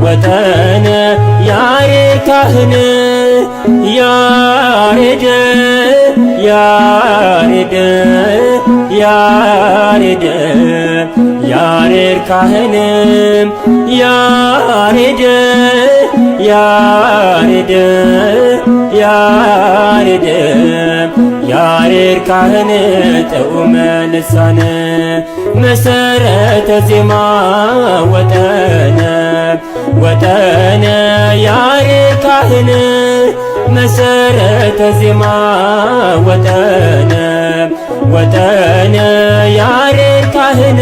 ወጠነ ያሬድ ካህን፣ ያሬድ፣ ያሬድ፣ ያሬድ፣ ያሬድ ካህን፣ ያሬድ፣ ያሬድ፣ ያሬድ፣ ያሬድ ካህን ጥዑመ ልሳን መሰረተ ዜማ ወጠነ፣ ወጠነ ያሬድ ካህን መሰረተ ዜማ ወጠነ፣ ወጠነ ያሬድ ካህን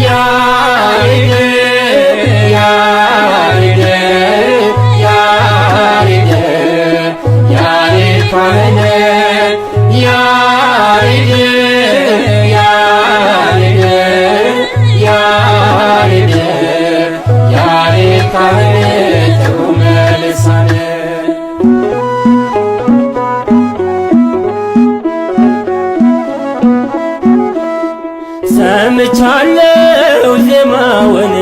ያሬድ፣ ያሬድ፣ ያሬድ፣ ያሬድ ካህን ያሬድ፣ ያሬድ፣ ያሬድ፣ ያሬድ ካህን ጥዑመ ልሳን። ሰምቻለሁ ዜማውን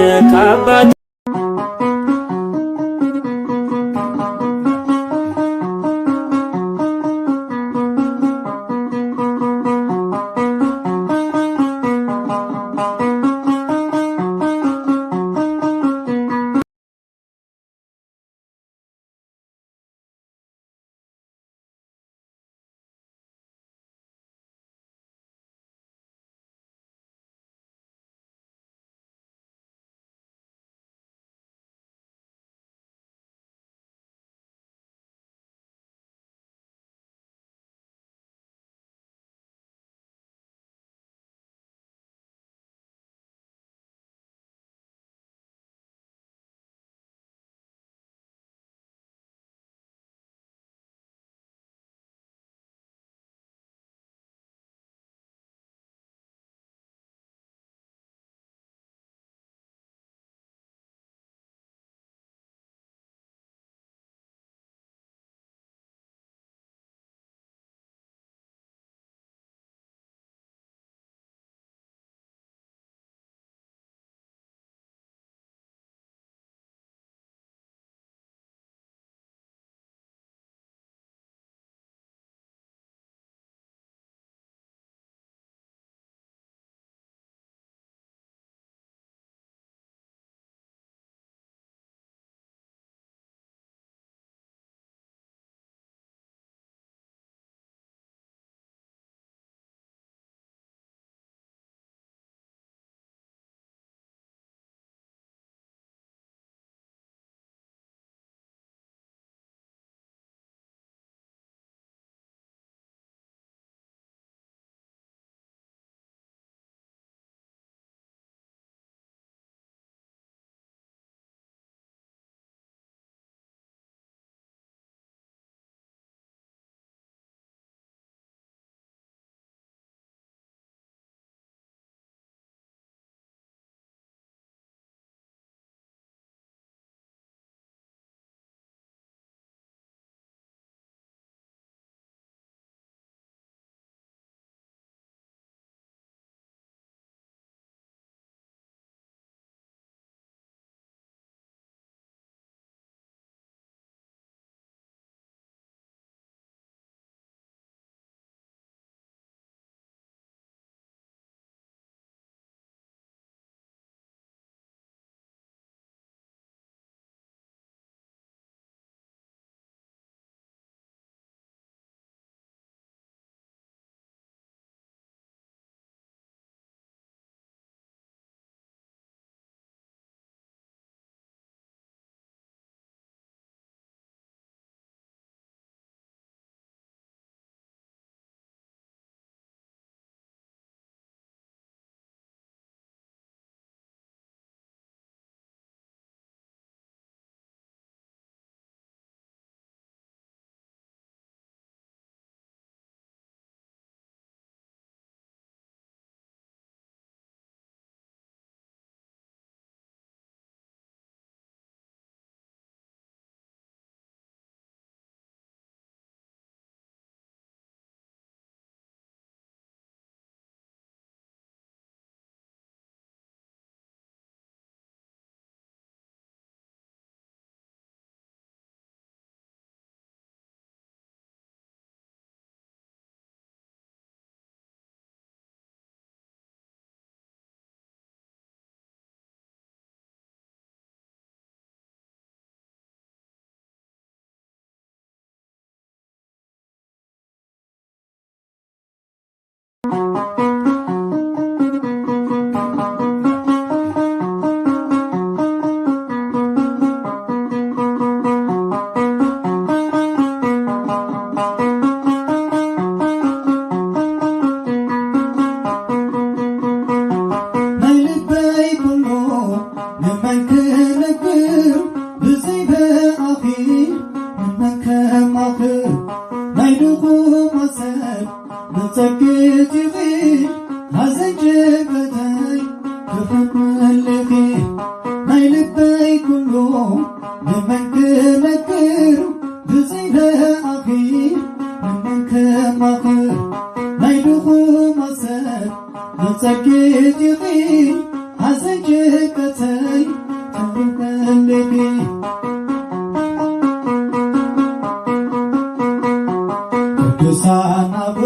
ቅዱሳን ኣቦ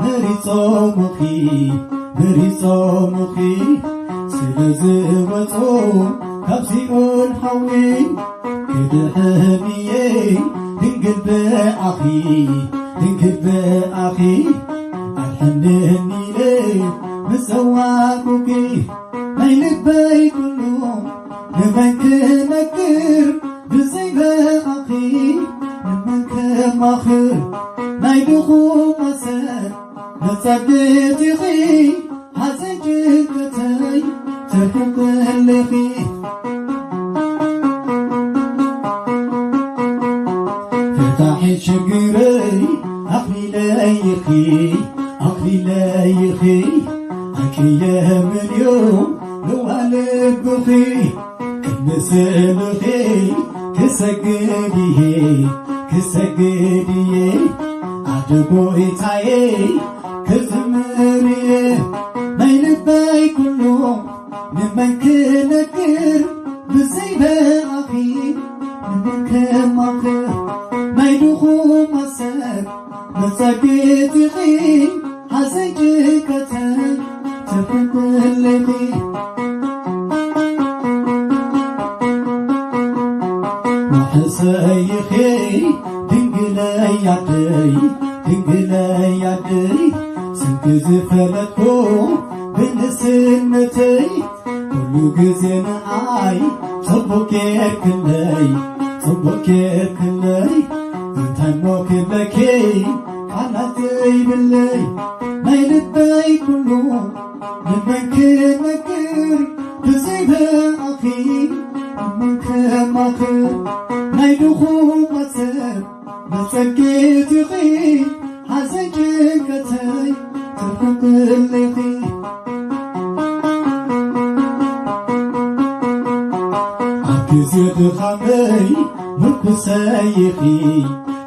መሪጾምኺ፣ መሪጾምኺ ስለ ዝወጹ ካብ ሲኦል ሓዊ። ክድሕን እየ ድንግል ብኣኺ፣ ድንግል ብኣኺ ኣድሕንኒ ኢለ ምስ ጸዋዕኩኪ። ናይ ልበይ ኩሉ ንመን ክነግር ብዘይ ብኣኺ፣ ንመን ከማኽር ናይ ድኹማት ሰብ መጸገቲኺ፣ ሓዘን ጭንቀተይ ተርሕቕለኺ። ፈታሒ ችግረይ ኣኽሊለይ ኢኺ፣ ኣኽሊለይ ኢኺ፣ ኣይቅየምን እዩ ልዋልብኺ። ቅድሚ ስእልኺ ክሰግድ እየ፣ ክሰግድ እየ፣ ዓዲ ጎይታየ ክዝምር እየ። ናይ ልበይ ኩሉ ንመን ክነግር ብዘይ ብኣኺ፣ ንመን ከማኽር ናይ ድኹማት ሰብ መጸገቲኺ፣ ሓዘን ጭንቀተይ ተርሕቕለኺ። መሕሰይኺ ድንግለይ ኣደይ፣ ድንግለይ ኣደይ፣ ስምኪ ዝፈለጥኩ ብንእስነተይ፣ ኩሉ ግዜ ንዓይ ጽቡቕ ጌርክለይ፣ ጽቡቕ ጌርክለይ። እንታይ እሞ ክብለኪ ቃላት ዘይብለይ፣ ናይ ልበይ ኩሉ ንመን ክነግር ብዘይ ብኣኺ፣ ንመን ከማኽር ናይ ድኹማት ሰብ መጸገቲኺ፣ ሓዘን ጭንቀተይ ተርሕቕለኺ። ኣብ ግዜ ድኻመይ ምርኩሰይ ኢኺ፣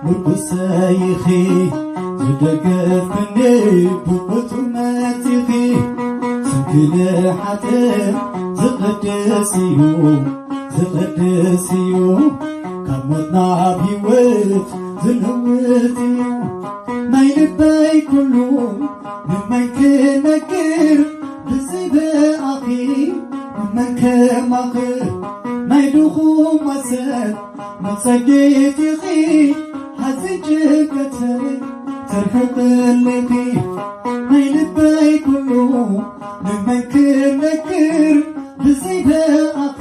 ምርኩሰይ ኢኺ፣ ዝደገፍክኒ ብቕቱ መጺኺ። ስምኪ ንሓጥእ ዝቕድስ እዩ፣ ዝቕድስ እዩ፣ ካብ ሞት ናብ ህይወት ዝልውጥ እዩ። ናይ ልበይ ኩሉ ንመን ክነግር ብዘይ ብኣኺ፣ ንመን ከማኽር ናይ ድኹማት ሰብ መጸገቲኺ፣ ሓዘን ጭንቀተይ ተርሕቕለኺ። ናይ ልበይ ኩሉ ንመን ክነግር ብዘይ ብኣኺ፣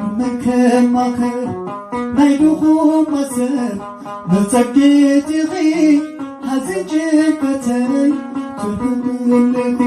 ንመን ከማኽር ናይ ድኹማት ሰብ መጸገቲኺ፣ ሓዘን ጭንቀተይ ተርሕቕለኺ።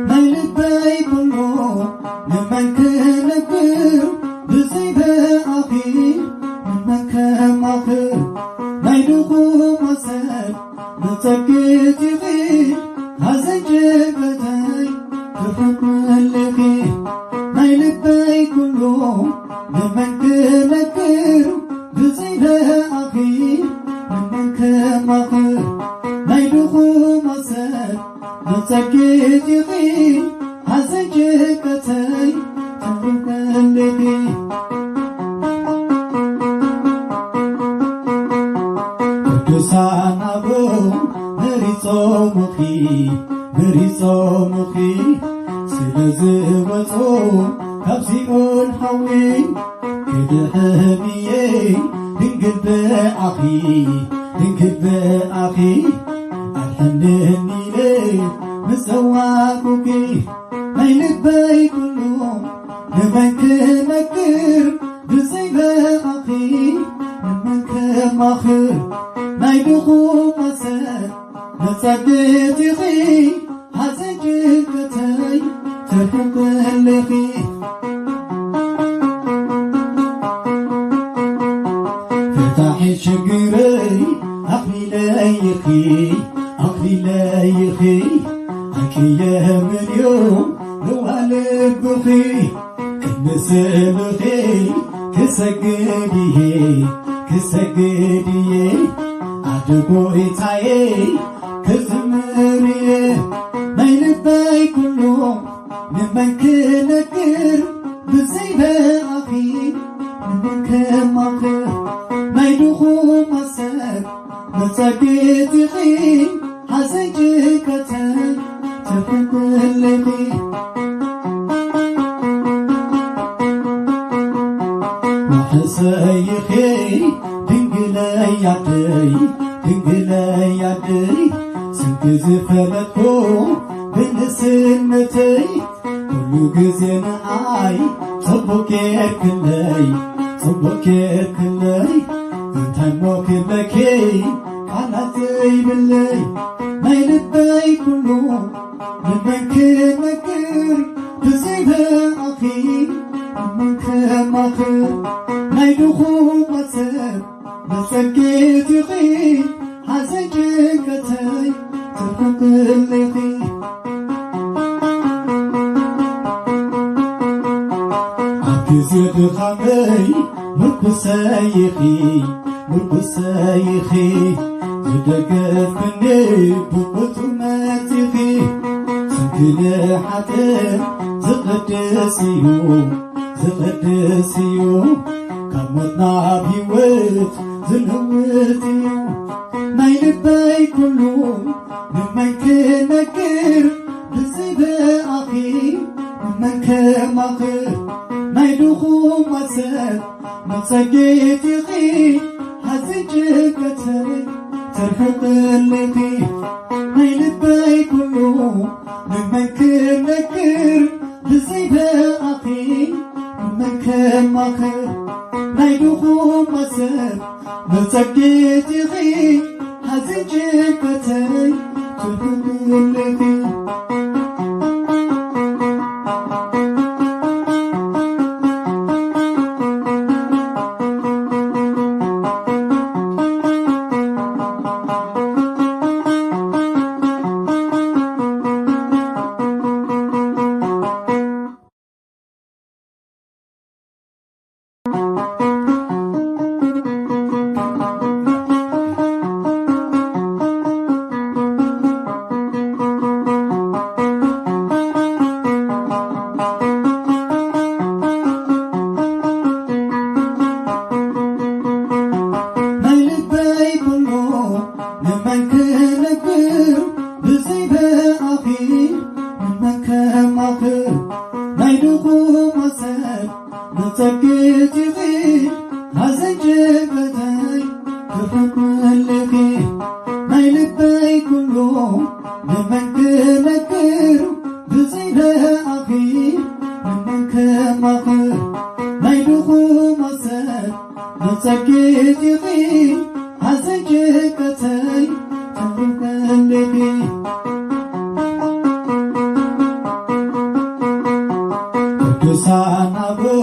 ናይ ልበይ ኩሉ ንመን ክነግር ብዘይ ብኣኺ፣ ንመን ከማኽር ናይ ድኹማት ሰብ መጸገቲኺ፣ ሓዘን ጭንቀተይ ትርሕቕለኺ። ናይ ልበይ ኩሉ ንመን ክነግር ብዘይ ብኣኺ፣ ንመን ከማኽር ናይ ድኹማት ሰብ መጸገቲኺ፣ ሓዘን ጭንቀተይ ተርሕቕለኺ። ቅዱሳን ኣበው መሪጾምኺ፣ መሪጾምኺ ስለ ዝወጹ ካብ ሲኦል ሓዊ። ክድሕን እየ ድንግል ብኣኺ፣ ድንግል ብኣኺ ኣድሕንኒ ኢለ ምስ ጸዋዕኩኪ። ናይ ልበይ ኩሉ ንመን ክነግር ብዘይ ብኣኺ፣ ንመን ከማኽር ናይ ድኹማት ሰብ መጸገቲኺ፣ ሓዘን ጭንቀተይ ተርሕቕለኺ። ይኺ ኣክየ ምንዮ ንዋልብኺ ቅድሚ ስእልኺ ክሰግድ እየ፣ ክሰግድ እየ። ኣደ ጎይታየ ክዝምር እየ። ናይ ልበይ ኩሉ ንመን ክነግር ብዘይ ብኣኺ ንመን ከማኽር? ናይ ድኹማት ሰብ መጸግት ኢኺ፣ ሓዘን ጭንቀተይ ትርሕቕለኺ። መሕሰይኺ ድንግለይ ኣደይ፣ ድንግለይ ኣደይ፣ ስምኪ ዝፈለጥኩ ብንእስነተይ፣ ኩሉ ግዜ ንዓይ ጽቡቕ ጌርክለይ፣ ጽቡቕ ጌርክለይ። እንታይ እሞ ክብለኪ ቃላት ዘይብለይ፣ ናይ ልበይ ኩሉ ንመን ክነግር ብዘይ ብኣኺ ንመን ከማኽር? ናይ ድኹማት ሰብ መጸግት ኢኺ፣ ሓዘን ጭንቀተይ ትርሕቕለኺ። ኣብ ግዜ ድኻመይ ምርኩሰይ ኢኺ፣ ምርኩሰይ ኢኺ፣ ዝደገፍክኒ ብቕቱዕ መጺኺ። ስምኪ ንሓጥእ ዝቕድስ እዩ፣ ዝቕድስ እዩ፣ ካብ ሞት ናብ ህይወት ዝልውጥ እዩ። ናይ ልበይ ኩሉ ንመን ክነግር ብዘይ ብኣኺ ንመን ከማኽር? ናይ ድኹማት ሰብ መጸግት ኢኺ፣ ሓዘን ጭንቀተይ ተርሕቕለኺ። ናይ ልበይ ኩሉ ንመን ክነግር ብዘይ ብኣኺ ንመን ከማኽር? ናይ ድኹማት ሰብ መጸግት ኢኺ፣ ሓዘን ጭንቀተይ ትርሕቕለኺ። ናይ ልበይ ኩሉ ንመን ክነግር ብዘይ ብኣኺ ንመን ከማኽር? ናይ ድኹማት ሰብ መጸግት ኢኺ፣ ሓዘን ጭንቀተይ ትርሕቕለኺ። ናይ ልበይ ኩሉ ንመን ክነግር ብዘይ ብኣኺ ንመን ከማኽር? ናይ ድኹማት ሰብ መጸግት ኢኺ፣ ሓዘን ጭንቀተይ ተርሕቕለኺ። ቅዱሳን ኣበው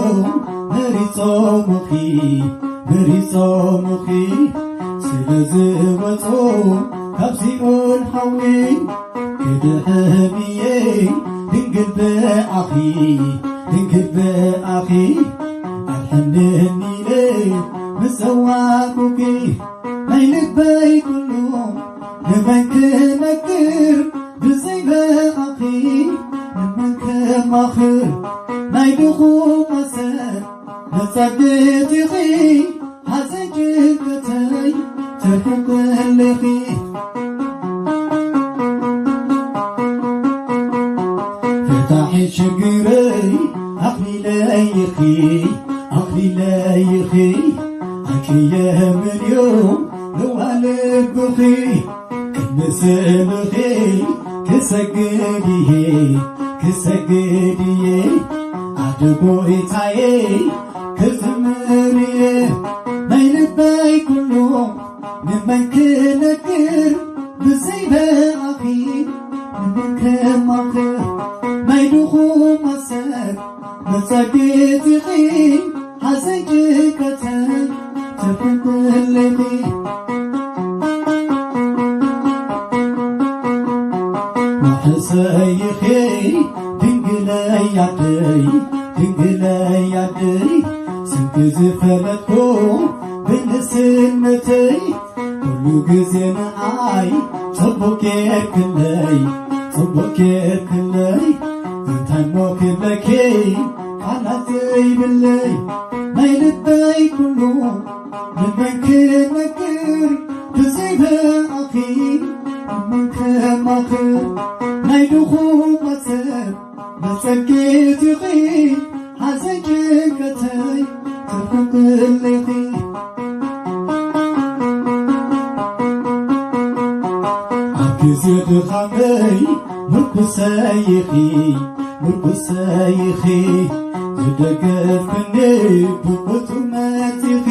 መሪጾምኺ፣ መሪጾምኺ፣ ስለ ዝወጹ ካብ ሲኦል ሓዊ ክድሕን እየ ድንግል ብኣኺ፣ ድንግል ብኣኺ ኣድሕንኒ ኢለ ምስ ጸዋዕኩኪ። ናይ ልበይ ኩሉ ንመን ክነግር ብዘይ ብኣኺ ንመን ከማኽር? ናይ ድኹማት ሰብ መጸግት ኢኺ፣ ሓዘን ጭንቀተይ ተርሕቕለኺ። ፈታሒ ችግረይ ኣኽሊለይ ኢኺ፣ ኣኽሊለይ ኢኺ፣ ኣክየ ምንዮ ለዋልብኺ። ቅድሚ ስእልኺ ክሰግድ እየ፣ ክሰግድ እየ፣ ኣደ ጎይታየ ክዝምር እየ። ናይ ልበይ ኩሉ ንመን ክነግር ብዘይ ብኣኺ ንመን ከማኽር? ናይ ድኹማት ሰብ መጸግት ኢኺ፣ ሓዘን ጭንቀተይ ተርሕቕለኺ። ሕሰይኺ ድንግለይ ኣደይ፣ ድንግለይ ኣደይ፣ ስምኪ ዝፈለጥኩ ብንእስነተይ፣ ኩሉ ግዜ ንዓይ ጽቡቕ ጌርክለይ፣ ጽቡቕ ጌርክለይ። እንታይ እሞ ክብለኪ ቃላት ዘይብለይ፣ ናይ ልበይ ኩሉ ንመን ክነግር ብዘይ ብኣኺ ንመን ከማኽር ናይ ድኹማት ሰብ መጸገይት ኢኺ ሓዘን ጭንቀተይ ተርሕቕለይ ኢኺ። ኣብ ግዜ ድኻመይ ምርኩሰይ ኢኺ፣ ምርኩሰይ ኢኺ፣ ዝደገፍክኒ ብቕቱር መጺኺ።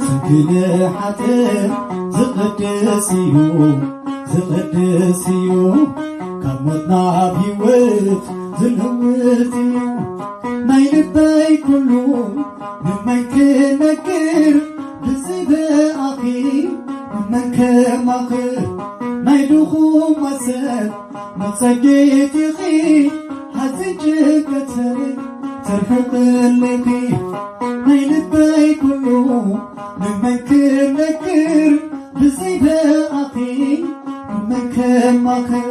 ስምኪ ንሓጥእ ዝቕድስ እዩ፣ ዝቕድስ እዩ፣ ካብ ሞት ናብ ህይወት ዝልውጥ እዩ። ናይ ልበይ ኩሉ ንመን ክነግር ብዘይ ብኣኺ ንመን ከማኽር ናይ ድኹማት ሰብ መጸገይት ኢኺ ሓዘን ጭንቀተይ ተርሕቕለይ ኢኺ። ናይ ልበይ ኩሉ ንመን ክነግር ብዘይ ብኣኺ ንመን ከማኽር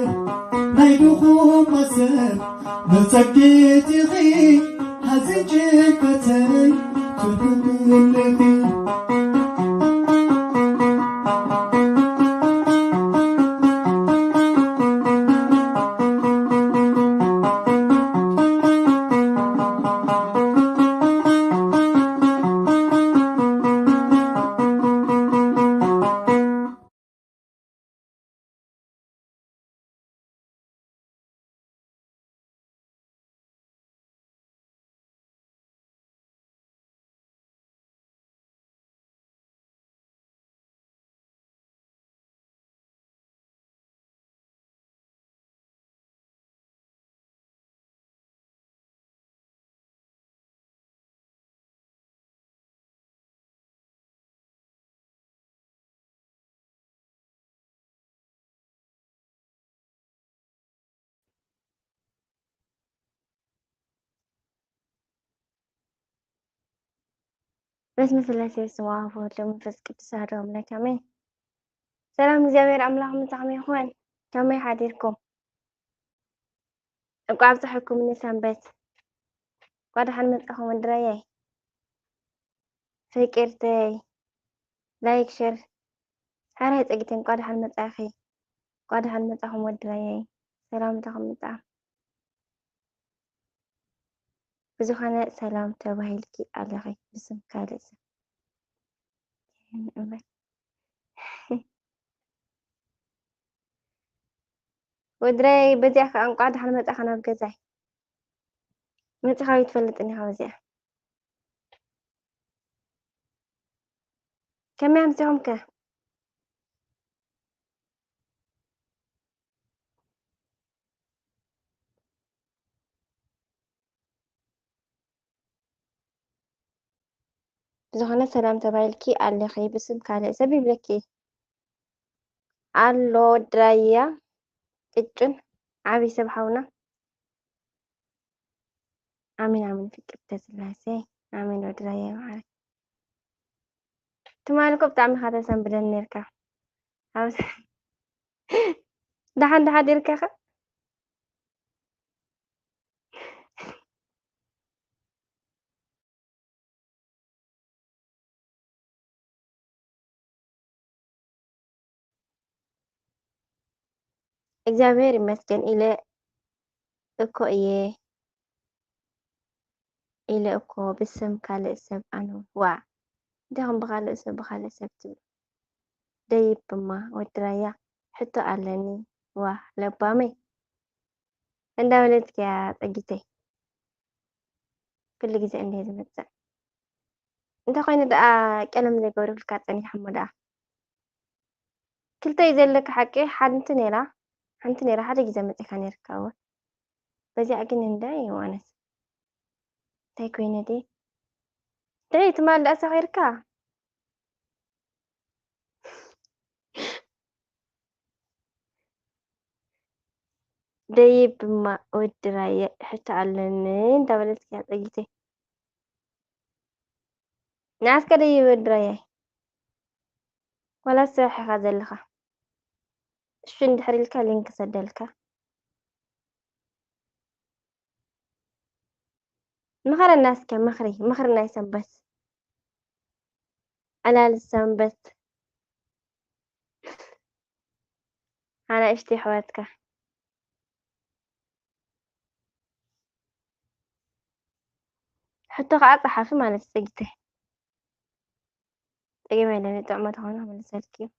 ናይ ድኹማት ሰብ መጸገይት ኢኺ ሓዘን ጭንቀተይ ትርሕቕለይ ኢኺ። በስመ ስላሴ በስመ አብ ወወልድ ወመንፈስ ቅዱስ አሐዱ አምላክ አሜን። ሰላም እግዚኣብሔር ኣምላኽ ምሳኹም ይኹን። ከመይ ሓዲርኩም? እንቋዕ ኣብፀሐኩም ንሰንበት። እንቋዕ ደሓን መፃኹም ወድራየይ። ፍቅርተይ ላይክ ሸር ሓራይ ፀጊተይ እንቋዕ ደሓን መፃእኺ። እንቋዕ ደሓን መፃኹም ወድራየይ። ሰላምታኹም ምፃእ። ብዝኾነ ሰላም ተባሂልኪ ኣለኺ ብስም ካልእ ሰብ። እምበር ወድራይ በዚኣ ከዓ እንቋዕ ደሓን መፃኻ ናብ ገዛይ። መፂኻ ኣይትፈልጥን ኢኻ በዚኣ። ከመይ ኣምሲኹም ከ? ብዝኾነ ሰላም ተባሂልኪ ኣለኺ ብስም ካልእ ሰብ ይብለኪ ኣሎ። ወዲ ራያ ቅጩን ዓብዪ ሰብ ሓውና። ኣሜን ኣሜን። ፍቅርተ ስላሴ ኣሜን። ወዲ ራያ ይምዓረግ። ትማሊ እኮ ብጣዕሚ ኢኻ ተሰንብደኒ ነርካ። ኣብ ደሓን ደሓን ዲርካ ኸ? እግዚኣብሔር ይመስገን ኢለ እኮ እየ ኢለ እኮ ብስም ካልእ ሰብ ኣነ። ዋ እንታይ ከም ብኻልእ ሰብ ብኻልእ ሰብ ትብል? ደይብ እማ ወዲ ራያ ሕቶ ኣለኒ። ዋ ለባመይ እንዳበለትኪያ ጸጊተይ ኩሉ ግዜ እንደ ዝመጽእ እንተ ኮይኑ ደኣ ቀለም ዘይገብረልካ ጸኒሐ እሞ ደኣ ክልተ እዩ ዘለካ ሓቂ ሓንቲ ነይራ ሓንቲ ነይራ ሓደ ግዜ መጺኻ ነይርካ እወ በዚኣ ግን እንደ ይዋነስ እንታይ ኮይነ ድየ እንታይ ትማል ደኣ ሰኺርካ ደይብ ድማ ወዲ ራየ ሕቶ ኣለኒ እንዳበለት እያ ጸጊተይ። ንዓስከ ደይብ ወዲ ራየ ዋላ ስራሕ ኢኻ ዘለኻ? እሺ እንድሕር ኢልካ ሊንክ ሰደልካ። ምኸረና እስከ ምኽሪ፣ ምኽሪ ናይ ሰንበት። ዕላል ሰንበት። ኣናእሽተይ ኣሕዋትካ። ሕቶ ከዓ ጸሓፊ ማለት እዩ ጸጊተይ። ጸገም የለን፣ ጥዕመ ተኾይኑ ክምልሰልኪ እዩ።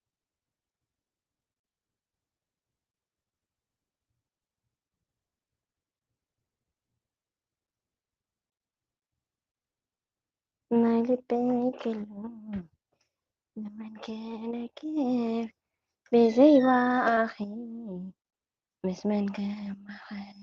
ናይ ልበይ ክሉ ንመን ክነግር ብዘይባኣኺ ምስ መን ክማኸር።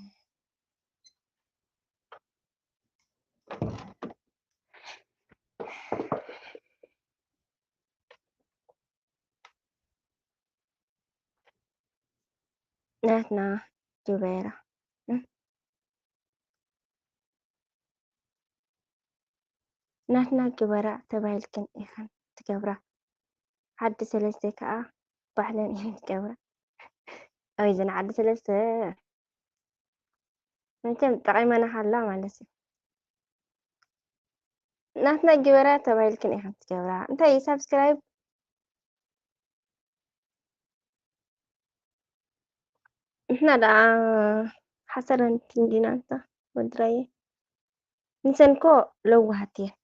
ናትና ጁበራ ናትና ግበራ ተባሂልክን ኢኽን ትገብራ። ዓዲ ሰለስተ ከኣ ባዕለን እየን ዝገብራ። ኣይ እዘን ዓዲ ሰለስተ መቸም ጠቒመና ሃላ ማለት እዩ። ናትና ግበራ ተባሂልክን ኢኽን ትገብራ። እንታይ ሳብስክራይብ ንሕና ደኣ ሓሰረን እንዲና እንታ ወድራየ። ንሰን እኮ ለዋሃት እየን።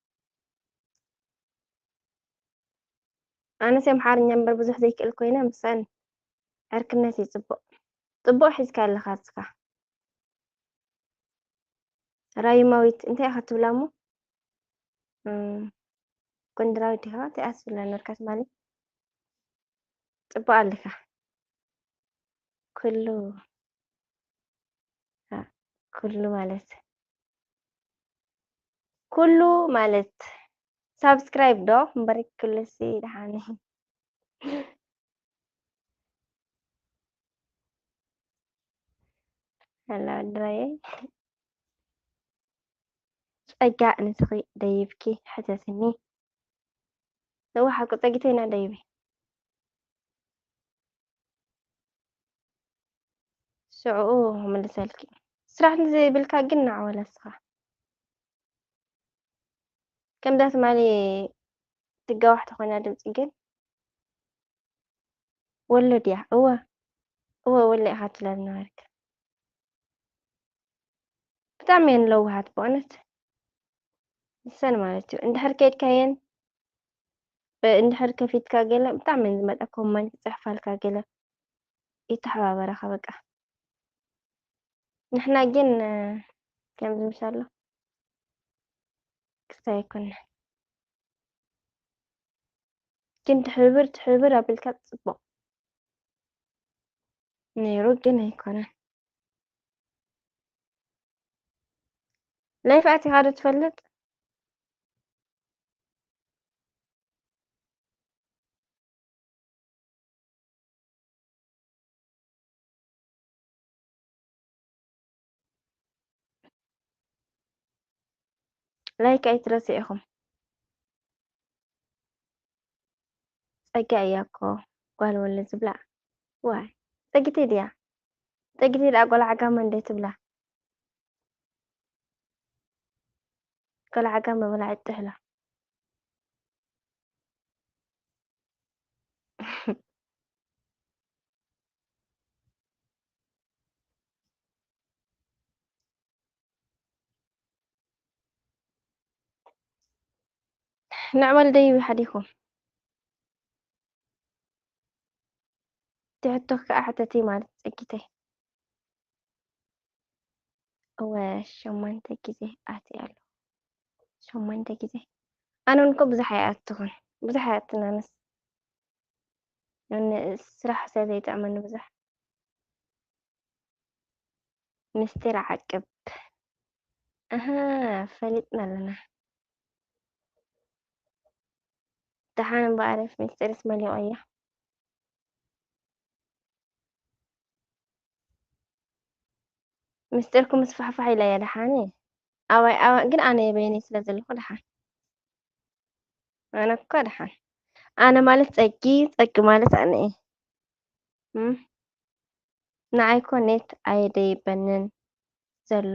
ኣነስ ኣምሓርኛ እምበር ብዙሕ ዘይክእል ኮይነ፣ ምሳን ዕርክነት እዩ ጽቡቕ። ጽቡቕ ሒዝካ ኣለኻ እስኻ። ራይማዊት እንታይ ኢኻ ትብላ እሞ? እም፣ ጎንደራዊት ዲኻ? እንታይ ኢኻ ትብላ ነበርካ ትማሊ? ጽቡቕ ኣለኻ። ኩሉ፣ አ፣ ኩሉ ማለት፣ ኩሉ ማለት ሳብስክራይብ ዶ እምበር ኩሉሲ ደሓን። ኣላ ድራየ ጸጋ ንስኺ ደይብኪ ሕተትኒ። እዋ ሓቁ ጸጊተይና ደይበይ። ሽዑኡ ክምልሰልኪ። ስራሕ ዘይብልካ ግን ንዓ ወላ እስኻ። ከምዛ ትማሊ ትጋዋሕ ተኾይና ድምፂ ግን ወሎ ድያ? እወ፣ እወ ወሎ ኢኻ ትብላ ዝነበርካ። ብጣዕሚ እየን ለዋሃት ብእውነት። ንሰን ማለት እዩ። እንድሕር ከይድካየን፣ እ፣ እንድሕር ከፊትካ ገለ ብጣዕሚ እየን ዝመጣ ኮመንት ይጽሕፋልካ ገለ ይተሓባበራኻ በቃ። ንሕና ግን፣ እ፣ ከምዚ ምሻሎ ክስታይ ኣይኮንና። ግን ትሕብር ትሕብር ኣቢልካ ጽቡቕ ነይሩ፣ ግን ኣይኮነን። ላይፍ ኣቲኻ ዶ ትፈልጥ? ላይክ ኣይትረስዑ ኢኹም። ጸጋ እያ እኮ ጓል ወለ ዝብላ። ዋይ ጸጊተይ ድያ? ጸጊተይ ደኣ ጓል ዓጋመ እንደ ትብላ። ጓል ዓጋመ በላዒት ጥሕላ። ንዕመል ደይቢ ሓዲኹም። እቲ ሕቶኺ ከኣ ሕተቲ ማለት ጸጊተይ። እወ ሸሞንተ ግዜ ኣትየ ኣለኹ። ሸሞንተ ግዜ። ኣነ እውን እኮ ብዙሕ ኣይኣትኹን። ብዙሕ ኣይኣትን ኣነስ። ኣነ ስራሕ ስለ ዘይጥዕመኒ ብዙሕ። ምስጢር ዓቅብ። ኣሃ፣ ፈሊጥና ኣለና። ደሓን እምበኣር ምስጢርስ መሊቑ እያ። ምስጢርኩም ምስፋሕፋሕ ኢላ እያ ደሓን። ኣባይ ኣባ ግን ኣነ በይነይ ስለ ዘለኹ ደሓን። ኣነ እኮ ደሓን። ኣነ ማለት ጸጊ፣ ጸጊ ማለት ኣነ እየ። እም? ንዓይ እኮ ኔት ኣየደይበንን ዘሎ።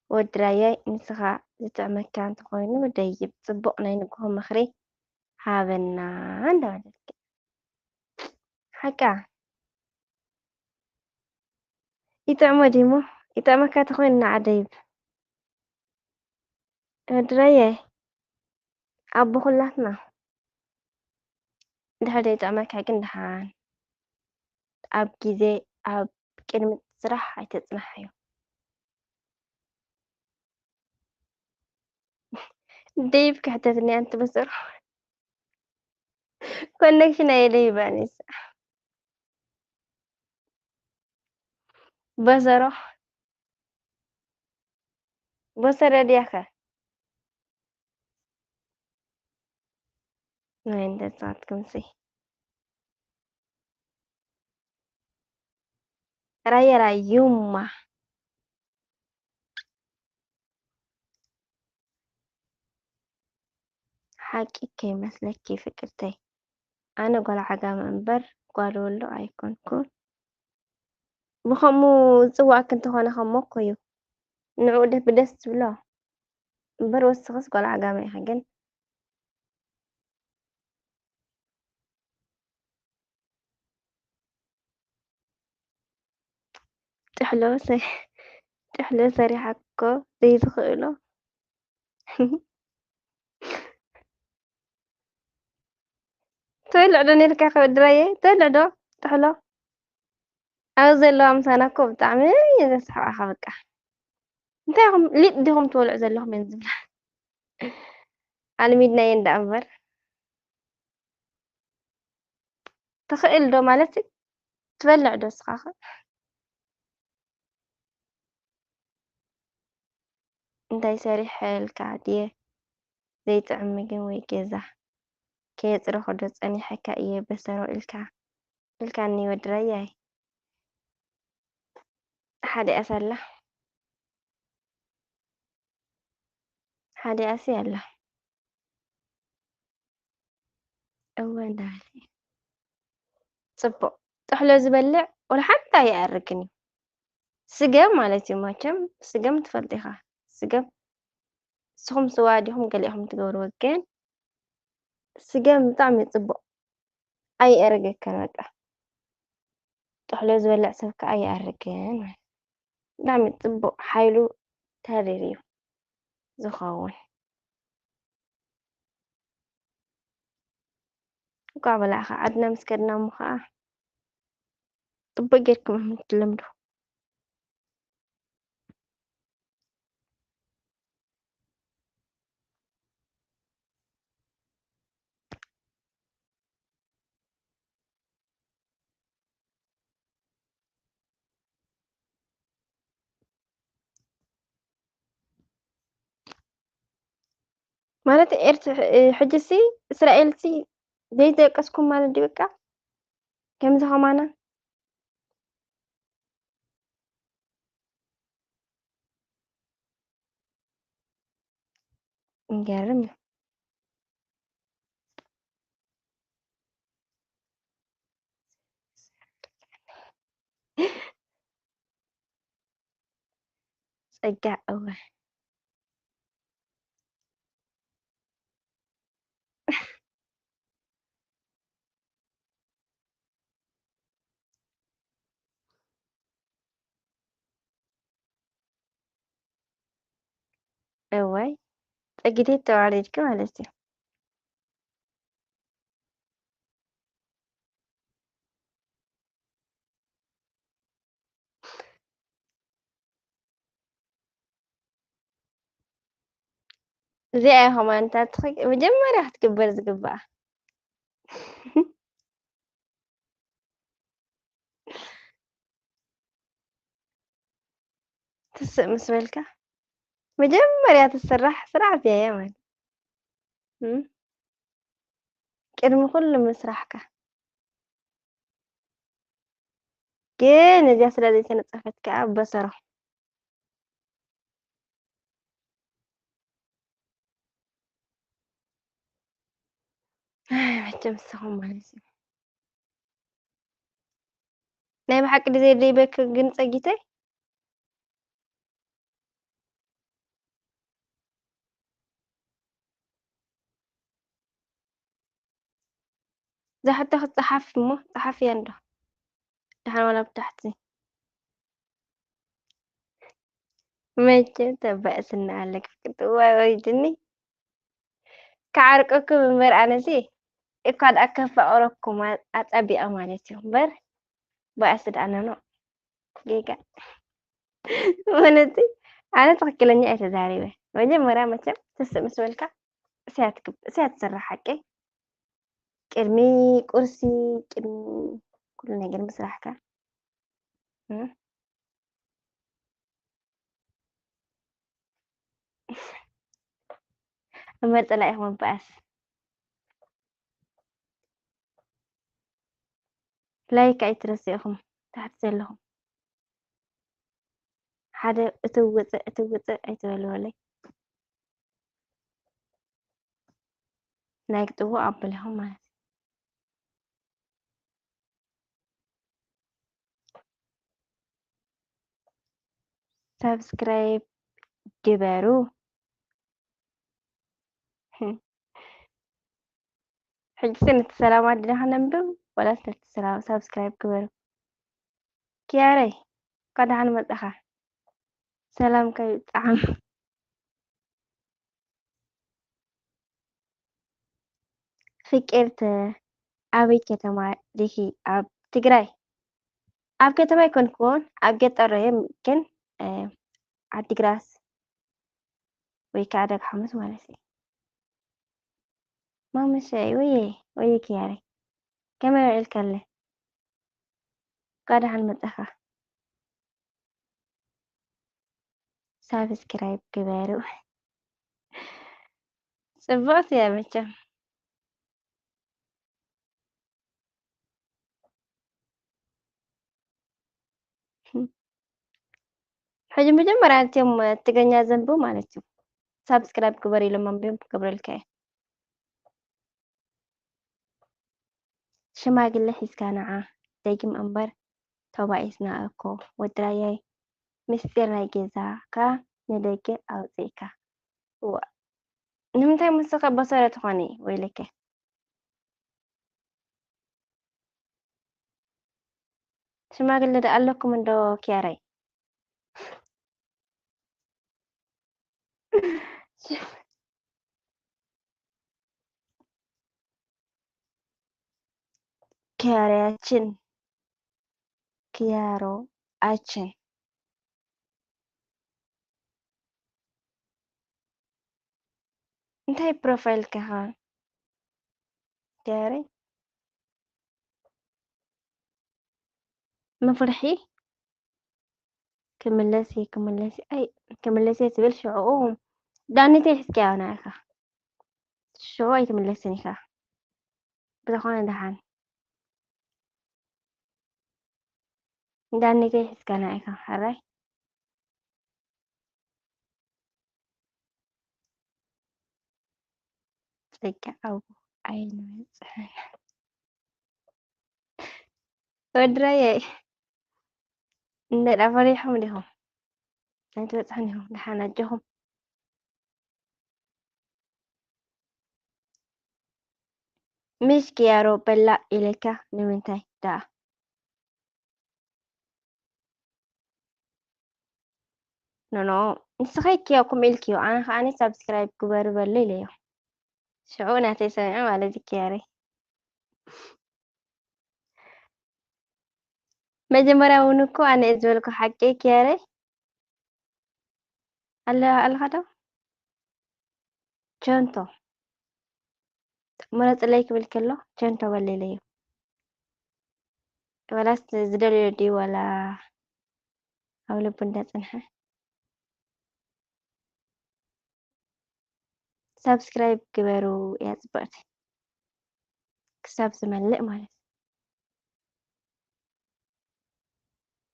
ወዲ ራያይ ንስኻ ዝጥዕመካ እንተኾይኑ ደይብ፣ ጽቡቕ ናይ ንግሆ ምኽሪ ሃበና እንዳበለልኪ። ሓቃ። ይጥዕሞ ድዩ እሞ? ይጥዕመካ ተኾይኑ ንዓ ደይብ። ወዲ ራያይ፣ ኣቦ ኩላትና። ድሕሪ ዘይጥዕመካ ግን ደሓን። ኣብ ግዜ፣ ኣብ ቅድሚ ስራሕ ኣይተጽንሓዮ። ደይብ ክሕተትኒ ኣንቲ በሰሮ። ኮኔክሽን ኣየለ ይባኒስ። በሰሮ። በሰረ ድያኸ? ናይ እንደ ንሳትኩምሲ። ራያ ራዩማ። ሓቂ ከይመስለኪ ፍቅርተይ፣ ኣነ ጓል ዓጋመ እምበር ጓል ወሎ ኣይኮንኩን። ብኸምኡ ዝጽዋዕኪ እንተኾነ ከሞ እኮ እዩ። ንዕኡ ደ-፣ ብደስ ዝብሎ እምበር፣ ወስኽስ ጓል ዓጋመ ኢኺ ግን። ጥሕሎ ሰ-፣ ጥሕሎ ሰሪሓ እኮ ዘይዝኽእሎ። ትበልዕ ዶ ነይርካ ከ ወዲ ራየ? ትበልዕ ዶ ጥሕሎ? ኣብዚ ዘለዋ ምሳና እኮ ብጣዕሚ እየን ዘስሕቓኻ በቃ። እንታይ ኢኹም ሊጥ ዲኹም ትበልዑ ዘለኹም እየን ዝብላ። ኣልሚድናየን ደኣ እምበር። ትኽእል ዶ ማለት ትበልዕ ዶ እስኻ ኸ? እንታይ ሰሪሐልካ ድየ ዘይጥዕም ምግቢ ወይ ገዛ ከየጽረኹ ዶ ጸኒሐካ እየ በሰሮ ኢልካ ኢልካኒ ወዲ ራያይ። ሓዲኣስ ኣላ። ሓዲኣሲ ኣላ። እወ እንዳበለ። ጽቡቕ። ጥሕሎ ዝበልዕ ወላ ሓንቲ ኣይኣርግን እዩ። ስገም ማለት እዩ መቸም፣ ስገም ትፈልጢ ኢኻ። ስገም፣ ንስኹም ስዋ ዲኹም ገሊእኹም ትገብርዎ፣ ግን ስገም ብጣዕሚ እዩ ጽቡቕ። ኣይኣርገካን በቃ። ጥሕሎ ዝበልዕ ሰብ ከኣ ኣይኣርግን ማለት። ብጣዕሚ ጽቡቕ ሓይሉ ተሪር እዩ ዝኸውን። እንኳዕ በላዕኻ ዓድና ምስ ከድና እሞ ኸዓ ጽቡቕ ጌርኩም ኢኹም ትልምዱ። ማለት ኤርት-፣ ሕጅሲ እስራኤልሲ ዘይደቀስኩም ማለት ድዩ? በቃ ከምዚ ኸማና ይገርም እዩ። ጸጋ እወ። እዋይ ጸጊተይ ተዋሪድኪ ማለት እዩ። እዚኣ ኢኹም ኣንታ ትኽክ-፣ መጀመርያ ክትግበር ዝግባኣ። ትስእ ምስ በልካ፣ መጀመርያ ትስራሕ ስራሕ እዚኣ እያ ማለት። እም? ቅድሚ ኩሉ ምስራሕካ። ግን እዚኣ ስለ ዘይተነጸፈት ከኣ በሰሮ። ኣይ፣ መቸም ንስኹም ማለት እዩ። ናይ ብሓቂ ድዘይ ደይበክ ግን ጸጊተይ? እዛ ሕቶ ክትጸሓፍ እሞ ጸሓፍያ እንዶ። ደሓን ዋላ ብታሕቲ። መቸም ተባእስና ኣለክ ፍቅርቲ። እዋይ ወሪድኒ። ክዓርቀኩም እምበር ኣነሲ እኳ ደኣ ከፋቕረኩም ኣ-፣ ኣጸቢቐ ማለት እዩ እምበር ባእሲ ደኣ ነኖ። ጌጋ። ማለት ኣነ ትኽክለኛ እየ ተዛሪበ። መጀመርያ መቸም ትስእ ምስ በልካ እስያ ትግብ-፣ እስያ ትስራሕ ሓቀይ። ቅድሚ ቁርሲ፣ ቅድሚ ኩሉ ነገር ምስራሕካ። እም። እምበር ጸላኢኹም ምባኣስ። ላይክ ኣይትረስዑ ኢኹም ታሕቲ ዘለኹም። ሓደ እትው ውፅእ፣ እትው ውፅእ ኣይትበልወለይ። ላይክ ጥውቕ ኣብልኹም ማለት እዩ። ሳብስክራይብ ግበሩ። ሕጅስ ነቲ ሰላም ኣዲና ከነንብብ ዋላስ ነቲ ሰላም ሳብስክራይብ ግበሩ። ኪያረይ፣ እንኳ ደሓን መጻኻ። ሰላምካ ይብጻሓም። ፍቅርተ፣ ኣበይ ከተማ ዲኺ? ኣብ ትግራይ። ኣብ ከተማ ኣይኮንኩን፣ ኣብ ገጠር እየ፣ ግን፣ እ፣ ዓዲግራት ወይ ከዓ ደግ ሓሙስ ማለት እዩ። ማሙሸይ፣ ወየ፣ ወየ ኪያረይ፣ ከመይ ውዒልካለ? እንኳ ደሓን መጻኻ። ሳብስክራይብ ግበሩ። ጽብቕቲ እያ መቸም። ሕጂ መጀመርያ እትዮም ትግርኛ ዘንብቡ ማለት እዩ። ሳብስክራይብ ግበር ኢሎም ኣንቢቦም ክገብረልካ እየ። ሽማግለ ሒዝካ ንዓ፣ ደጊም እምበር ተባኢስና እኮ። ወዲ ራያይ፣ ምስጢር ናይ ገዛኻ ንደገ ኣውጺእካ። እዋእ፣ ንምንታይ ምስኻ በሰረ ትኾኒ? ወይለከ። ሽማግለ ዶ ኣለኩም እንዶ ኪያረይ? ኪያረያችን፣ ኪያሮ ኣችን። እንታይ ፕሮፋይልካ ኸ? ኪያረይ? መፍርሒ? ክምለስ እየ፣ ክምለስ እየ፣ ኣይ፣ ክምለስ እየ ትብል ሽዑ ዳኒተይ ሒዝካያ ንዓኻ። ሽዑ ኣይትምለስን ኢኻ። ብዝኾነ ደሓን። ዳኒተይ ሒዝካና ኢኻ፣ ሕራይ። ጸጋ ኣብኡ ኣይንበጽሕን። ወዲ ራየይ፣ እንደ ፈሪሖም ዲኹም? ኣይትበጽሑን ኢኹም። ደሓን ኣጆኹም። ምሽ ኪያሮ በላዕ ኢለካ ንምንታይ ደኣ? ኖኖ፣ ንስኺ ኪዮ ከምኡ ኢልክዮ፣ ኣነ ከኣ ሳብስክራይብ ግበሩ በሎ ኢለዮ። ሽዑ ናተይ ሰሚዐ ማለት እዩ ኪያረይ። መጀመርያ እውን እኮ ኣነ እየ ዝበልኩ ሓቂ ኪያረይ። ኣለ-፣ ኣለኻ ዶ? ቸንቶ። ምረጽለይ ክብል ከሎ ቸንቶ በል ኢለዮ። ዋላስ ዝደልዮ ድዩ ዋላ ኣብ ልቡ እንዳጸንሐ? ሳብስክራይብ ግበሩ እያ ጽብቕቲ። ክሳብ ዝመልእ ማለት።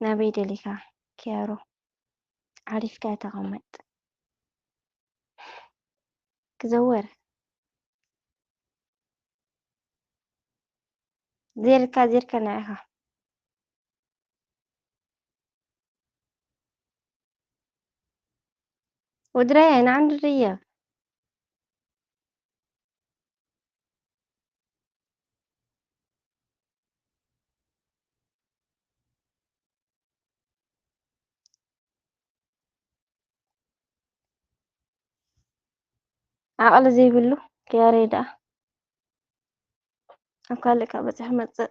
ናበይ ደሊኻ ኪያሮ? ዓሪፍካ ተቐመጥ። ክዘወር። ዜርካ ዜርካ ንዓኻ። ወድራይ ኣይንዓንድርዮ። ዓቕሊ ዘይብሉ ክያረይ ደኣ ኣብ ካልእ ካብ በጽሒ መጽእ።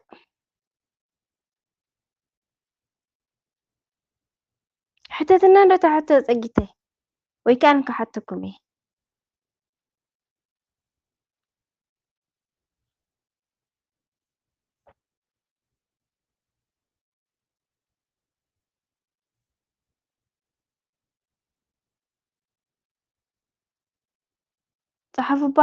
ሕተትና እንዶ እታ ሕቶ ጸጊተይ፣ ወይ ከኣ ኣነ ክሓተኩም እየ። ጸሓፉ እባ።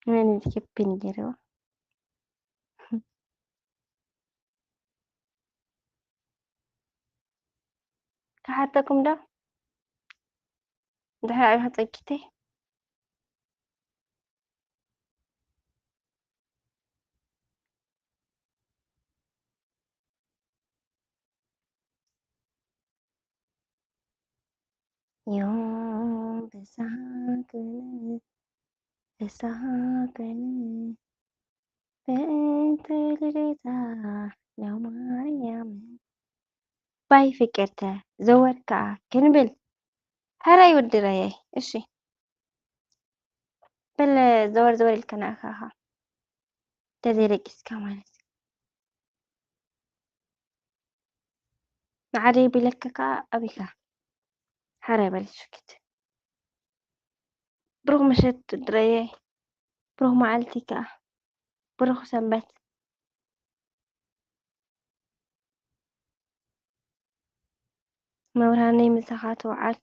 መን እዩ ኪፒን ገይርዋ? ክሓተኩም ዶ? እንድሕር ኣብኻ ጸጊተይ። ዮም ብሳቅን ብሳቅን በእንተ ልደታ ለማርያም ባይ ፍቅርተ ዘወር ከኣ ክንብል። ሕራይ ወዲ ራያይ፣ እሺ። በል ዘወር ዘወር ኢልካ ንኣኻ ኢኻ። ተዘይደቂስካ ማለት እዩ። ንዓደይ ቢለካ ከኣ ኣቢካ። ሓራይ በል ሽኪት። ብሩኽ ምሸት ድረየ። ብሩኽ መዓልቲ ከኣ። ብሩኽ ሰንበት። መብርሃነይ ምሳኻ ትውዓል።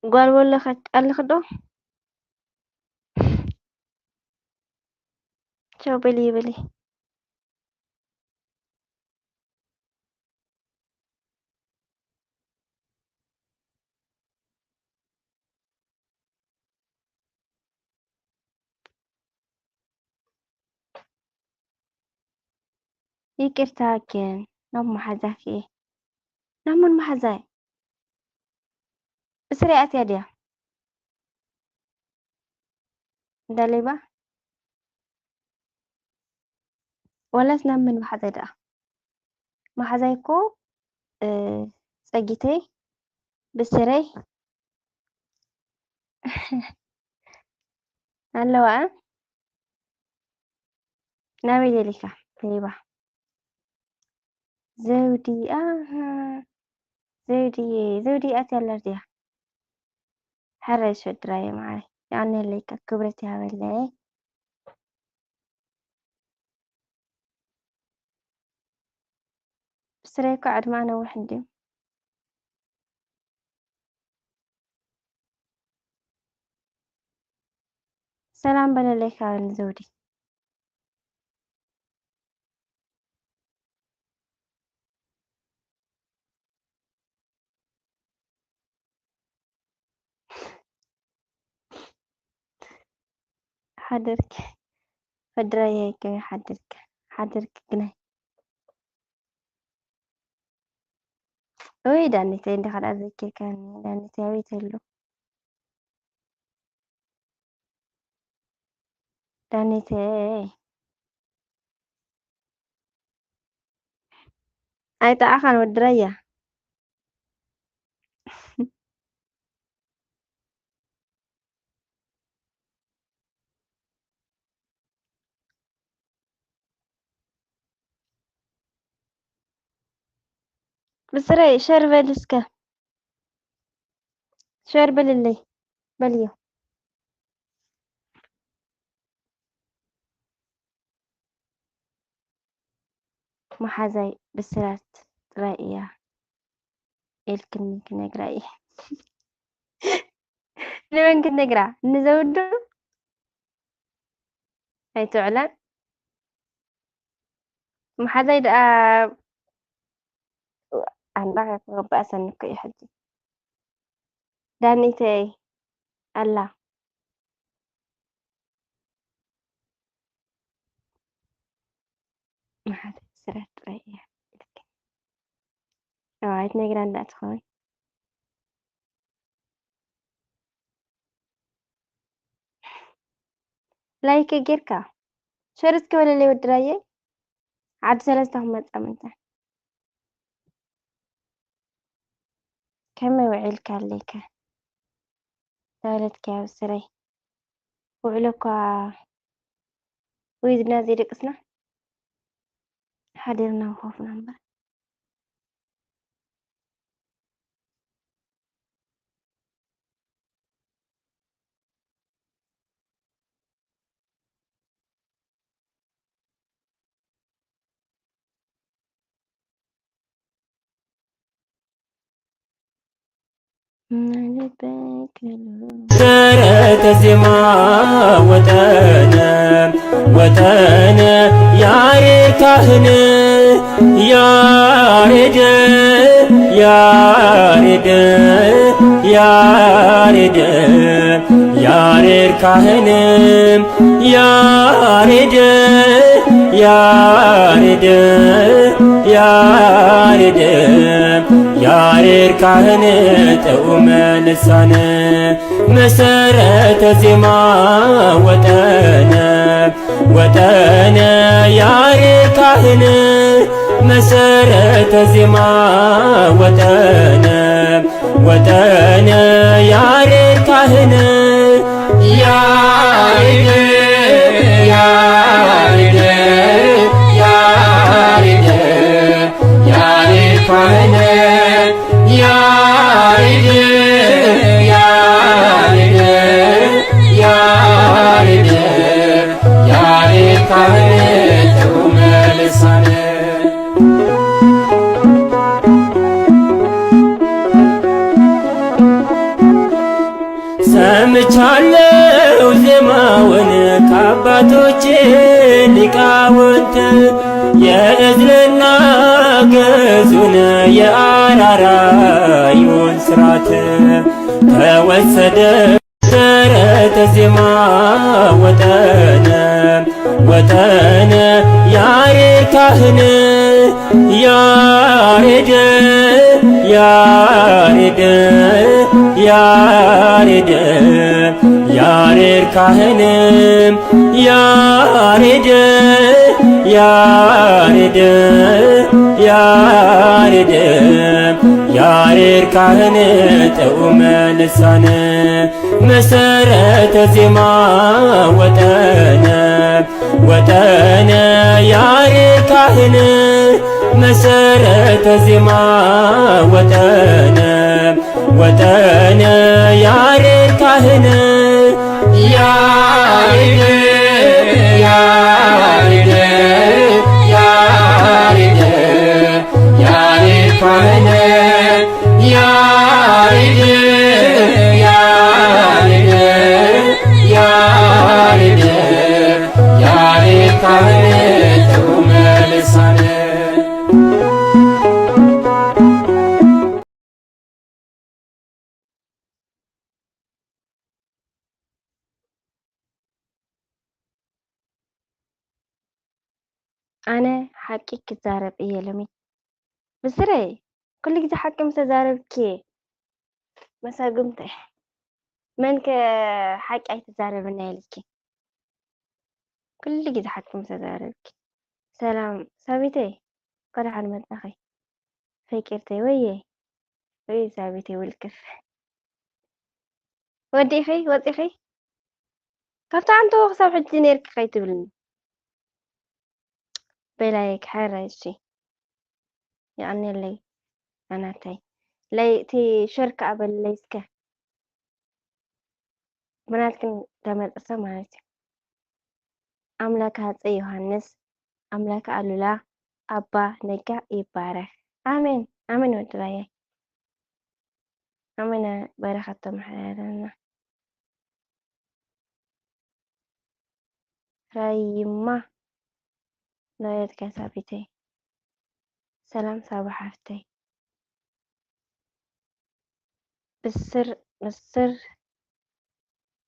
ጓል ወሎ ከ-፣ ኣለኺ ዶ? ቻው በሊ በሊ። ይቅርታ ግን ናብ መሓዛኪ እየ። ናብ መን መሓዛይ? ብስረይ ኣትያ ድያ? እንዳ ሌባ? ወላስ ናብ መን መሓዛይ ደኣ? መሓዛይ እኮ፣ እ፣ ጸጊተይ፣ ብስረይ ኣለዋ። ናበይ ደሊካ? ሌባ። ዘውዲ፣ ኣሃ፣ ዘውዲየ፣ ዘውዲ ኣትያ ኣላ ድያ? ሕራይ ስድራየ ማዓረይ፣ የቐንየለይ፣ ክብረት ይሃበለይ። ብስረይ እኮ ዕድማ ነዊሕ እንድዩ። ሰላም በለለይ ካብ ንዘውዲ። ሓደርኪ ፈድራየ ከመይ ሓደርኪ? ሓደርኪ ግናይ። ወይ ዳኒተይ እንዲኻ ደኣ ዘኪርካኒ። ዳኒተይ ኣበይ ተሎ? ዳኒተይ። ኣይጠዓኻን ወዲ ራያ። ብስረይ ሸር በል እስከ። ሸር በልለይ። በልዮ። መሓዛይ ብስራት ጥራይ እያ ኢልክኒ ክነግራ እየ። ንመን ክትነግራ? ንዘውዱ? ኣይትውዕለን? መሓዛይ ደኣ ኣንዳ ክበኣሰኒ እኮ እዩ ሕጂ። ዳኒተይ ኣላ። መሓዛይ ስራት ጥራይ እያ። እዋ፣ ኣይትነግራን ደኣ ትኸውን። ላይክ ጌርካ ሸር እስኪ በለለይ ወዲ ራየይ። ዓዲ ሰለስተ ክመጻ ምንታ። ከመይ ውዒልካ ኣለይከ? ዳውለትከ ኣብ ስረይ። ውዕሎ እኳ ወይ ዝና ዘይደቅስና ሓዲርና ምኾፍና እምበር። ደረተ ዜማ ወጠነ ወጠነ ያሬድ ካህን ያሬድ ያሬድ ያሬድ ያሬድ ካህን ያሬድ ያሬድ ያሬድ ያሬድ ካህን ጥዑመ ልሳን መሰረተ ዜማ ወጠነ ወጠነ ያሬድ ካህን መሰረተ ዜማ ወጠነ ወጠነ ያሬድ ካህን ያሬድ ያሬድ ያሬድ ያሬድ ካህን ያሬድ ያሬድ ያሬድ ያሬድ ካህን ጥዑመ ልሳን ሰምቻለው ዜማውን ከአባቶች ሊቃውንት የእዝልና ግዕዙን የአራራዩን ስራት ተወሰደ። ደረተ ዜማ ወጠነ ወጠነ ያሬድ ካህን ያሬድ ያሬድ ያሬድ ያሬድ ካህን ያሬድ ያሬድ ያሬድ ያሬድ ካህን ጥዑመ ልሳን መሰረተ ዜማ ወጠነ ወጠነ ያሬድ ካህን መሰረተ ዜማ ወጠነ ወጠነ ያሬድ ካህን ያሬድ ያሬድ ያሬድ ያሬድ ካህን ያሬድ ያሬድ ያሬድ ያሬድ ካህን ጥዑመ ልሳን ኣነ ሓቂ ክዛረብ እየ ሎሚ። ብስረይ፣ ኩሉ ግዜ ሓቂ ምስ ተዛረብኪ መሳጉምቲ። መን ከ ሓቂ ኣይትዛረብን እያ ኢልኪ? ኩሉ ግዜ ሓቂ ምስ ተዛረብኪ። ሰላም ሳቢተይ፣ እንኳዕ ደሓን መጻኺ። ፈቂርተይ፣ ወየ፣ ወይ ሳቢተይ ውልቅፍ። ወዲእኺ፣ ወጺኺ? ካብቲ ዓንተቦ ክሳብ ሕጂ ነይርኪ ከይትብልኒ። በይ ላይክ፣ ሕራይ፣ እሺ። የቐንየለይ፣ ኣናተይ። ለይ፣ እቲ ሸር ከኣ በልለይ እስከ። ብናትክን ተመርጸ ማለት እዩ። ኣምላክ ሃጸይ ዮሃንስ፣ ኣምላክ ኣሉላ፣ ኣባ ነጋ ይባረክ። ኣሜን፣ ኣሜን ወዲ ራየይ። ኣሜን፣ በረኸት ተመሓላለና። ራይማ፣ ዳዊት ካሳ ቤተይ። ሰላም ሳባ ሓፍተይ። ብስር፣ ብስር።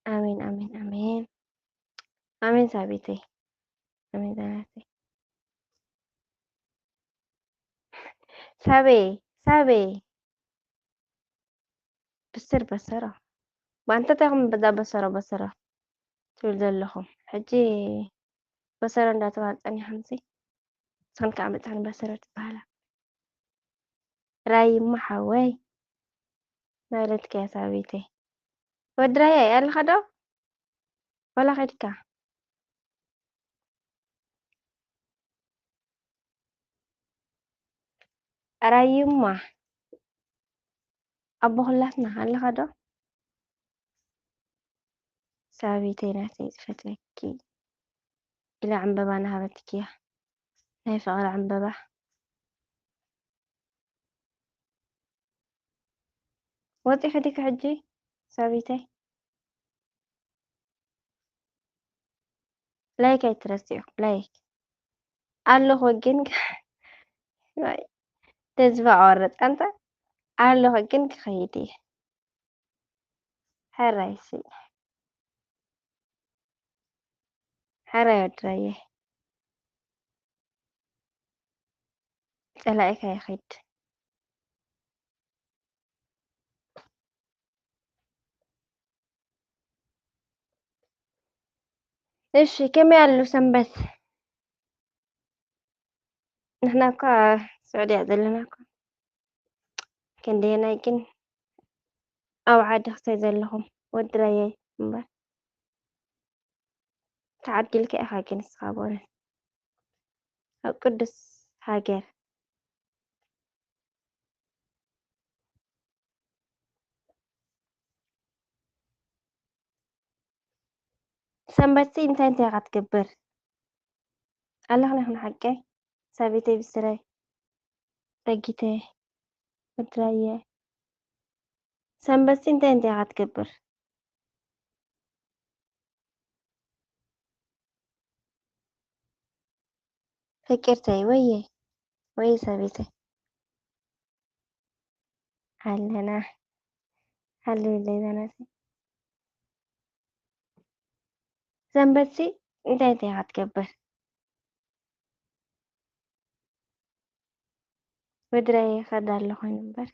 ኣሜን፣ ኣሜን፣ ኣሜን። ኣሜን ሳቤተይ። ኣሜን ዛናተይ። ሳቤ፣ ሳቤ። ብስር በሰሮ። ባንተ ታይ ኹም በዛ በሰሮ፣ በሰሮ ትብል ዘለኹም። ሕጂ በሰሮ እንዳተባሃለ ጸኒሕንሲ። ንስኽን ከኣ መጻኽን በሰሮ ትበሃላ። ራይማ ሓወይ። ናበይ ከድካ ሳቤተይ? ወዲ ራያ ኣለኻ ዶ? ዋላ ከድካ? ራይማ ኣቦ ኩላትና ኣለኻ ዶ? ሳቤተይ ናተይ ዝፈትወኪ ኢላ ዕምበባ ናሃበትኪ እያ። ናይ ፍቕሪ ዕምበባ። ወጺኺ ዲኺ ሕጂ ሳቤተይ? ላይክ ኣይትረስዑ፣ ላይክ። ኣለኹ ግን፣ ዋይ፣ ተስፋ ቆርጽ ኣንታ። ኣለኹ ግን ክኸይድ እየ። ሕራይ ሲ፣ ሕራይ ወድራየ። ጸላኢካ ይኺድ። እሺ፣ ከመይ ኣሎ ሰንበት? ንሕና እኳ ስዑድያ ዘለና እኳ ክንደየናይ ግን ኣብ ዓዲ ክሳይ ዘለኹም ወዲ ራየይ እምበር ተዓዲልካ ኢኻ ግን ንስኻ ብእውነት ኣብ ቅዱስ ሃገር። ሰንበትሲ እንታይ እንታይ ኢኻ ትገብር? ኣለኽን ኢኽን ሓቀይ? ሳቤተይ ብስረይ፣ ጸጊተይ፣ ወድራየ። ሰንበትሲ እንታይ እንታይ ኢኻ ትገብር? ፍቅርተይ፣ ወየ፣ ወየ ሳቤተይ። ኣለና። ሃሌሉያ ናተይ። ሰንበትሲ እንታይ እንታይ ኢኻ ትገብር? ወድራይ ይኸዳ ኣለኹ እምበር።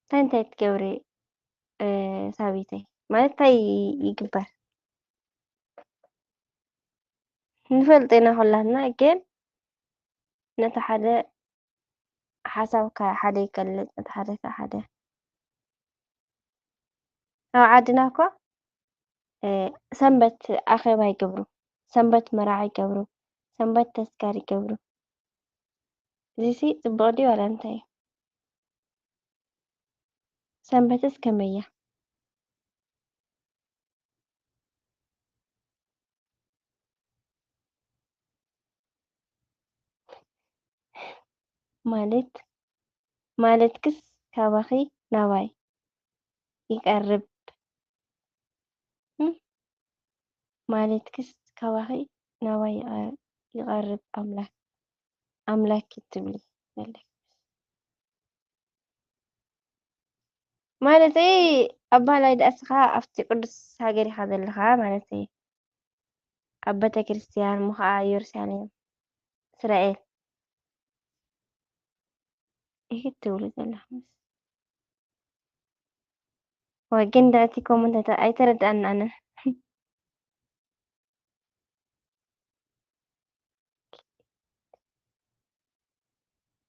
እንታይ እንታይ ትገብሪ፣ እ፣ ሳቤተይ? ማለት እንታይ ይግበር? ንፈልጥ ኢና ኩላትና፣ ግን ነቲ ሓደ ሓሳብካ ሓደ ይገልጽ፣ ነቲ ሓደ ከኣ ሓደ። ኣብ ዓድና እኮ፣ እ፣ ሰንበት ኣኼባ ይገብሩ፣ ሰንበት መርዓ ይገብሩ፣ ሰንበት ተስካር ይገብሩ። እዚሲ ጽቡቕ ድዩ ዋላ እንታይ እዩ? ሰንበትስ ከመይ እያ? ማለት፣ ማለትክስ ካባኺ ናባይ ይቐርብ? እም? ማለትክስ ካባኺ ናባይ ይቐ-፣ ይቐርብ ኣምላክ፣ ኣምላክ ትብሊ ዘለኪ? ማለተይ ኣባህላይ ደኣ እስኻ ኣብቲ ቅዱስ ሃገር ኢኻ ዘለኻ ማለተይ፣ ኣብ ቤተ ክርስቲያን እሞ ኸዓ ኢየሩሳሌም፣ እስራኤል። ኢሂ ትብሉ ዘለኹምስ? ወይ ግን ደኣ እቲ ኮመንት ኣይተ-፣ ኣይተረድኣን ኣነ።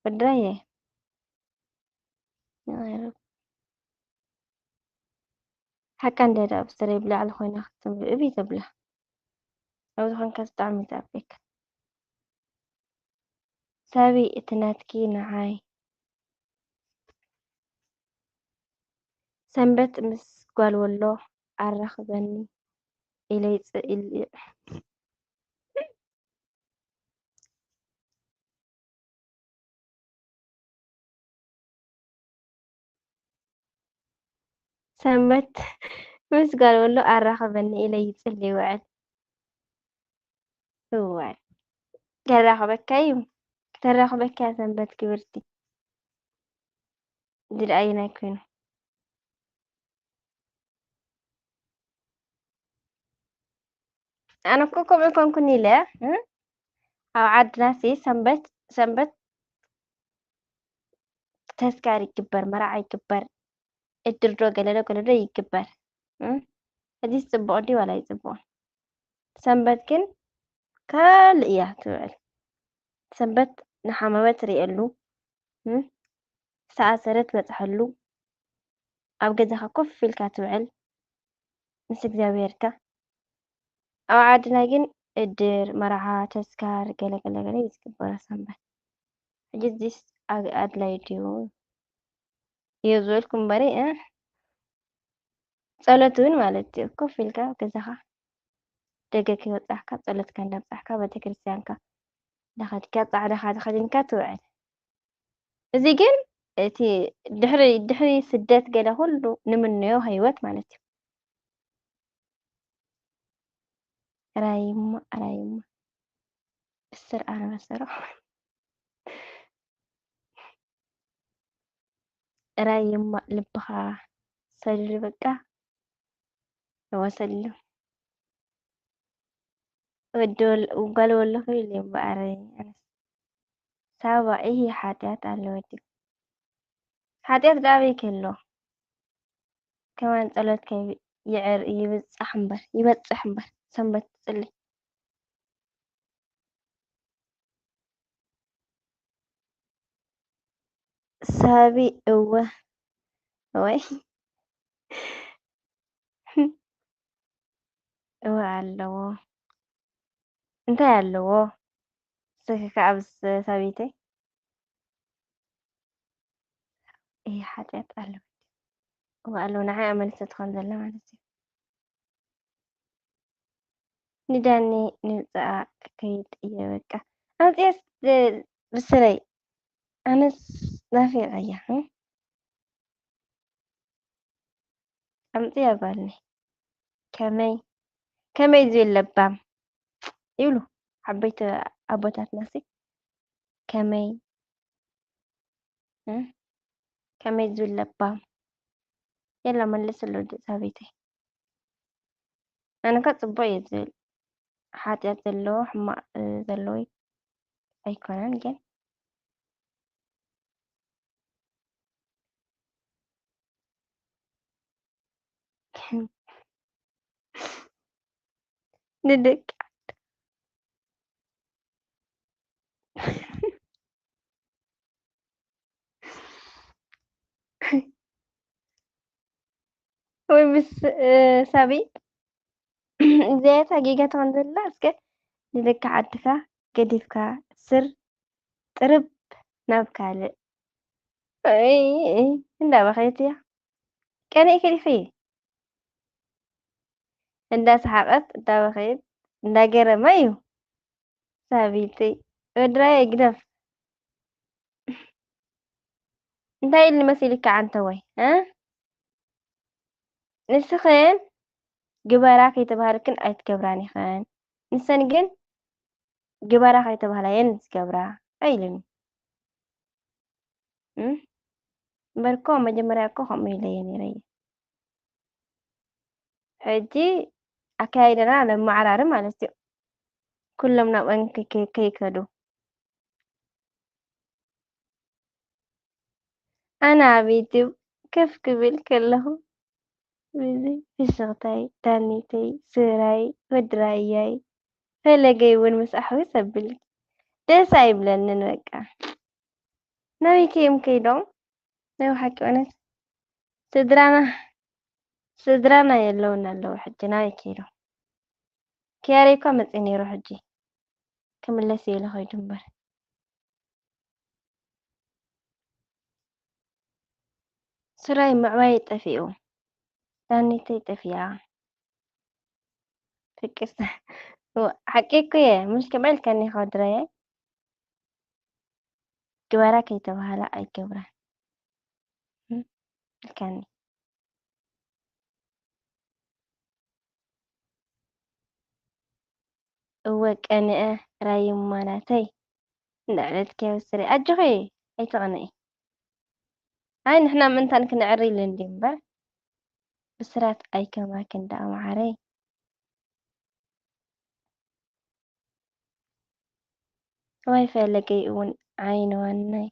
ወድራየ። ሓቃ እንድያ ደኣ ብስረይ ብላዕሊ ኮይና ክትብል እቢ ተብላ። ኣብዚ ኮንካስ ብጣዕሚ ይጸብየካ። ሳቢ እቲ ናትኪ ንዓይ። ሰንበት ምስ ጓል ወሎ ኣራኽበኒ ኢለይ ጽ-፣ ኢል-፣ ሰንበት ምስ ጓል ወሎ ኣራኽበኒ ኢለ ይጽሊ ይውዕል። እዋይ፣ ከራኽበካ እዩ። ከተራኽበካ እያ ሰንበት ክብርቲ። ድርኣይና ኣይኮይኑ። ኣነ እኮ ከምኡ ኣይኮንኩን ኢለ፣ እ? ኣብ ዓድና ሲ ሰንበት፣ ሰንበት ተስካር ይግበር፣ መርዓ ይግበር፣ እድር ዶ ገለ ዶ ገለ ዶ ይግበር። እ? ሕጂስ ጽቡቕ ድዩ ዋላ ኣይጽቡቕን? ሰንበት ግን ካልእ እያ ትውዕል። ሰንበት ንሓመመ ትርእየሉ፣ እ? ዝተኣሰረ ትበጽሐሉ፣ ኣብ ገዛኻ ኮፍ ኢልካ ትውዕል ምስ እግዚኣብሄርካ። ኣብ ዓድና ግን እድር፣ መርዓ፣ ተስካር፣ ገለ ገለ ገለ እዩ ዝግበሮ ሰንበት። ሕጂ እዚስ ኣ-፣ ኣድላዪ ድዩ? እየ ዝበልኩ እምበሪ፣ እ፣ ጸሎት እውን ማለት እዩ። ኮፍ ኢልካ ኣብ ገዛኻ ደገ ከይወጻእካ ጸሎትካ እንዳብጻሕካ ቤተክርስትያንካ እንዳኸድካ ጻዕዳኻ ተኸዲንካ ትውዕል። እዚ ግን እቲ ድሕሪ፣ ድሕሪ ስደት ገለ ኩሉ ንምነዮ ህይወት ማለት እዩ። ራይማ፣ ራይማ። ብስር ኣረበሰሮ። ራይማ ልብኻ ሰልሉ በቃ። ወሰሉ። ወዲ ወል-፣ ጓል ወለኹ ኢለ እምበኣር ኣነስ። ሳባ፣ ኢሂ፣ ሓጢኣት ኣለወ ድዩ? ሓጢኣት ደኣ ኣበይ ክህልዎ? ከማን ጸሎትካ ይብ-፣ ይዕር-፣ ይብጻሕ እምበር፣ ይበጽሕ እምበር፣ ሰንበት ትጽሊ። ሳቢ፣ እወ። ወይ። እወ ኣለዎ። እንታይ ኣለዎ? እስኺ ከኣ ምስ ሳቢተይ። ይሄ ሓጢኣት ኣለዎ። እወ ኣለዎ። ንዓይ እያ መልሲ ትኾን ዘላ ማለት እዩ። ንዳኒ ንምጽኣ ክከይድ እየ በቃ። ኣምጽኤስ ብ-፣ ብስረይ። ኣነስ ናፊቐያ፣ እ? ኣምጽያ ጓልኒ። ከመይ፣ ከመይ ዝብል ለባም ይብሉ ዓበይቲ ኣቦታትናሲ። ከመይ፣ እ? ከመይ ዝብል ለባም። የላ መልስሉ ድ-፣ ሳቢተይ። ኣነ ከ ጽቡቕ እየ ዝብል። ሓጢኣት ዘለዎ፣ ሕማቕ፣ እ፣ ዘለዎ ኣይኮነን ግን። ንደቂ ወይ ምስ፣ እ፣ ሳቢ እዚኣታ ጌጋ ትኾን ዘላ። እስከ ንደቂ ዓድካ ገዲፍካ ስር ጥርብ ናብ ካልእ። እይ፣ እይ፣ እንዳበኸየት እያ። ቀኒእኪ ዲኺ? እንዳሰሓቐት፣ እንዳበኸየት፣ እንዳገረማ እዩ። ሳቢተይ፣ ወድራይ ግደፍ። እንታይ ኢልኒ መሲልካ ኣንተ ወይ፣ እ? ንስኽን ግበራ ከይተባሃልክን ኣይትገብራን ኢኽን። ንሰን ግን ግበራ ከይተባህላ እየን ዝገብራ ኢሉኒ። እም? እምበር እኮ መጀመርያ እኮ ከምኡ ኢለ እየ ነይረ እየ። ሕጂ ኣካያይዳና ነመዓራሪ ማለት እዩ። ኩሎም ናብአን ከ-፣ ከ-፣ ከይከዱ። ኣነ ኣብ ዩቱብ ከፍ ክብል ከለኹ፣ እዚ ፍሽኽታይ፣ ዳኒተይ፣ ስራይ፣ ወዲ ራያይ፣ ፈለገይ እውን ምስ ኣሕውስ ኣብልኪ። ደስ ኣይብለንን በቃ። ናበይ ከዮም ከይዶም? ናይ ብሓቂ እውነት ስድራና፣ ስድራና የለውን ኣለዉ። ሕጂ ናበይ ከይዶም? ክያረይ እኳ መጽዩ ነይሩ፣ ሕጂ ክምለስ እዩ ኢሉ ከይዱ እምበር። ስራይ ምዕባይ ጠፊኡ፣ ዳኒተይ ጠፊኣ። ፍቅር ሰ-፣ ሓቂ እኮ እየ፣ ምሽ ከምኣ ኢልካኒ ኢኻ ወዲ ራያይ። ግበራ ከይተባህላ ኣይገብራን። እም፣ ኢልካኒ። እወ ቀንአ ራይማ ናተይ። እንዳ ዕለልኪ ኣበስሪ ኣጆኺ ኣይትቕንኢ። ኣይ ንሕና ምእንታን ክነዕሪ ኢለ እንድዩ እምበር ብስራት ኣይከማክን ደኣ መዓረይ። ዋይ ፈለገይ እውን ዓይኒ ዋናይ።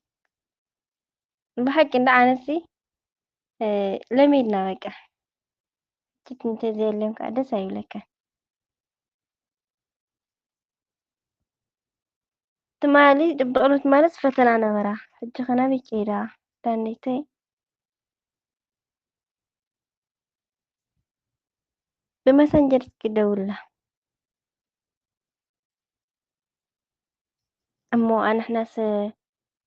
ብሓቂ እንዳ ኣነሲ ለሚድና በቃ። ችት እንተዘየልዮም ከዓ ደስ ኣይብለካን። ትማሊ ድብቕሉት ማለት ፈተና ነበራ። ሕጂ ኸ ናበይ ከይዳ? ዳኒተይ ብመሰንጀር እስኪ ደውላ። እሞ ኣንሕናስ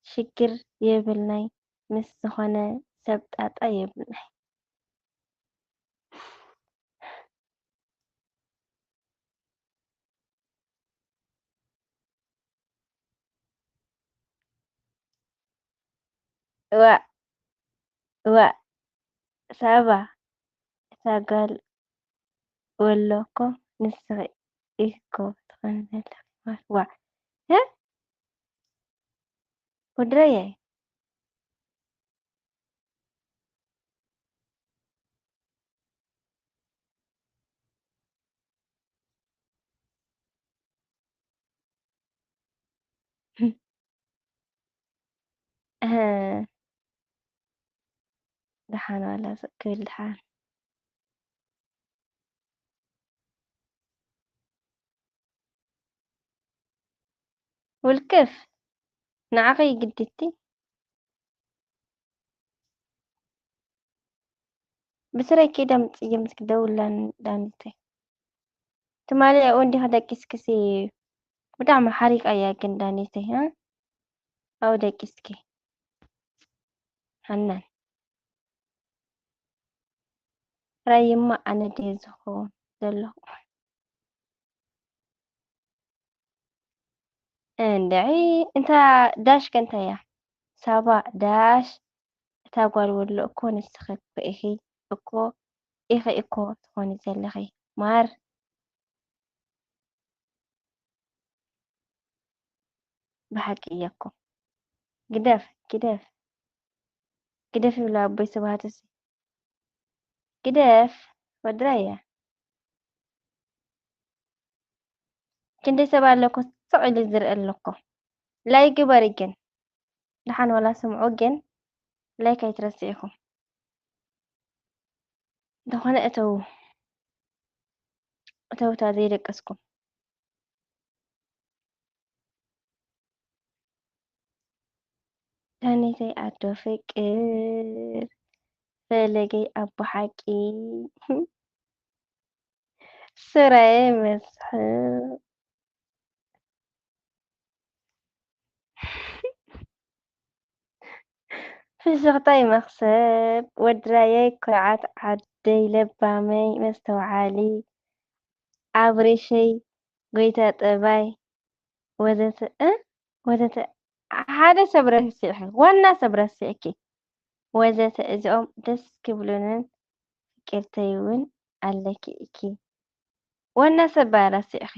ሽግር የብልናይ፣ ምስ ዝኾነ ሰብ ጣጣ የብልናይ። እዋእ እዋእ ሳባ እታ ጓል ወሎ እኮ ንስኺ ኢኪ እኮ ትኾኒ ዘለኺ ማር ዋእ እ ወድረየ እህ፣ ደሓን ዋላ ስቕ ክብል ደሓን። ውልቅፍ ንዓኺ ግድቲ ብስረይ ከይዳ ምጽየ ምስ ክደውላ ዳኒተይ ትማሊ ኣብኡ እንዲኻ ደቂስክሲ ብጣዕሚ ሓሪቃ እያ ግን ዳኒተይ እ ኣብኡ ደቂስኪ ሃናን ራይማ ኣነ ድየ ዝኸውን ዘለኹ እንድዒ እንታ ዳሽ ከ እንታይ እያ ሳባ ዳሽ እታ ጓል ወሎ እኮ ንስኺ እኮ ኢኺ እኮ ኢኺ እኮ ትኾኒ ዘለኺ ማር ብሓቂ እያ እኮ ግደፍ ግደፍ ግደፍ ይብላ ኣቦይ ስብሃትሲ ግደፍ ወዲ ራያ ክንደይ ሰብ ኣሎ እኮ ስቕ ኢሉ ዝርኢ ኣሎ እኮ ላይክ ግበሪ ግን ደሓን ዋላ ስምዑ ግን ላይክ ኣይትረስዑ ኢኹም እንተኾነ እተው እተው እታ ዘይደቀስኩም ዳኒተይ ኣዶ ፍቅር ፈለገይ ኣቦ ሓቂ ሱራየ መስሕብ ፍሽኽታይ መኽሰብ ወድራየይ ኩርዓት ዓደይ ለባመይ መስተውዓሊ ኣብሬሸይ ጎይታ ጠባይ ወዘተ እ ወዘተ ሓደ ሰብ ረሲዕኺ ዋና ሰብ ረሲዕኪ ወዘተ እዚኦም ደስ ክብሉንን ፍቅርተይ እውን ኣለኪ እኪ ዋና ሰብ ረሲዕኺ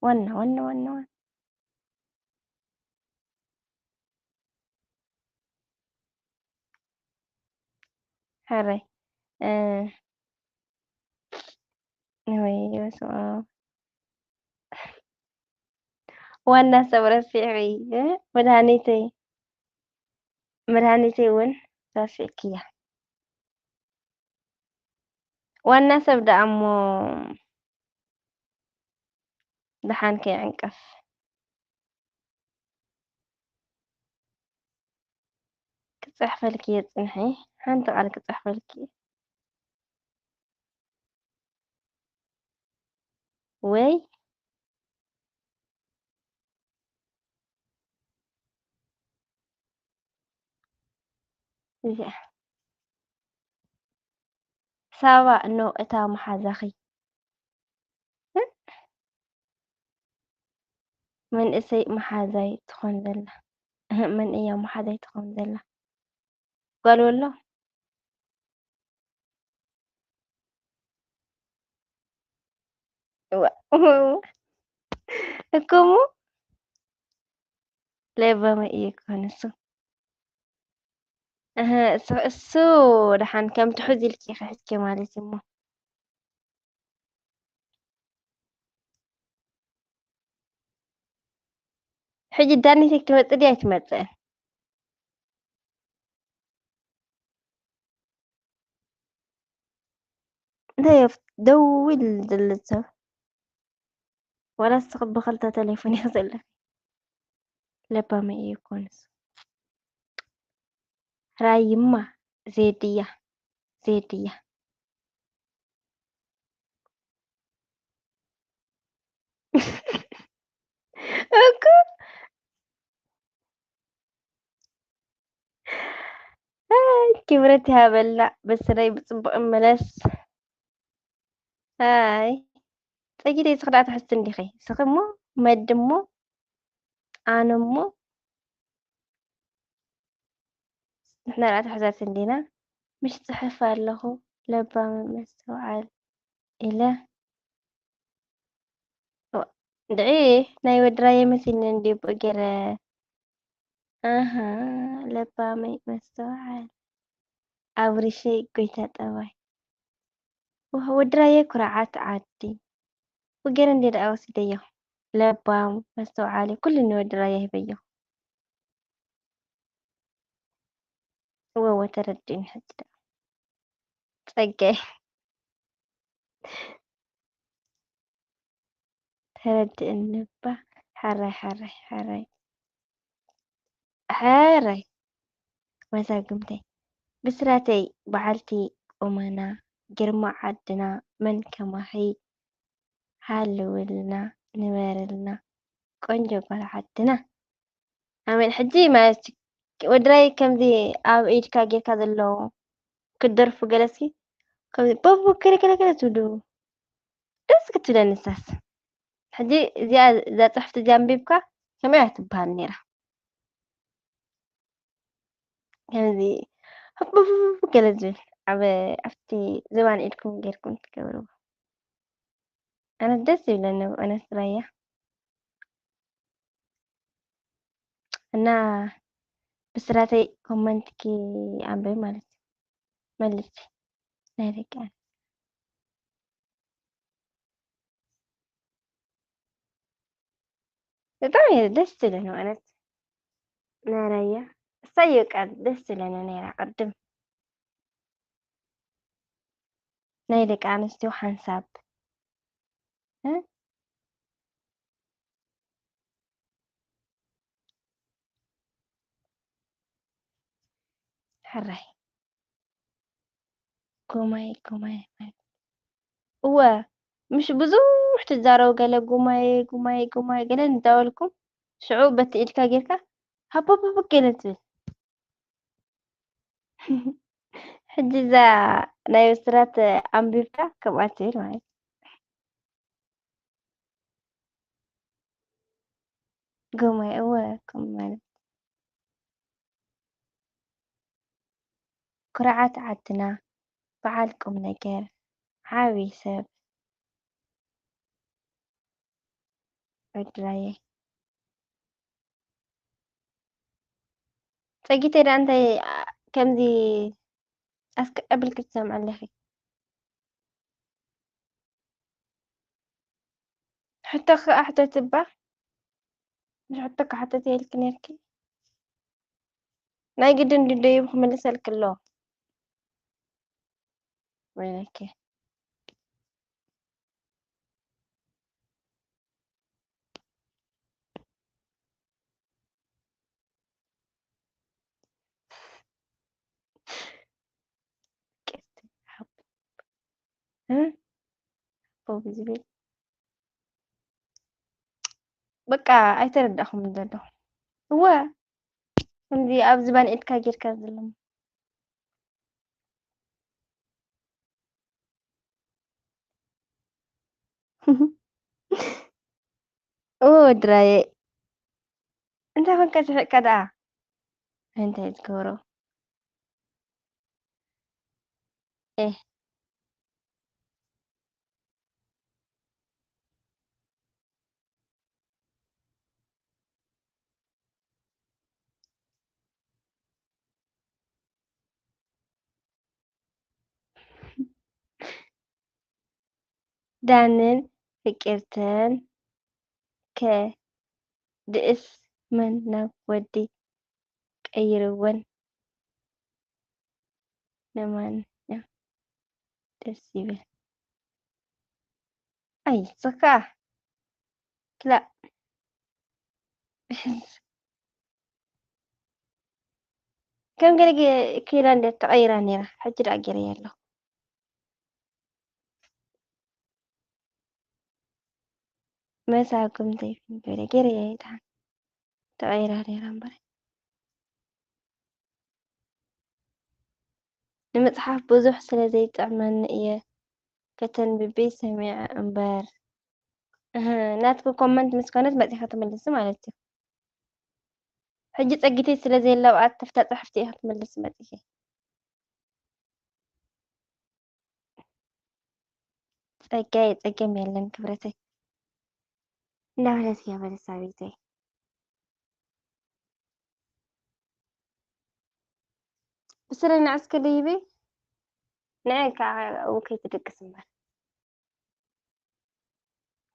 ዋና ዋና ዋና ዋና ሕራይ እ ወይ በስመ ኣብ ዋና ሰብ ረሲዕኺ እ መድሃኒተይ መድሃኒተይ እውን ረሲዕክያ ዋና ሰብ ደኣ እሞ ደሓን ከይዕንቀፍ ክጽሕፈልኪ እየ ጽንሒ ሓንቲ ቃል ክጽሕፈልኪ እየ ወይ እዚኣ ሳባ እኖ እታ መሓዛኺ መንእሰይ መሓዛይ ትኾን ዘላ መን እያ መሓዛይ ትኾን ዘላ ጓል ወሎ እዋ እኮ እሞ ለባመይ እዩ እኮ ንሱ። እህ፣ እሱ፣ እሱ ደሓን ከም ትሑዝ ኢልኪ ኢኺ ሒዝኪ ማለት እዩ እሞ። ሕጂ ዳኒተይ ክትመጽእ ድያ ኣይትመጽእን? እንታይ እዮ ደው ኢሉ ዘሎ ሰብ? ዋላ ንስኺ ብኽልተ ቴሌፎን ኢኺ ዘለኺ። ለባመይ እዩ እኮ ንሱ። ራይማ ዜድያ፣ ዜድያ። እኮ ኣይ፣ ክብረት ይሃበልና። በስረይ ብጽቡቕ እመለስ። ኣይ፣ ጸጊተይ፣ እስኺ ደኣ ትሕዝቲ እንዲኺ። እስኺ እሞ መዲ እሞ፣ ኣነ እሞ፣ ንሕና ደኣ ትሕዛት እንዲና። ምሽ ጽሕፍ ኣለኹ፣ ለባም መስተውዓል ኢለ። ዋ፣ እንድዒ ናይ ወዲ ራየ መሲልኒ እንድዩ ብኡ ገይረ። ኣሃ፣ ለባመይ መስተውዓል። ኣብሪሸይ ጎይታ ጠባይ። ወ-፣ ወዲ ራየ ኩርዓት ዓዲ። ብኡ ገይረ እንድየ ደኣ ወሲደዮ። ለባም፣ መስተውዓሊ፣ ኩሉ ንወዲ ራየ ሂበዮ። እወ፣ እወ፣ ተረዲእኒ ሕጂ ደኣ። ጸጋይ። ተረድእኒ እባ። ሓራይ፣ ሓራይ፣ ሓራይ። ሓራይ። መዛግብተይ። ብስራተይ በዓልቲ ቁመና፣ ግርማ ዓድና፣ መን ከማኺ፣ ሃልውልና፣ ንበርልና፣ ቆንጆ ጓል ዓድና። ኣሜን። ሕጂ ማለት ወድራይ ከምዚ ኣብ ኢድካ ጌርካ ዘሎ ክትደርፉ ገለሲ ከምዚ ቦቦ ገለ ገለ ገለ ትብሉ ደስ ክትብለኒ ንሳስ። ሕጂ እዚኣ እዛ ጽሕፍቲ እዚኣ ኣንቢብካ ከመይ እያ ትበሃል ነይራ? ከምዚ ህቡብ ገለ ዝብል ኣብ ኣብቲ ዝባን ኢድኩም ጌርኩም ትገብርዎ። ኣነ ደስ ይብለኒ ብእውነት ራያ። እና ብስራተይ ኮመንትኪ ኣንብቢ ማለት እዩ። መልሲ ናይ ደቂ ኣንስትዮ። ብጣዕሚ እዩ ደስ ዝብለኒ ማለት ናይ ራያ። እሳይ እዩ በቃ ደስ ዝብለኒ ነይራ ቅድም። ናይ ደቂ ኣንስትዮ ሓንሳብ። እ? ሕራይ። ጎማይ፣ ጎማይ ማለት። እወ፣ ምሽ ብዙሕ ትዛረቡ ገለ ጉማየ፣ ጉማየ፣ ጉማየ ገለ እንዳበልኩም፣ ሽዑ በቲ ኢድካ ጌርካ ሃቦቦቦ ገለ ትብል። ሕጂ እዛ ናይ ብስራት ኣንቢብካ ከምኣ ትብል ማለት። ጎማየ፣ እወ፣ ከምኡ ማለት። ኩርዓት ዓድና፣ በዓል ቁም ነገር፣ ዓቢ ሰብ። ዕድላየ። ጸጊተይ ደኣ እንታይ፣ ኣ፣ ከምዚ ኣስቅዕ ኣቢልኪ ትሰምዒ ኣለኺ? ሕቶ ከኣ ሕተቲ እባ። ሕቶ ክሓተት ኢልኪ ነርኪ። ናይ ግድን ድዩ ደይቡ ክምልሰልኪ ኣሎ? ወይለኪ። እ? ሓቦ ብዝብል በቃ ኣይተረዳእኹምን ዘለኹም። እወ፣ ከምዚ ኣብ ዝባን ኢድካ ጌርካ ዘሎ። እወ፣ ወዲ ራየ፣ እንታይ ኮንካ ስሒቕካ ደኣ? እንታይ ትገብሮ? ኤህ። ዳንን ፍቅርተን ከ ድእስ መን ናብ ወዲ ቀይርወን? ለማንኛውም ደስ ይብል። ኣይ፣ ስኻ ክላእ። ከም ገለ ገ-፣ ኪላ እንደ ተቐይራ ነይራ። ሕጂ ደኣ ገይረያ ኣለኹ። መሳኩም ዘይፍን ገለ ገይረያ እየ ደሓን። ተቐይራ ነይራ እምበር። ንምጽሓፍ ብዙሕ ስለ ዘይጥዕመኒ እየ ከተንብቢ ሰሚዐ እምበር። እህ፣ ናትኪ ኮመንት ምስ ኮነት መጺኻ ትምልሲ ማለት እዩ። ሕጂ ጸጊተይ ስለ ዘየለ ኣብኣ ተፍታ ጽሕፍቲ ኢኻ ትምልሲ መጺኺ። ጸጋይ ጸገም የለን ክብረተይ። እንዳበለት እያ በለሳ ቤተይ። ብስረይ ንዓ እስከ ደይበይ። ንዐ ከዓ ኣብኡ ከይትድቅስ እምበር።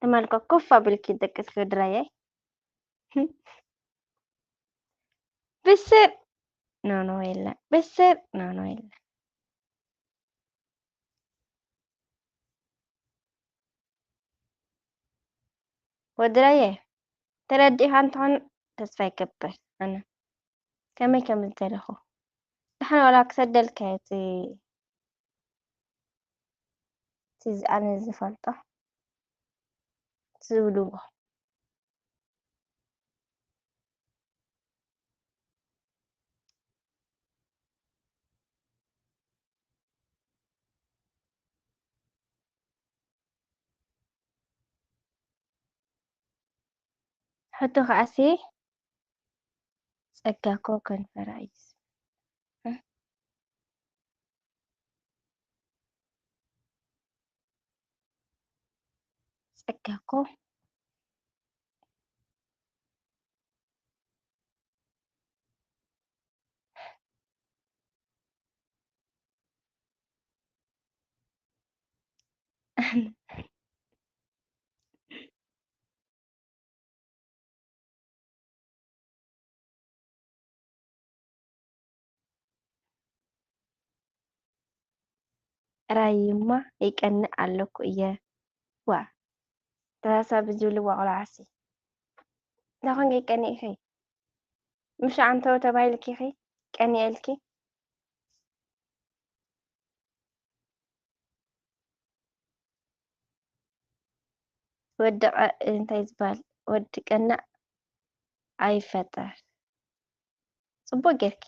ትማል እኮ ኮፍ ኣቢልኪ ደቅስኪ ወድራየ። ብስር ኖኖ የለ። ብስር ኖኖ የለ። ወድራየ ተረዲእኻ እንተኾን ተስፋ ይገብር ኣነ። ከመይ ከም ዝደለኹ። ደሓን ዋላ ክሰደልካ እቲ፣ እቲ ኣነ ዝፈልጦ፣ እቲ ዝብልዎ። ሕቶ ከዓሲ ጸጋኮ ከንፈራ እዩ ዝስምዕ። ጸጋኮ ራይማ ይቀንእ ኣለኩ እየ። ዋ ተሳሳቢ ዝብልዋ ቆልዓሲ። ዳኾን ከይቀንእ ኢኺ። ምሽ ኣንተው ተባሂልኪ ኢኺ ቀንኤልኪ። ወዲ ቀ-፣ እንታይ ዝበሃል? ወዲ ቀናእ ኣይፈጠር። ጽቡቅ ጌርኪ።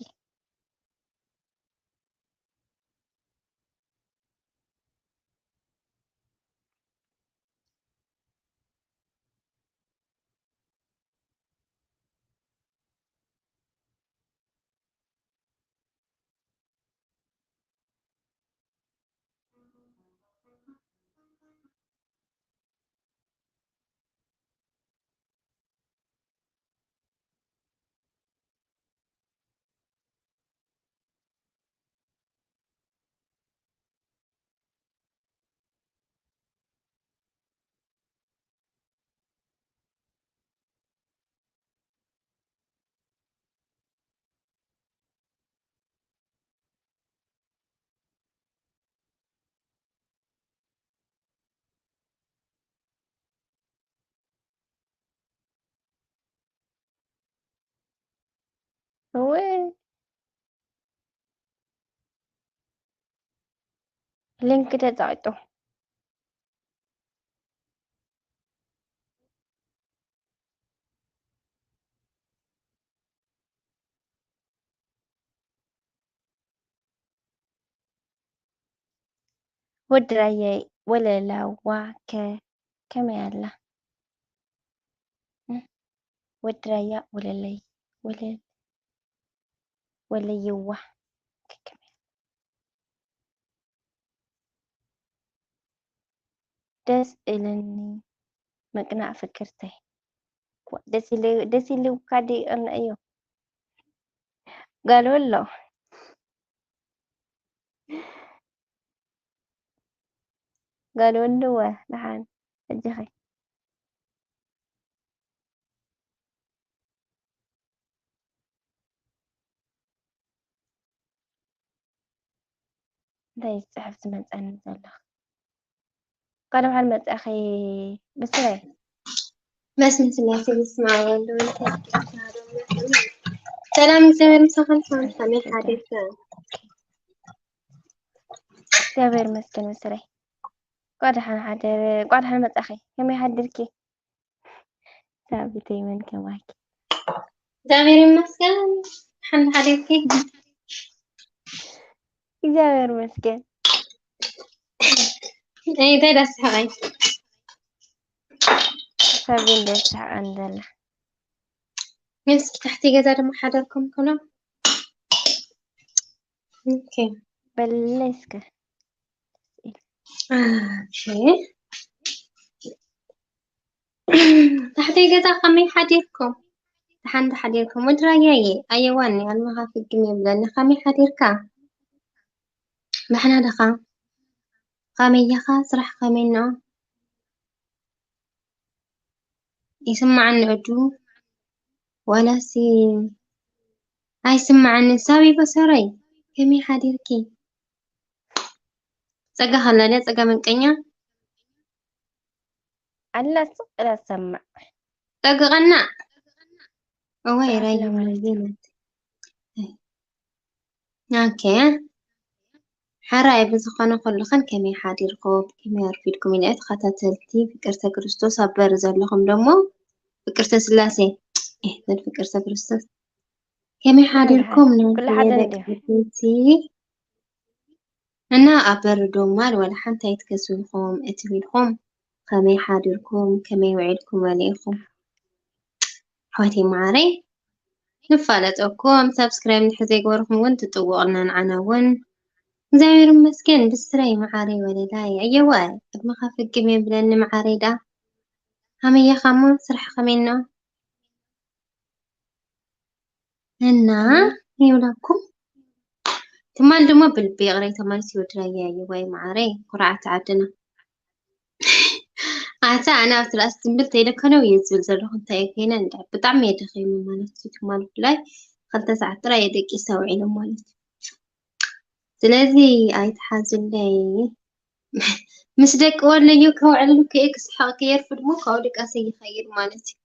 እወ ሊንክ ተጻቂጡ። ወዲ ራየይ ወለላዋ ከ ከመይ ኣላ? ወዲ ራያ ወለለይ ወለል ወለይዋ ከከመይ ደስ ኢልኒ ምቅናእ ፍቅርተይ። ደስ ኢለ ደስ ኢልካ ድዩ ቅንእዮ ጋል ወሎ። ጓል ወንድወ ደሓን ሕጂ ኸ? እንታይ እዩ ዝጽሕፍ ዝመጸኒ ዘሎ? እንኳዕ ደሓን መጻእኺ ብስረይ። መስፍን ስላሴ፣ በስመ አብ ወወልድ ወመንፈስ ቅዱስ አሐዱ አምላክ አሜን። ሰላም፣ እግዚኣብሔር ምሳኺ ይኹን። ከመይ ሓዲርኪ? እግዚኣብሔር ይመስገን ብስረይ። እንኳዕ ደሓን ሓደር-፣ እንኳዕ ደሓን መጻእኺ። ከመይ ሓዲርኪ? ሳቢተይ መን ከማኪ? እግዚኣብሔር ይመስገን። ሓንቲ ሓዲርኪ? እግዚኣብሔር ይመስገን። እይ፣ እንታይ ደስ ስሓቀይ? ሳቢ እንደ ስሓቀን ዘላ። እስኪ ታሕቲ ገዛ ድማ ሓደርኩም ኩሎም። ኦኬ። በለይ እስከ። እሺ። ታሕተይ ገዛ ከመይ ሓዲርኩም? ደሓን ዶ ሓዲርኩም? ወዲ ራያየ፣ ኣየዋኒ፣ ኣልማኻ ፍግም የብለኒ። ከመይ ሓዲርካ? ደሕና ዲኻ? ከመይ ኢኻ? ስራሕ ከመይ እኖ? ይስማዓኒ እዱ? ዋላሲ ኣይስማዓኒ? ሳቢ በሰረይ፣ ከመይ ሓዲርኪ? ጸጋ ከላ ድያ? ጸጋ መንቀኛ? ኣላ ስቕ ኢላ ትሰምዕ። ጸጋ ቀና? እዋይ፣ ስራሕ ራያ ኣለማ ማለት እዩ። ዜናት። ኦኬ። ሕራይ ብዝኾነ ኩልኽን ከመይ ሓዲርኩም፣ ከመይ ኣርፊድኩም ኢለ ተኸታተልቲ ፍቅርተ ክርስቶስ ኣብ በር ዘለኹም ደሞ ፍቅርተ ስላሴ፣ እህ፣ ዘል ፍቅርተ ክርስቶስ ከመይ ሓዲርኩም? ኩሉ ናይ ሓደ ደቂ እንድዩ። ኣትለቲ እና ኣብ በር ዶማል ወላ ሓንቲ ኣይትከስብኹም፣ እትብ ኢልኩም ከመይ ሓዲርኩም፣ ከመይ ውዒልኩም በለ ኢኹም። ኣሕዋተይ መዓረይ፣ ንፋለጠኩም። ሳብስክራይብ እንድሕር ዘይገበርኩም እውን ትጥውቑልና ንዓና እውን። እግዚኣብሔር ይመስገን ብስረይ መዓረይ ወለላይ። ኣየወ፣ ቅድመኻ ፍግም የብለኒ መዓረይ ደኣ። ከመይ ኢኻ እሞ ስራሕ ከመይ እኖ? እና ይብለኩም። ትማል ድማ ብልቢ ይቕሬታ ማለት እዩ ወዲ ራያ። ኣየዋይ መዓረይ፣ ኩርዓት ዓድና። ኣታ ኣነ ኣብ ትርኣስ ዝብል ተይለከነው እየ ዝብል ዘለኹ። እንታይ እየ ኮይነ እንዳ ብጣዕሚ እየ ደኺመ ማለት እዩ። ትማል ብፍላይ ክልተ ሰዓት ጥራይ እየ ደቂሰ ውዒለ ማለት እዩ። ስለዚ ኣይትሓዝለይ። ምስ ደቂ ወለዩ ከውዕለሉ ከየ ክስሕቕ ከየርፍድ እሞ ካብኡ ድቃሰ ይኸይድ ማለት እዩ።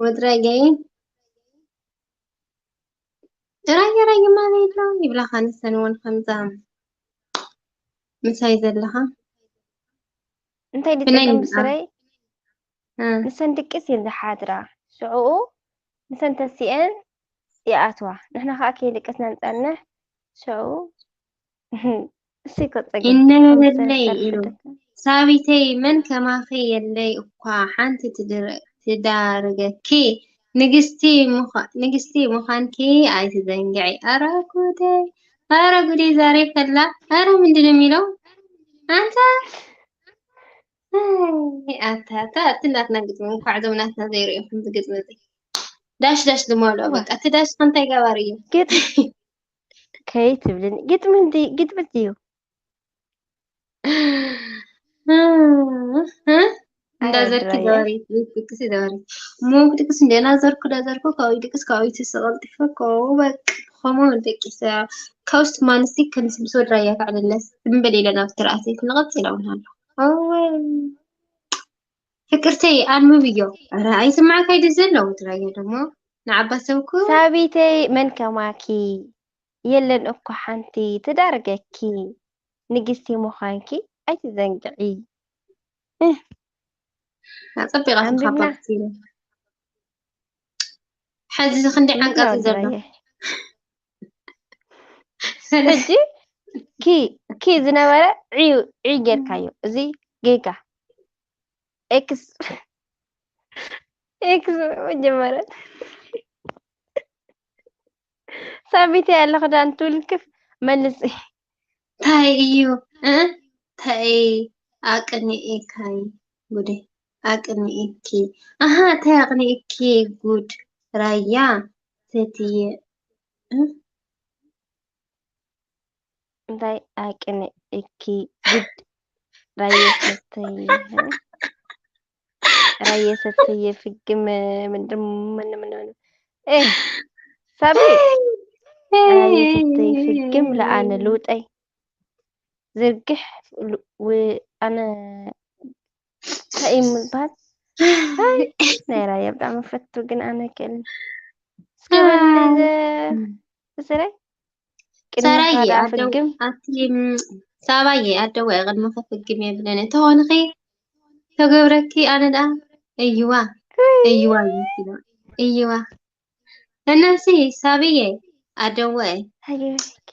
ወዲ ራያይ ራያ ራያ ማለት ኣሎ ይብላኻ ንሰን እውን ከምዛ ምሳይ ዘለኻ። እንታይ ብለይ ድጠቅም ንኣ። ብስረይ? እ። ንሰን ድቅስ እየን ዝሓድራ። ሽዑኡ ንሰን ተሲአን ይኣትዋ። ንሕና ከዓ ከይደቀስና ንጸንሕ። ሽዑኡ እሱ እኮ ጸገም። ኢነ ከምዚ በለለይ ተርፍ ኢሉ። ደቀ-፣ ሳቢተይ መን ከማኺ የለይ እኳ ሓንቲ ትድር-፣ ትዳርገኪ። ንግስቲ ምዃ-፣ ንግስቲ ምዃንኪ ኣይትዘንግዒ። ኣረ ጉደይ፣ ኣረ ጉደይ ዛሬ ፈላ። ኣረ ምንድን ነው የሚለው? ኣንታ፣ ኣይ፣ ኣታ፣ ኣታ፣ እቲ ናትና ግጥሚ እንኳዕ ዞም ናትና ዘይርእዩ ከምዚ ግጥሚ እዚ። ዳሽ ዳሽ ዝመልኦ እዋ። በቃ። እቲ ዳሽ ከ እንታይ ገባሪ እዩ? ግጥሚ ከይትብልን። ግጥሚ እንዲ-፣ ግጥሚ ድዩ? እንዳዘርኪ ድራየ። ዘዋሪ፣ ድቅሲ ዘዋሪ። ሞክ ድቅስ እንደ ናዘርኩ ዳዘርኩ፣ ካዊ ድቅስ ካዊ ትስቐልጥፈ፣ ካዊ በቅ፣ ኾሞ ደቂሰ፣ ካውስት ማንስቲ ከንስ ምስ ወድራያ ካዕልለስ፣ እምበል ኢለን ኣብ ትርኣሰይ ክንቐጽ ኢለውን ኣሎ። እወ። ፍቅርተይ፣ ኣንብብዮ። ኧረ፣ ኣይስማዕካይ ድዩ ዘሎ? ወድራያ ደሞ፣ ንዓባ ሰብኩ። ሳቢተይ፣ መን ከማኪ? የለን እኮ ሓንቲ ትዳርገኪ። ንግስቲ ምዃንኪ ኣይትዘንግዒ። እህ። ኣጸቢቓ ኣንብብና። ተኻፋፍቲ። ሕዚ ክንደይ ኣንብብና ዓንቀጽ እዩ ዘሎ? ወድራየ። ሕጂ ኪ፣ ኪ ዝነበረ ዒ፣ ዒ ጌርካዮ። እዚ ጌጋ። ኤክስ፣ ኤክስ መጀመርያ። ሳቢተይ ኣሎ ክዳን ትውልክፍ መልሲ። ታይ እዩ? እ? ታይ ኣቅኒኤካይ? ጉደይ። ኣቅኒኤኪ። ኣሃ፣ ታይ ኣቅኒኤኪ? ጉድ። ራያ። ሰትየ። እ? እንታይ ኣቅኒኤኪ? ጉድ። ራየ ሰተየ ራየ ሰተየ ፍግም ምንድን ምን ምን ምን እ ሳቢ ራየ ሰተየ ፍግም ለኣነ ልውጠይ ዝርግሕ ሉ- ው- ኣነ እንታይ እዩ ምባል ኣይ ናይ ራየ ብጣዕሚ ፈቱ ግን ኣነ ክእል እስከ በል ብስረይ ቅድሚ ሰራየ ካዳ ኣደው ፍግም ኣቲ ም- ሳባየ ኣደው ቅድሚ ከፍግም የብለን ተኾንኺ ተገብረኪ ኣነ ደኣ እይዋ እይዋ ይመስሎ እይዋ እናሲ ሳብየ ኣደወ ሃገርኪ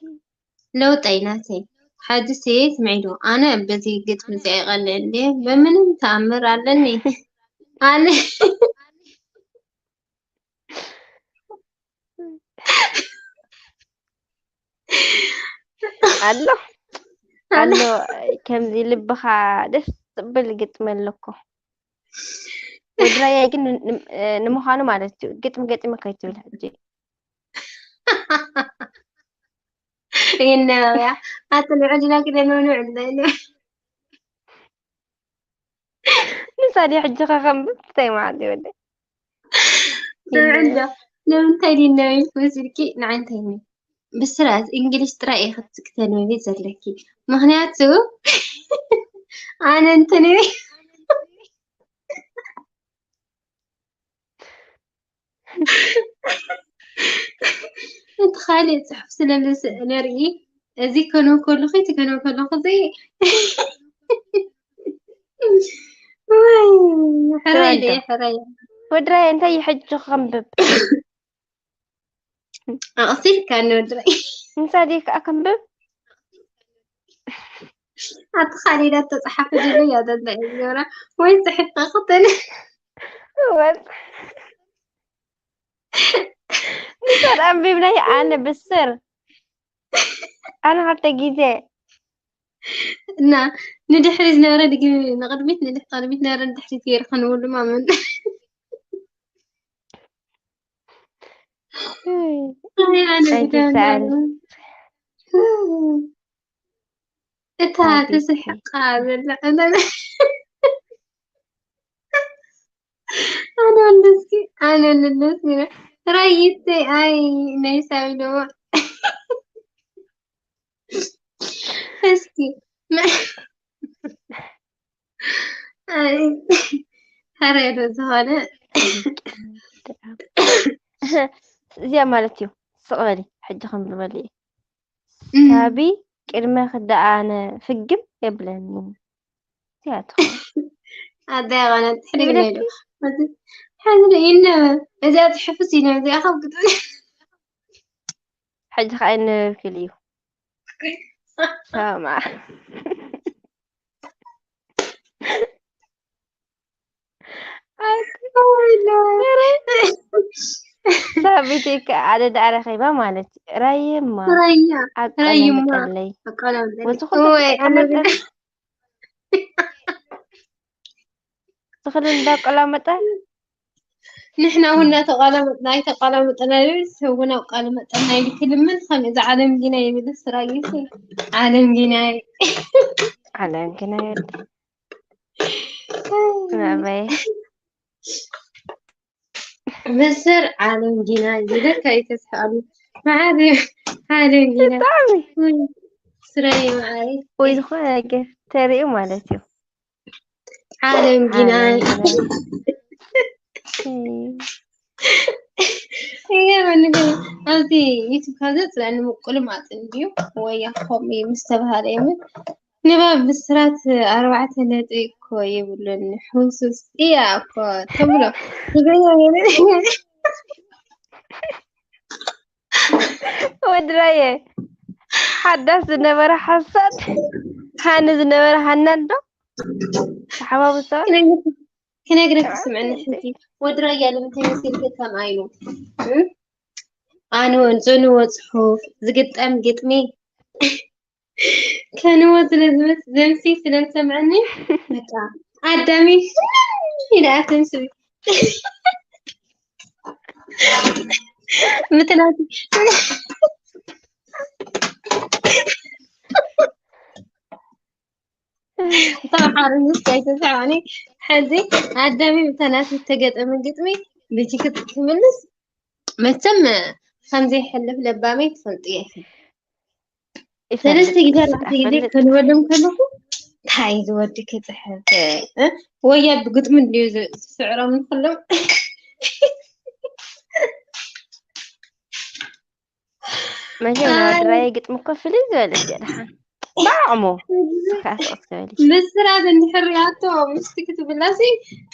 ለውጠይ ናተይ ሓድሲ ስምዒዶ ኣነ በዚ ግጥሚ እዚ ኣይቐልዕን ድየ በምንም ተኣምር ኣለኒ ኣነ ኣሎ ኣሎ ከምዚ ልብኻ ደስ ዝብል ግጥሚ ኣለኮ ወድራያ ግን ን- ን- ንምዃኑ ማለት እዩ ግጥሚ ገጢመ ከይትብል ሕጂ ይነበብያ ኣቲ ንዕድና ግደ ንንዕድና ይነ ንሳ ድያ ሕጂ ከኸንብብ እንታይ ማለት እዩ ወደ ንዕዳ ንምንታይ ድነ ኢልኩ ስልኪ ንዓንተይኒ ብስራት እንግሊሽ ጥራይ ኢኺ ክትተንብቢ ዘለኪ ምክንያቱ ኣነ እንትንቢ እቲ ካሊእ ፅሑፍ ስለ ንርኢ እዚ ከነው ከለኹ እቲ ከነው ከለኹ እዚ ወይ ሕራይ ደ ሕራይ ወድራይ እንታይ እዩ ሕጂ ከንብብ ኣቕሲልካ ንወድራይ ንሳ ድየ ከዓ ከንብብ ኣቲ ካሊዳ ተፃሓፈ ዘሎ እያ ዘላ እያ ዝገብራ ወይ ፅሕፍ ክኽተል ወጥ ንሰር ኣንቢብናይ ኣነ ብስር ኣነ ክልተ ግዜ እና ንድሕሪ ዝነበረ ድግሚ ንቅድሚት ንድሕሪ ቅድሚት ነበረ ንድሕሪት ገይሩ ክንብሉ ማመን ኣነ ኣይትሰኣል እታ ትስሕቃ ዘላ ኣነ ኣለስኪ ኣነ ኣለስኪ ራይተይ ኣይ ናይ ሳቢ ደሞ እስኪ ሐረዶ ዝኾነ እዚኣ ማለት እዩ ስቕ በሊ ሕጂ ከም ዝበሊ እዩ ሳቢ ቅድመ ክደኣነ ፍግም የብለኒ እዚኣ ትኾን ኣዳይ ቐነት ሕድግለዶ ሕዝሪ ይነ እዚኣ ትሕፍስ ይነ እዚኣ ካብ ግጥም ሕጂ ከዓ ይነበብክል እዩ ሰማ ሳቢት ከ ኣደ ዳኣ ረኺባ ማለት እዩ ራየማ ራያ ራይማ ኣቀለምጠለይ ኣቀላምጠለይ ወዝኹ ተቀመጠ ዝኽእል እንዳቆላመጠ ንሕና እውን እናተቋላመጥና ኣይተቋላመጠና ይብል ሰብ እውን ኣቋላመጠና ኢሉ ክልምን ከም እዚ ዓለም ጊና ይብል ስራጊሲ ዓለም ጊና ዓለም ግና የለ ናበይ ብስር ዓለም ጊና ይብለካ ይተስሓሉ መዓት ዓለም ጊና ብጣዕሚ ስራይ መዓይ ወይ ዝኾነ ነገር ተሪኡ ማለት እዩ ዓለም ጊና ዓለም ግና ይገርመኒ ግን ኣብዚ ዩቱብ ካብ ዘፅለኒ ምቁልማጥ እንድዩ ወያ ከምኡ ምስ ተባሃለ የምን ንባብ ብስራት ኣርባዕተ ነጥቢ እኮ የብሉን ሕውስውስ እያ እኮ ተብሎ ወድራየ ሓዳስ ዝነበረ ሓሳድ ሃኒ ዝነበረ ሃናን ዶ ተሓባብሰ ክነግረክ ስምዕኒ ሕጂ ወድራያ ንምንታይ መሲልክ ከም ኣይኑ ኣነ ዘንዎ ፅሑፍ ዝግጠም ግጥሚ ከንዎ ስለ ዝመስ ዘምሲ ስለ ዝሰምዐኒ በቃ ኣዳሚ ኢለ ኣተንስቢ ምትናት ተምሓር ምስ ኣይተስዕኒ። ሕዚ ኣዳሚ ብተናት ዝተገጠመ ግጥሚ ብጅክት ክምልስ መቸም ከምዘይሕልፍ ለባመይ ትፈልጡ ኢኺ። ሰለስተ ግዜ ኣርባዕተ ግዜ ከልወሎም ከለኹ እንታይ ዝወዲ ክፅሕፍ ወያ ብግጥሚ እንድዩ ዝስዕሮም ንኩሎም። መቸም ናይ ወድራየ ግጥሚ እኮ ፍልይ ዝበለት እያ። ደሓን ብዓቕሙ ካስቕስ ትበል። ምስራት እንድሕር ሪኣቶ ምስቲ ክትብላሲ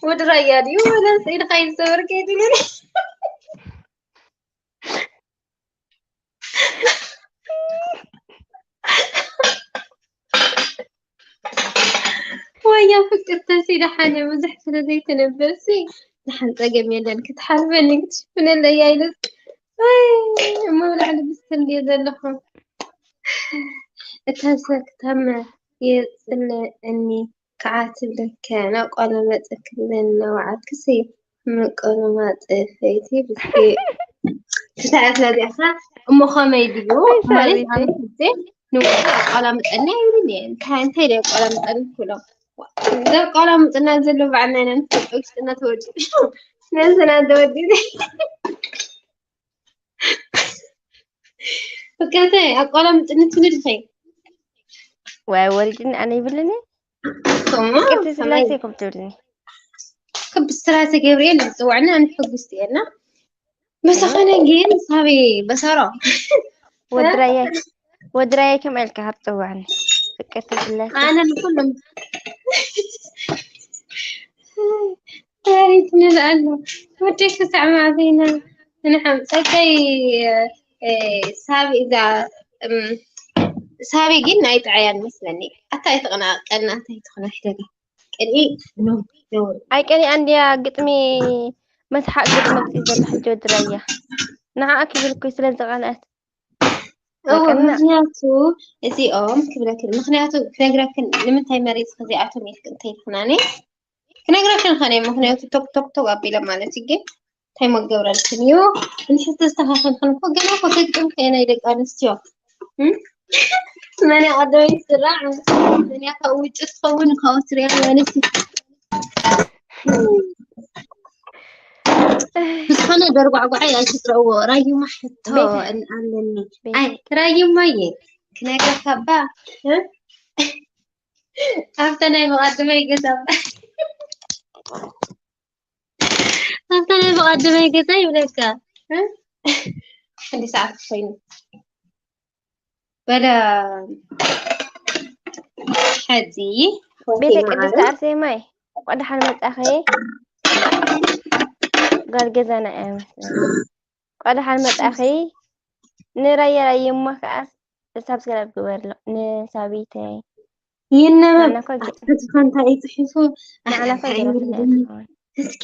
ወድራያ ድዩ ወላስ ኢድካ ይዝተበርክ የድልኒ። ወያ ፍቅርተሲ ደሓን ብዙሕ ስለ ዘይትነብርሲ ደሓን ፀገም የለን። ክትሓልፈኒ ክትሽፍነለይ ኣይነት እሞ ብላዕሊ ብስተ እንድየ ዘለኹ። እታ ሰክታመ የፅለእኒ ከዓ ትብለካ ናብ ቋላ መፀክለን ናባዓትክሲ ምቅሉ ማጠፈይቲ ብስቲ ክትዓት ናዚኣኻ እሞ ከመይ ድዩ ማለት ኣነ ሕዜ ንወዲ ኣቋላምጠና ይብልን እየ እንታይ እንታይ ደ ኣቋላምጠን ክሎ ዘብ ቋላምጥና ዘሎ በዓልና ኢና ንፈልጦ ውሽጥና ተወዲኡ ነንስና ተወዲኡ ፍቅርተ ኣቋላምጥኒ ትብሊ ዲኺ ወይ ወሪድኒ ኣነ ይብልኒ ከምኡ ቅድስቲ ስላሴ ከም ትብልኒ ክብ ስራተ ገብርኤል ዝፅዋዕና ኣነ ሕጉስቲ እየና ብዝኾነ ግን ሳቢ በሰሮ ወድራየ ወድራየ ከም ኢልካ ካብ ትፅዋዕኒ ፍቅርቲ ስላሴ ኣነ ንኩሎም ታሪክ ንልኣሎ ወደይ ክሳዕ ማዕበይና ንሓም ፀገይ ሳቢ እዛ ሳቢ ግን ናይ ጥዓያን መስለኒ ኣታ ኣይተቐናቀልና ኣታ ኣይትኾና ሕደጋ ቅድሚ ኖ ኖ ኣይቀኒኣ እንድያ ግጥሚ መስሓቅ ግጥሚ ኣምፅኡ ዘሎ ሕጂ ወዲ ራያ ንዓኣ ክብል እኮ ስለ ዝቐንአት እወ በቀና ምክንያቱ እዚኦም ክብለክን ምክንያቱ ክነግረክን ንምንታይ መሪፅ ከዚኣቶም ኢልክ እንተይልክናኒ ክነግረክን ከነ ምክንያቱ ቶክ ቶክ ቶክ ኣቢለ ማለት እዩ ግን እንታይ መገብረልክን እዩ እንድሕር ተስተካከልክን እኮ ገና እኮ ተግጥም ከየናይ ደቂ ኣንስትዮ እም? መን ቀደመይ ስራዕ መን ካብ ውጭ ትኸውን ካብ ትሪያ ማለት እዩ ብዝኾነ ደርጓዕጓዓይ ኣይትጥረእዎ ራዩማ ሕቶ ቤት- እል- ኣለኒ ቤት- ኣይ ራዩማየ ክነግረካ እባ እ? ኣብታ ናይ መቐድመይ ገዛ ኣብታ ናይ መቐድመይ ገዛ ይብለካ እ? ክንዲ ሰዓት ኮይኑ በለ ሕዚ ቤተ ወሲማ ቅድስቲ ዓለም ኣርሴማይ እንኳዕ ደሓን መጻኺ። ጓል ገዛና እያ መስለኒ። እንኳዕ ደሓን መጻኺ። ንራያ ራዩማ ከኣ ሳብስክራይብ ግበርሎ ንሳቢተይ። ይነበብ ናና እኮ ገ- ኣትፈትኻ እንታይ እዩ ጽሒፉ ናና እኮ ኣይ ገረፍና ይውርድኒ። እያ ትኸውን። እስኪ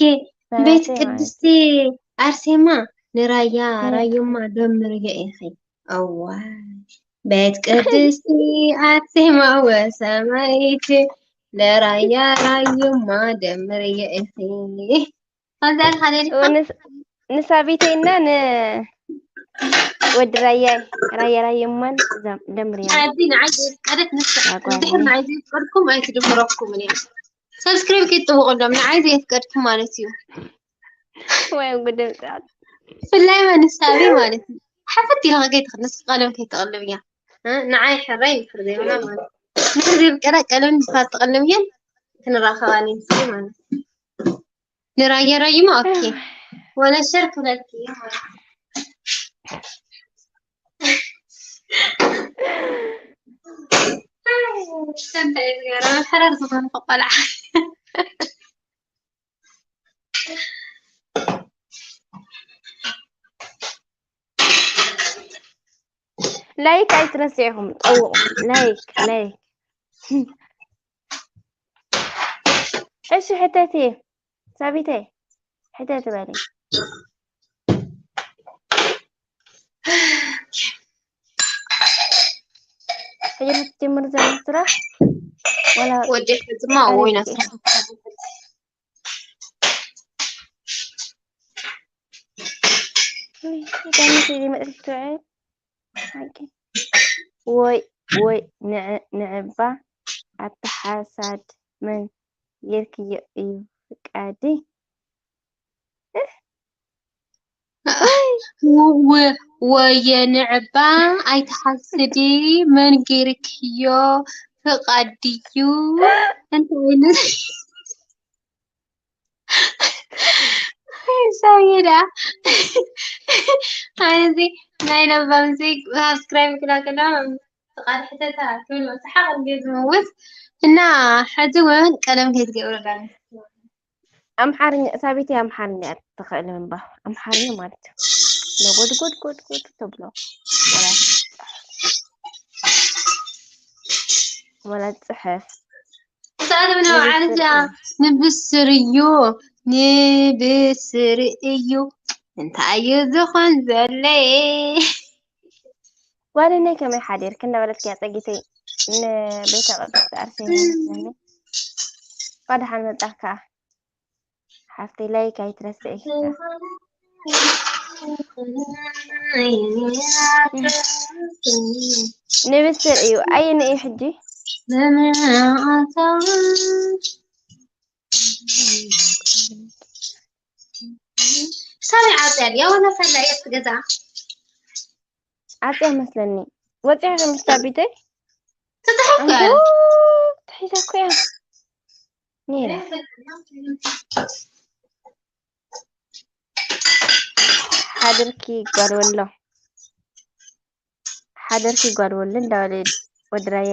ቤት ሰላሴ ማለት ቅድስቲ ኣርሴማ ንራያ ናይ ራዩማ ደምርዮ ኢኺ። እዋይ ቤት ቅድስቲ ኣርሴማ ወሰማይት ለራያ ራዩማ ደምርዮ ኢኺ። ከምዛ ኢልካ ደሊኻ ንስ- ንሳቢተይና ንወዲ ራያ ራያ ራዩማን እዛ ደምርያ ሓዚ ንዓይ ዘየፍቀደት ንሳ ያጓኒ እንድሕር ንዓይ ዘየፍቀድኩም ኣይትድምረኩምን እያ። ሰብስክራይብ ከይትጥውቑሎም ንዓይ ዘየፍቀድኩም ማለት እዩ። ወይ ጉድ ምጽኣት ብፍላይ መንሳቢ ማለት እዩ። ሓፈት ኢልካ ከይትኽንስ ቀለም ከይትቕልብ እያ። እ፣ ንዓይ ሕራይ እንድሕር ዘይብላ ማለት እዩ። ንሕር ዘየፍቀዳ ቀለም እንድሕር ትቕልብ እየን ክንራኸባ ንንስኢ ማለት እዩ። ንራያ ራዩማ ኦኬ ወለ ሸር ክብለልኪ እየ ማለት እዩ። እንታይ እዩ ዝገርም? ሕራር ዝኾነ ቆልዓ። ላይክ ኣይትረስዕኹም ጠውቑ ላይክ ላይክ እሺ ሕተቲ ሳቢተይ ሕተቲ በሊ ሕጂ ትጀምር ዘሎ ስራሕ ወላ ወዲ ሕዝማ ወይና ስራሕ ዳኒት እዚ መጥሪክ ትውዕል ሓቂ ወይ ወይ ንዕ- ንዕባ ኣታ ሓሳድ መን ጌርክዮ እዩ ፍቃዲ? ወየ ንዕባ ኣይትሓስዲ፣ መን ጌርክዮ ፍቃድ ድዩ? እንታይ ዓይነት ሰውዬ ደኣ ኣነዚ ናይ ለባም ሳብስክራይብ ክላ ከላ ፍቃድ ሕተታ ክብል መሳሓቅ እንድዩ ዝመውት። እና ሕዚ እውን ቀለም ከይትገብረላ ኣምሓርኛ ሳቢተይ ኣምሓርኛ እያ ትኽእል ምንባብ ኣምሓርኛ ማለት እዩ። ነጎድጎድ ጎድጎድ ተብሎ ወላ ወላ ትፅሕፍ ሰኣለም ነው ዓለዚያ ንብስር እዩ ንብስር እዩ እንታይ እዩ ዝኾን ዘለየ ጓደኛይ ከመይ ሓዲርክ እናበለትክ እያ ፀጊተይ ንቤተ ቅድስቲ ኣርሴማ ይመስለኒ። እንኳ ደሓን መጻካ ሓፍተይ ላይክ ኣይትረስዒ። ንብስር እዩ ኣየነ እዩ ሕጂ ሳሚ ዓብዳል ያው ነፈላ እያ ትገዛ ዓጽያ መስለኒ ወጺያ ከምስታ ቢተይ ትጽሕፍ ኣንጎ ትሒዛ እኮ እያ ነይራ ሓድርኪ ጓል ወሎ ሓደርኪ ጓል ወሎ እንዳበለ ወድራየ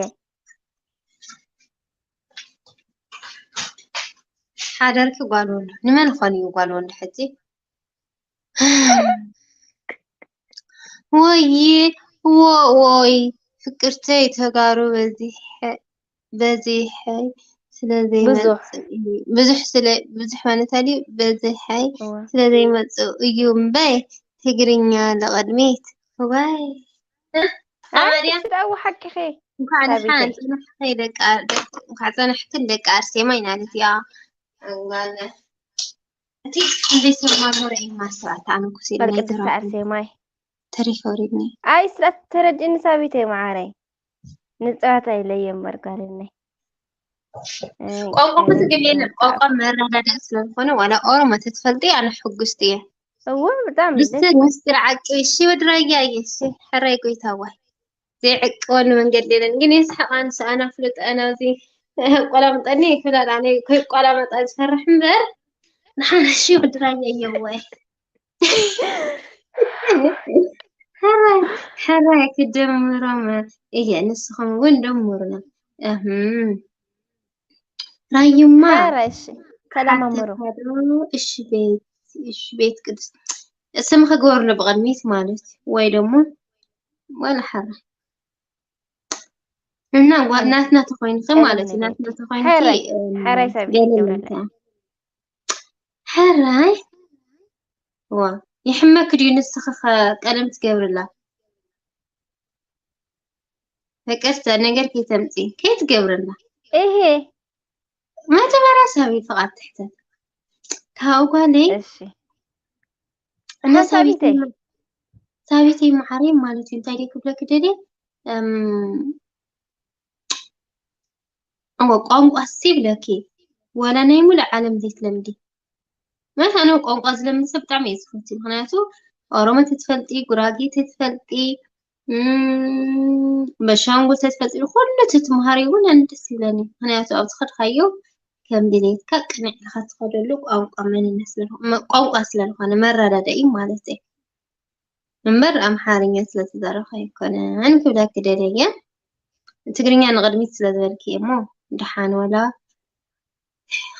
ሓደርኪ ጓል ወሎ ንመን ኾን እዩ ጓል ወሎ ሕጂ ወይ ወይ ፍቅርተይ ተጋሩ በዚሐ በዚሐ ስለ ዘይመጽእ ብዙሕ ስለ ብዙሕ ማለት ኣልዩ በዚሐይ ስለ ዘይመጽእ እዩ እምበይ ትግርኛ ንቕድሚት እዋይ ኣማርያ ብጣዕሚ ሓቅኺ እንኳዕ ሳቢተይ። ደሓን ጸናሕኪ ደቂ ኣር- ደቂ- እንኳዕ ጸናሕክን ደቂ ኣርሴማይ ማለት እያ። ኣንጓለ እቲ ክንደይ ሰብ ማዞረ እዩ ማስተዋዕታ ኣነ ኩሲ ጓል ቅድስቲ ኣርሴማይ ተሪፈ ወሪድኒ ኣይ ስለ ተረድእኒ ሳቢተይ መዓረይ ንጸዋታ ኢለየ እምበር ጓልነይ ቋንቋ ክትግል የለን ቋንቋ መረዳዳእ ስለዝኾነ ዋላ ኦሮሞ ተትፈልጢ ኣነ ሕጉስቲ እየ እወ ብጣዕሚ ብስር ምስጢር ዓቂ እሺ ወድራያ እሺ ሕራይ ጎይታዋይ ዘይዕቀወሉ መንገዲ የለን ግን የስሕቕ ኣንስ ኣና ፍሉጥ ኣና እዚ ቆላምጠኒ ይፍላል ኣነ ከይቆላመጣ ዝፈርሕ እምበር ንሓንሺ ወድራያ እየወይ ሕራይ ሕራይ ክደምሮም እየ ንስኹም እውን ደምሩና እህም ራዩማ ኧረ እሺ ተለማመሩ ሓተካዶ እሺ ቤት እሺ ቤት ቅዱስ ስምኺ ግበርሉ ብቕድሚት ማለት ወይ ደግሞ ወላ ሓራ እና ዋ- ናትና ተኾይንኺ ማለት እዩ ናትና ተኾይንኺ ሓራይ እም፣ ሓራይ ሰብ ገለ ይገብረለ ይምታ ሓራይ ዋ ይሕመክ ድዩ ንስኺ ኸ ቀለም ትገብርላ ይቅርታ ነገር ከይተምፂ ከይትገብርላ እሄ መጀመርያ ሳቢ ፍቓድ ትሕተት ካብ ጓለይ እሺ እና ሓሳቢተይ ሳቢተይ መዓረይ ማለት እዩ እንታይ ደይ ክብለኪ ደልየ እም፣ እሞ ቋንቋ ሲ ይብለኪ ዋላ ናይ ሙሉእ ዓለም ዘይትለምዲ ማለት ኣነ ቋንቋ ዝለምድ ሰብ ብጣዕሚ እየ ዝፈቱ ምክንያቱ ኦሮሞ ተትፈልጢ ጉራጌ ተትፈልጢ እም፣ በሻንጉል ተትፈልጢ ኩሉ ተትምሃሪ እውን ኣነ ደስ ይብለኒ ምክንያቱ ኣብ ዝኸድካዮ ከም ድሌትካ ቅንዕ ኢልካ ትኸደሉ ቋንቋ መንነት ስለዝኾነ ቋንቋ ስለዝኾነ መረዳደኢ ማለት እዩ እምበር ኣምሓርኛ ስለተዛረብካ ኣይኮነን ክብለኪ ደልየ ትግርኛ ንቕድሚት ስለዝበልኪ እሞ ደሓን ወላ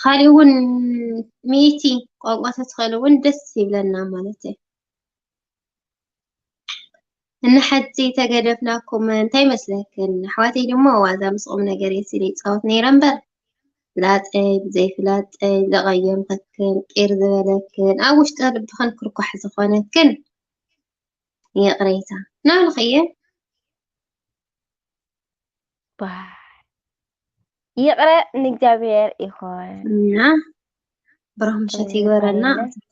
ካሊእ እውን ሚእቲ ቋንቋ ተትኽእሊ እውን ደስ ይብለና ማለት እዩ እና ሕጂ ተገደፍናኩም እንታይ ይመስለክን ኣሕዋተይ ድማ ዋዛ ምስ ቁም ነገር እየ ሲለ ይፃወት ነይረ እምበር ፍላጠይ ብዘይፍላጠይ ዘቐየምክን ቂር ዝበለክን ኣብ ውሽጢ ልብኽን ክርኳሕ ዝኾነክን ይቕሬታ ናብልኽየ ይቕረ ንእግዚኣብሔር ይኾን እና ብሩኽ ምሸት ይግበረና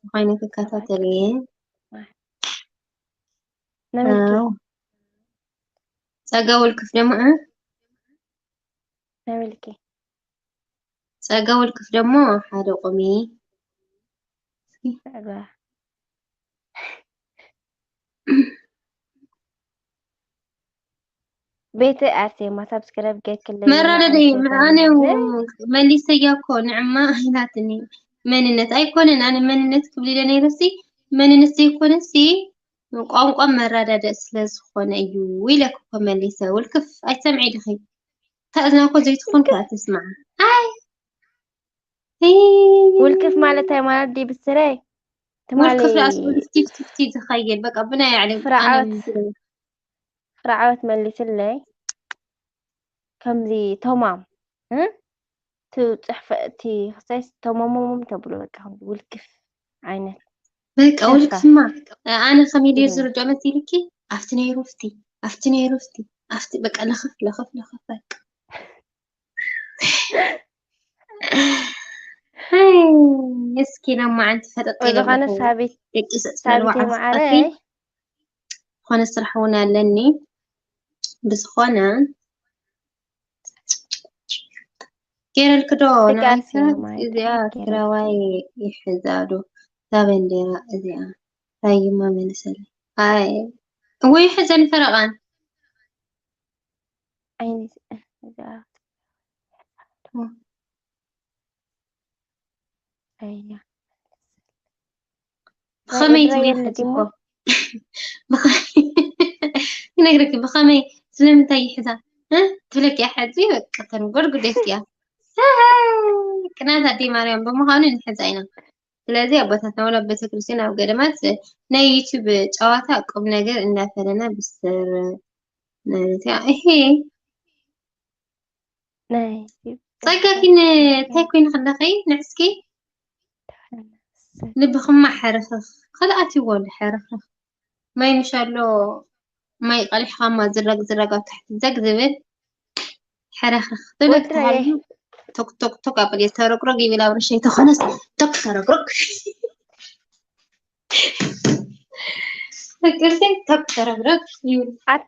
ዝኾይነ ክከታተል እየ ነመልኪ ጸጋ ወልክፍ ደሞ ነብልኪ ጸጋ ውልክፍ ደሞ ሓደ ቁሚ። ጸጋ ቤተ ኣርሴማ ሳብስክራይብ ጌርክለይ መራደደይ ኣነ መሊሰያ እኮ ንዕማ ኢላትኒ። መንነት ኣይኮነን፣ ኣነ መንነት ክብል ኢለ ነይረሲ መንነት ዘይኮነሲ ቋንቋ መራዳድእ ስለ ዝኾነ እዩ ኢለክ እኮ መሊሰ። ውልክፍ ኣይትሰምዒ ዲኺ? እታ እዝና እኮ ዘይትኾን ከኣ ትስማዓ። ኣይ ውልክፍ ማለት እንታይ ማለት ድዩ ብስረይ? ትማሊ ውልክፍ ራሱ ፊፍቲ ፊፍቲ ዝኸይድ በቃ ብናይ ዓለም ፍርዓወት ፍርዓወት መሊስለይ ከምዚ ተማም እ? እቲ ጽሕፈ እቲ ክሳይስ ተማሞሞም ተብሎ በቃ ከምዚ ውልክፍ ዓይነት በቃ ሸርካ። ውልክፍማ ኣነ ከመይ ድዩ እም። ዝርድኦ መሲልኪ? ኣብቲ ነይሩ ፍቲ ኣብቲ ነይሩ ፍቲ ኣብቲ በቃ ለኸፍ ለኸፍ ለኸፍ በቃ እስኪ ናብ መዓንቲ ፈጠጥ ኢለ ዝኾነ ኣለኹ። ሳቢት ደቂሰ ጽላልዋ ሳቢተይ ዓስቀቲ መዓረይ ዝኾነ ስራሕ እውን ኣለኒ። ብዝኾነ ገይረልክዶ ደቂ ንዓይሰ ኣርሴማ ማይ እዚኣ ገይረልኪ። ትግራዋይ ይሕዛ ዶ እዛ ባንዴራ እዚኣ? ራይማ መልሰለይ። ኣይ ወይ ሕዘን ፈረቓን ዓይኒ እዛ ኣያ ብኸመይ ኤርትራ ትብሊ የለ ሕጂ ድሞ? እኮ? ብኸ- ይነግረኪ ብኸመይ ስለምንታይ ይሕዛ እ? ትብለኪ እያ ሕጂ በቃ ተንጎድ ጉዴት እያ። ቅናት ኣደይ ማርያም ብምዃኑ ንሕዛ ኢና። ስለዚ ኣቦታትና ወላ ቤተክርስትያን ኣብ ገዳማት ናይ ዩቲዩብ ጨዋታ ቁም ነገር እንዳፈለና ብስር ማለት እያ። እሄ ናይ ጸጋኪን እንታይ ኮይንኺ ኣለኺ ንዕስኪ? ልብኽማ ሕርኽርኽ ካልኣት ይወሉ ሕርኽርኽ ማይ ምሻሎ ማይ ቀሊሕኻማ ዝረግ ዝረግ ኣብ ታሕቲ ዘግ ዝብል ሕርኽርኽ ትብለክ ወድረየ ተሃልዩ ቶክ ቶክ ቶክ ኣበል ተረግረግ ይብል ኣብ ርሸይ ተኾነስ ቶክ ተረግረግ ፍቅርቲ ቶክ ተረግረግ ይብል ኣት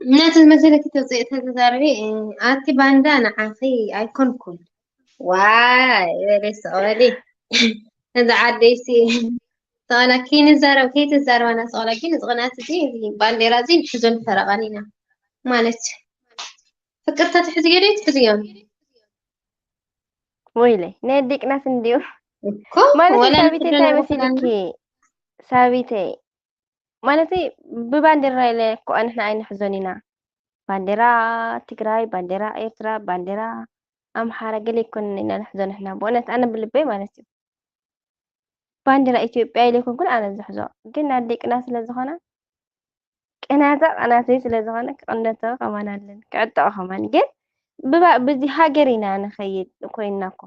እናተ መሰለኪ ተዘ- ተዘዛረቢ ኣቲ ባንዳ ንዓኺ ኣይኮንኩን ዋይ በለ ስቕ በሊ እዛ ዓደይሲ ስቕላ ከይንዛረብ ከይትዛረባ እናስቕላ ግን እዚ ቅንኣት እዚ እዚ ባንዴራ እዚ ንሕዞ ንፈረቓን ኢና ማለት ፍቅርታ ትሕዝዮ ዶ ትሕዝዮ ወይለይ ናይ ኣደይ ቅናት እንድዩ እኮ ማለት ወላ ሳቢተይ እንታይ ንሕዘን መሲልኪ ሳቢተይ ማለት ብባንዴራ ኢለ እኮ ንሕና ኣይንሕዞን ኢና ባንዴራ ትግራይ ባንዴራ ኤርትራ ባንዴራ ኣምሓራ ገለ ኣይኮንን ኢና ንሕዞ ንሕና ብእውነት ኣነ ብልበይ ማለት እዩ ባንዴራ ኢትዮጵያ ኢለ ኣይኮንኩን ኣነ ዝሕዞ ግን ኣደይ ቅናት ስለ ዝኾና ቅናታ ቅናተይ ስለ ዝኾነ ክቕነቶ ከማን ኣለን ክዕጠቑ ከማን ግን ብባ- ብዚ ሃገር ኢና ንኸይድ ኮይንና እኮ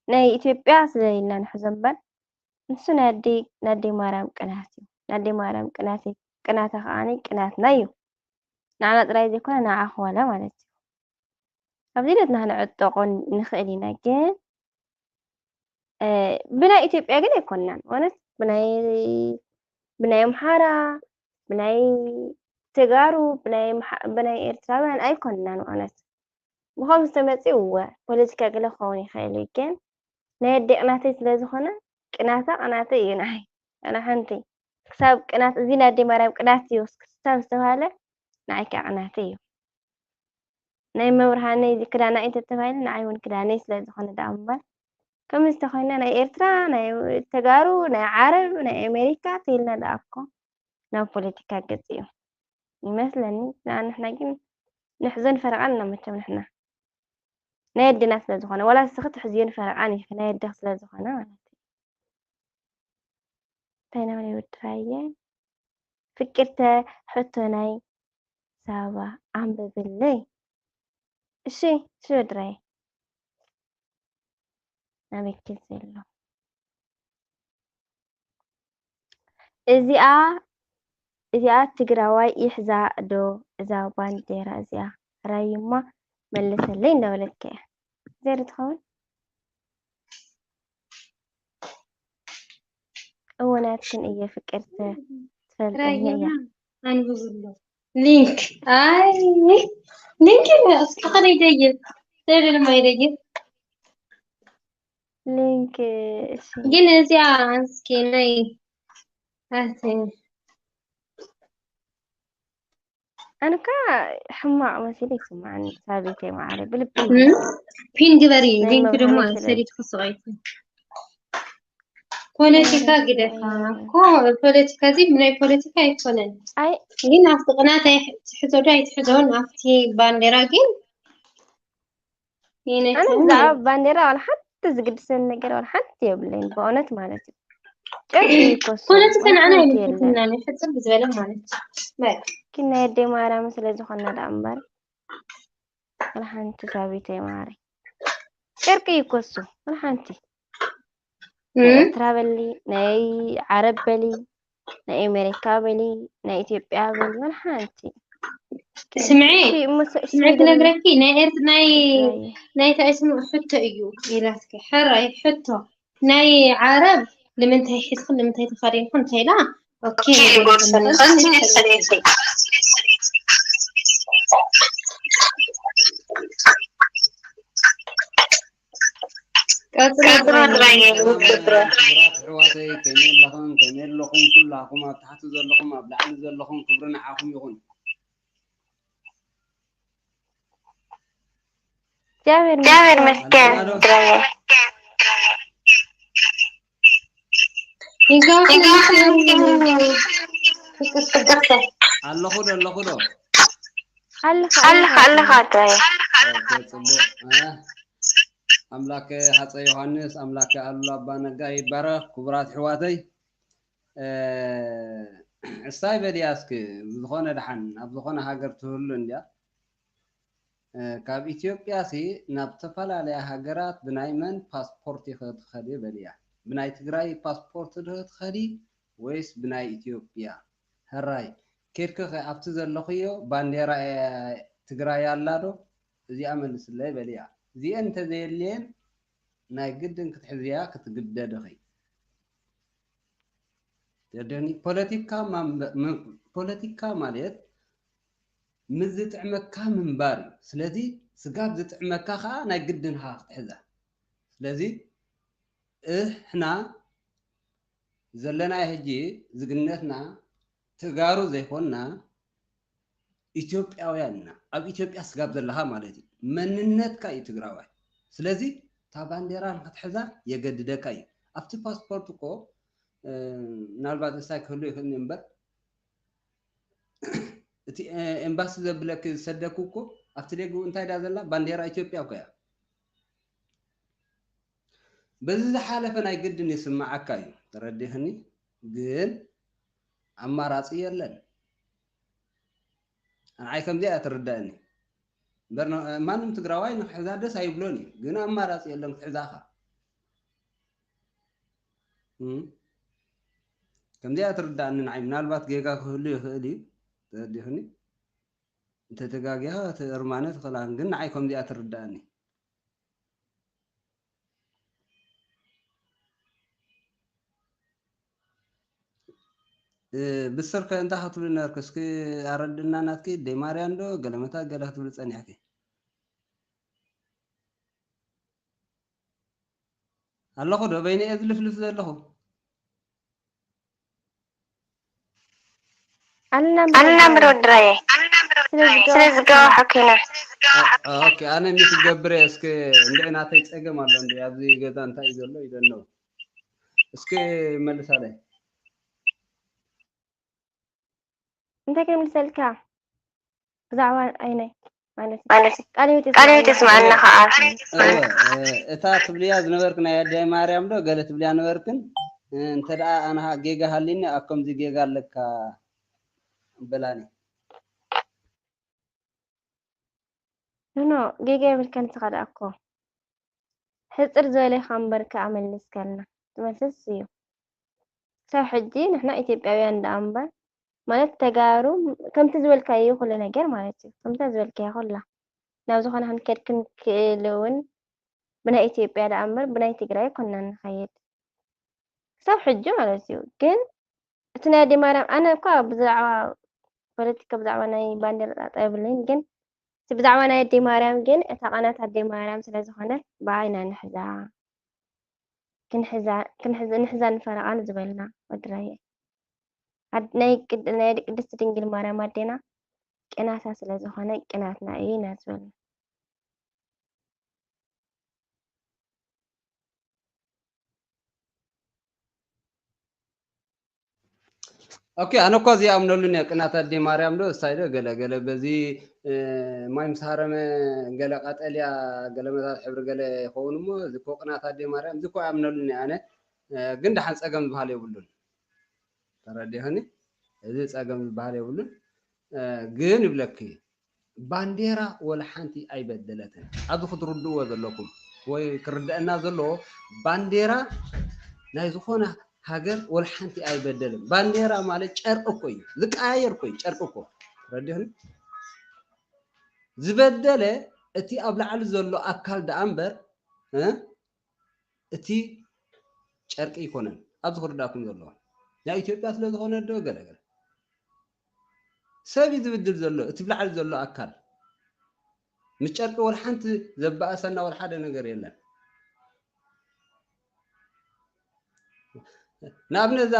ናይ ኢትዮጵያ ስለ ኢልና ንሕዞ እምበር ንሱ ናይ ኣደይ ናይ ኣደይ ማርያም ቅናት እዩ ናይ ኣደይ ማርያም ቅናተይ ቅናታ ከዓኒ ቅናትና እዩ ንዓና ጥራይ ዘይኮነ ንዓኹም ዋላ ማለት እዩ ኣብዚ ኢለትና ክንዕጠቖ ንኽእል ኢና ግን ብናይ ኢትዮጵያ ግን ኣይኮንናን ማለት ብናይ ብናይ ኣምሓራ ብናይ ተጋሩ ብናይ ብናይ ኤርትራውያን ኣይኮንናን ማለት ብኸም ዝተመፅእ እወ ፖለቲካ ገለ ክኸውን ይኽእል እዩ ግን ናይ ኣደይ ቅናተይ ስለ ዝኾነ ቅናታ ቅናተይ እዩ ንዓይ ኣነ ሓንቲ ክሳብ ቅናት እዚ ናይ ኣደይ ማርያም ቅናት እዩ ክሳብ ዝተባሃለ ንዓይ ከዓ ቅናተይ እዩ ናይ መብርሃነይ ክዳና እዩ ተተባሂሉ ንዓይ እውን ክዳነይ ስለ ዝኾነ ደኣ እምበር ከምዚ ተኾይና ናይ ኤርትራ ናይ ተጋሩ ናይ ዓረብ ናይ ኣሜሪካ ተይልና ደኣ እኮ ናብ ፖለቲካ ገፅ እዩ ይመስለኒ ንሕና ግን ንሕዞን ፈረቓን ኢና መቸም ንሕና ናይ ኣድና ስለ ዝኾነ ዋላ ንስኺ ትሕዝዮን ፈረቓን ኢኺ ናይ ኣድኺ ስለ ዝኾነ ማለት እዩ እንታይ ናብለይ ወዲ ራየ ፍቅርተ ሕቶ ናይ ሳባ ኣንብብለይ እሺ እሺ ወዲ ራየ ናበይ ከ ዘሎ እዚኣ እዚኣ ትግራዋይ ይሕዛ ዶ እዛ ባንዴራ እዚኣ ራይማ መለሰለይ እንዳበለትካ እያ ዘሪ ትኸውን እወ ናትክን እየ ፍቅርተ ትፈልጠኒ እያ ራይማ ኣንብብሎ ሊንክ ኣይ ሊንክ እስኪ ከደይ ደይብ ስእሊ ድማ ይደግም። ሊንክ እሺ። ግን እዚኣ እስኪ ናይ ኣቲ ኣነካ ሕማቕ መሲሉ ይስማዓኒ ሳቢተይ ማዕረ ብልቢ ፒን ግበሪ። ናይ ሊንክ ድማ መምሃሪ ስለ- ሰሊት ክስቕ ኣይኮን። ፖለቲካ ግደፋ እኮ። ፖለቲካ እዚ ናይ ፖለቲካ ኣይኮነን። ኣይ ግን ኣብቲ ቅናት ኣይ- ትሕዞ ዶ ኣይትሕዞን ኣብቲ ባንዴራ ግን ይነካ ኣነ ማለት ብዛዕባ ባንዴራ ዋላ ሓንቲ ዝግድሰኒ ነገር ዋላ ሓንቲ የብለይን ብእውነት ማለት እዩ። ጨርቂ ይኮሱ ፖለቲካ ንዓና ዋላ ሓንቲ የለን። ኣይምልከተናን እዩ። ሕጽር ብዝበለ ማለት እዩ። በቃ ግን ናይ ኣደይ ማርያም ስለ ዝኾና ደኣ እምበር ዋላ ሓንቲ ሳቢተይ ማዕረ ጨርቂ ይኮሱ ዋላ ሓንቲ እም? ናይ ኤርትራ በሊ ናይ ዓረብ በሊ ናይ ኣሜሪካ በሊ ናይ ኢትዮጵያ በሊ ዋላ ሓንቲ ስምዒ እሺ፣ እሞ ስ- ስምዒ ስዊድን ክነግረኪ ናይ ኤርት ናይ ትግራይ ናይ እንታይ ስሙ ሕቶ እዩ ኢላትኪ። ሕራይ ሕቶ ናይ ዓረብ ንምንታይ ሒዝክን ንምንታይ ተኸዲንክን እንታይ ኢላ? ኦኬ ንጎድሰን ቀጽሎ ቀጽሎ ድራይ ድራይ ሰላም ክቡራት ኣሕዋተይ፣ ከመይ ኣለኹም? ከመይ ኣለኹም? ኩላኹም ኣብ ታሕቲ ዘለኹም፣ ኣብ ላዕሊ ዘለኹም፣ ክብሪ ንዓኹም ይኹን። እግዚኣብሔር እግዚኣብሔር ይመስገን። ይመስገን ኣለና ዶ? ድራየ። ይገባኹም ይገባኹም ይመስለኒ። ይመስለኒ። ፍቅር ጽብቅቲ። ኣለኹ ዶ ኣለኹ ዶ? ኣለኻ ኣለኻ ኣለኻ ድራየ። ኦኬ፣ ጽቡቕ። እ፣ ኣምላክ ሃፀይ ዮሃንስ፣ ኣምላክ ኣሉላ ኣባ ነጋ ይባረኽ። ክቡራት ኣሕዋተይ፣ እ፣ እስታይ በልያ እስኪ፣ ዝኾነ ደሓን ኣብ ዝኾነ ሃገር ትህሉ እንድያ። እ፣ ካብ ኢትዮጵያ ሲ ናብ ዝተፈላለያ ሃገራት ብናይ መን ፓስፖርት ኢኺ ትኸዲ በልያ? ብናይ ትግራይ ፓስፖርት ዶ ትኸዲ ወይስ ብናይ ኢትዮጵያ? ሕራይ ኬድኪ ኸ ኣብቲ ዘለኽዮ ባንዴራ ትግራይ ኣላ ዶ? እዚኣ መልስለይ በልያ። እዚአን እንተዘየልየን ናይ ግድን ክትሕዝያ ክትግደድ ኢኺ። ተረዲእኒ? ፖለቲካ ማንበ- ም- ፖለቲካ ማለት ምስ ዝጥዕመካ ምንባር እዩ። ስለዚ ስጋብ ዝጥዕመካ ከዓ ናይ ግድን ኢኻ ክትሕዛ። ስለዚ እሕና ዘለና ሕጂ ዝግነትና ተጋሩ ዘይኮንና ኢትዮጵያውያን ኢና። ኣብ ኢትዮጵያ ስጋብ ዘለኻ ማለት እዩ። መንነትካ እዩ ትግራዋይ። ስለዚ እታ ባንዴራ ንክትሕዛ የገድደካ እዩ። ኣብቲ ፓስፖርት እኮ እ፣ ምናልባት እሳይ ክህሉ ይኽእል እዩ እምበር እቲ እ፣ ኤምባሲ ዘብለክ ዝሰደኩ እኮ ኣብቲ ደጉ እንታይ ዳ ዘላ ባንዴራ ኢትዮጵያ እኮ እያ። በዚ ዝሓለፈ ናይ ግድን ይስማዓካ እዩ፣ ተረዲኽኒ? ግን ኣማራፂ የለን። ንዓይ ከምዚኣ እያ ትርዳእኒ እምበር ን- ማንም ትግራዋይ ንክሕዛ ደስ ኣይብሎን እዩ፣ ግን ኣማራፂ የለን ክትሕዛኻ። እም። ከምዚኣ ትርዳእኒ ንዓይ። ምናልባት ጌጋ ክህሉ ይኽእል እዩ፣ ተረዲኽኒ? እንተተጋጊኻ ክትእርማኒ ትኽእል፣ ግን ንዓይ ከምዚኣ ትርዳእኒ። እ፣ ብስር ከ እንታይ ክትብል ነርክ? እስኪ ኣረድእና ናትኪ። ደይ ማርያም ዶ ገለመታ ገለ ክትብል ጸኒሕኪ? ኣለኹ ዶ በይነ እየ ዝልፍልፍ ዘለኹ? ኣልና ኣልና ምሮ ድራየ። ስለ ስለ ዝገባሕ ኮይነ። ኦኬ፣ ኣነ ሚስ ገብረ እስኪ እንድዒ ናተይ ጸገም ኣሎ እንዲ ኣብዚ ገዛ እንታይ እዩ ዘሎ ይደነው። እስኪ መልሳለይ። እንታይ ክምልሰልካ ብዛዕባ ኣይናይ ማለት እዩ። ማለት እዩ። ቃለ ሕይወት ቃለ ሕይወት የስምዓና ከዓ። እወ፣ እ፣ እታ ትብልያ ዝነበርክ ናይ ኣደይ ማርያም ዶ ገለ ትብልያ ነበርክን? እ፣ እንተ ደኣ ኣነ ሃ- ጌጋ ሃሊኒ ኣብ ከምዚ ጌጋ ኣለካ በላኒ። ኖ ጌጋ የብልካን ንስኻ ደኣ እኮ ሕጽር ዝበለ ኢኻ እምበር ከኣ መልስካልና። ትመልስስ እዩ። ክሳብ ሕጂ ንሕና ኢትዮጵያውያን ደኣ እምበር ማለት ተጋሩ ከምቲ ዝበልካዮ ኩሉ ነገር ማለት እዩ። ከምታ ዝበልካዮ ኩላ ናብ ዝኾነ ክንከድ ክንክእል እውን ብናይ ኢትዮጵያ ደኣ እምበር ብናይ ትግራይ ኣይኮንና ንኸይድ። ክሳብ ሕጂ ማለት እዩ። ግን እቲ ናይ ኣደይ ማርያም ኣነ እኳ ብዛዕባ ፖለቲካ ብዛዕባ ናይ ባንዴራ ጣጣ የብለይን ግን ብዛዕባ ናይ ኣደይ ማርያም ግን፣ እታ ቕናት ኣደይ ማርያም ስለ ዝኾነት፣ ብኣ ኢና ንሕዛ። ክንሕዛ፣ ክንሕዝ-፣ ንሕዛን ንፈረቓን ዝበልና ወዲ ራየ። ኣድ-፣ ናይ ቅድ-፣ ናይ ቅድስቲ ድንግል ማርያም ኣዴና ቅናታ ስለ ዝኾነ ቅናትና እዩ ኢና ዝበልና። ኦኬ፣ ኣነ እኮ እዚ ኣምነሉን እየ። ቅናት ኣዴ ማርያም ዶ እሳይ ዶ ገለ ገለ በዚ፣ እ፣ ማይ ምስ ሃረመ ገለ ቀጠልያ ገለ መታት ሕብሪ ገለ ይኸውን እሞ፣ እዚ እኮ ቅናት ኣዴ ማርያም፣ እዚ እኮ ኣምነሉን እየ ኣነ። እ፣ ግን ደሓን ጸገም ዝበሃል የብሉን። ተረዲእኒ? እዚ ጸገም ዝበሃል የብሉን። እ፣ ግን ይብለኪ፣ ባንዴራ ወላ ሓንቲ ኣይበደለትን። ኣብዚ ክትርድእዎ ዘለኩም ወይ ክርደአና ዘለዎ፣ ባንዴራ ናይ ዝኾነ ሃገር ወላ ሓንቲ ኣይበደልን። ባንዴራ ማለት ጨርቂ እኮ እዩ፣ ዝቀያየር እኮ እዩ ጨርቂ እኮ። ተረዲእኒ? ዝበደለ እቲ ኣብ ላዕሊ ዘሎ ኣካል ደኣ እምበር፣ እ፣ እቲ ጨርቂ ኣይኮነን። ኣብዚ ክርዳእኩም ዘለዎ ናይ ኢትዮጵያ ስለ ዝኾነ ዶ ገለ ገለ ሰብ እዩ ዝብድል ዘሎ፣ እቲ ብላዕሊ ዘሎ ኣካል። ምስ ጨርቂ ወላ ሓንቲ ዘባእሰና ወላ ሓደ ነገር የለን። ንኣብነት እዛ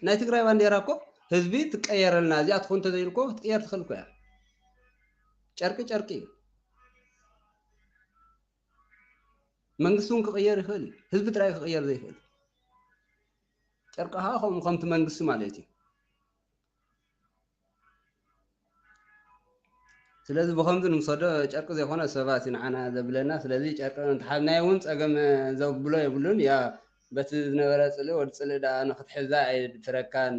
ናይ ትግራይ ባንዴራ እኮ ህዝቢ ትቀየረልና፣ እዚኣ ትኾን እንተዘይልኮ ክትቅየር ትኽእል እኮ እያ። ጨርቂ ጨርቂ እዩ። መንግስቲ እውን ክቕየር ይኽእል እዩ። ህዝቢ ጥራይ ክቕየር ዘይኽእል። ጨርቂ ኸዓ ከምኡ ከምቲ መንግስቲ ማለት እዩ። ስለዚ ብኸምዚ ንውሰዶ፣ ጨርቂ ዘይኮነ ሰባት እዩ ንዓና ዘብለና። ስለዚ ጨርቂ እንተሓዝናዮ እውን ጸገም ዘብሎ የብሉን። ያ በቲ ዝነበረ ጽልኢ ወዲ ጽልኢ ደኣ ንኽትሕዛ ኣይድፍረካን።